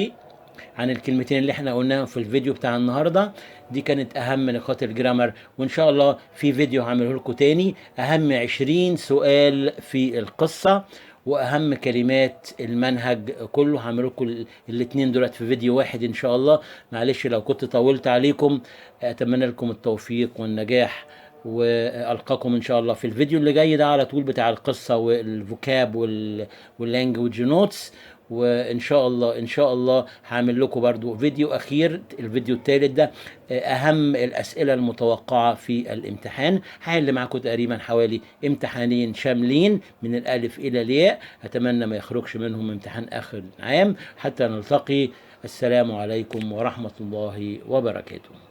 عن الكلمتين اللي احنا قلناهم في الفيديو بتاع النهاردة. دي كانت أهم نقاط ال grammar، وإن شاء الله في فيديو هعمله لكم تاني أهم 20 سؤال في القصة وأهم كلمات المنهج كله. هعمل لكم الاتنين دولت في فيديو واحد إن شاء الله. معلش لو كنت طولت عليكم، أتمنى لكم التوفيق والنجاح، وألقاكم إن شاء الله في الفيديو اللي جاي ده على طول بتاع القصة وال vocab وال language notes. وان شاء الله ان شاء الله هعمل لكم برضو فيديو اخير، الفيديو الثالث ده اهم الاسئلة المتوقعة في الامتحان. هحل معاكم تقريبا حوالي امتحانين شاملين من الالف الى الياء، اتمنى ما يخرجش منهم امتحان اخر العام. حتى نلتقي، السلام عليكم ورحمة الله وبركاته.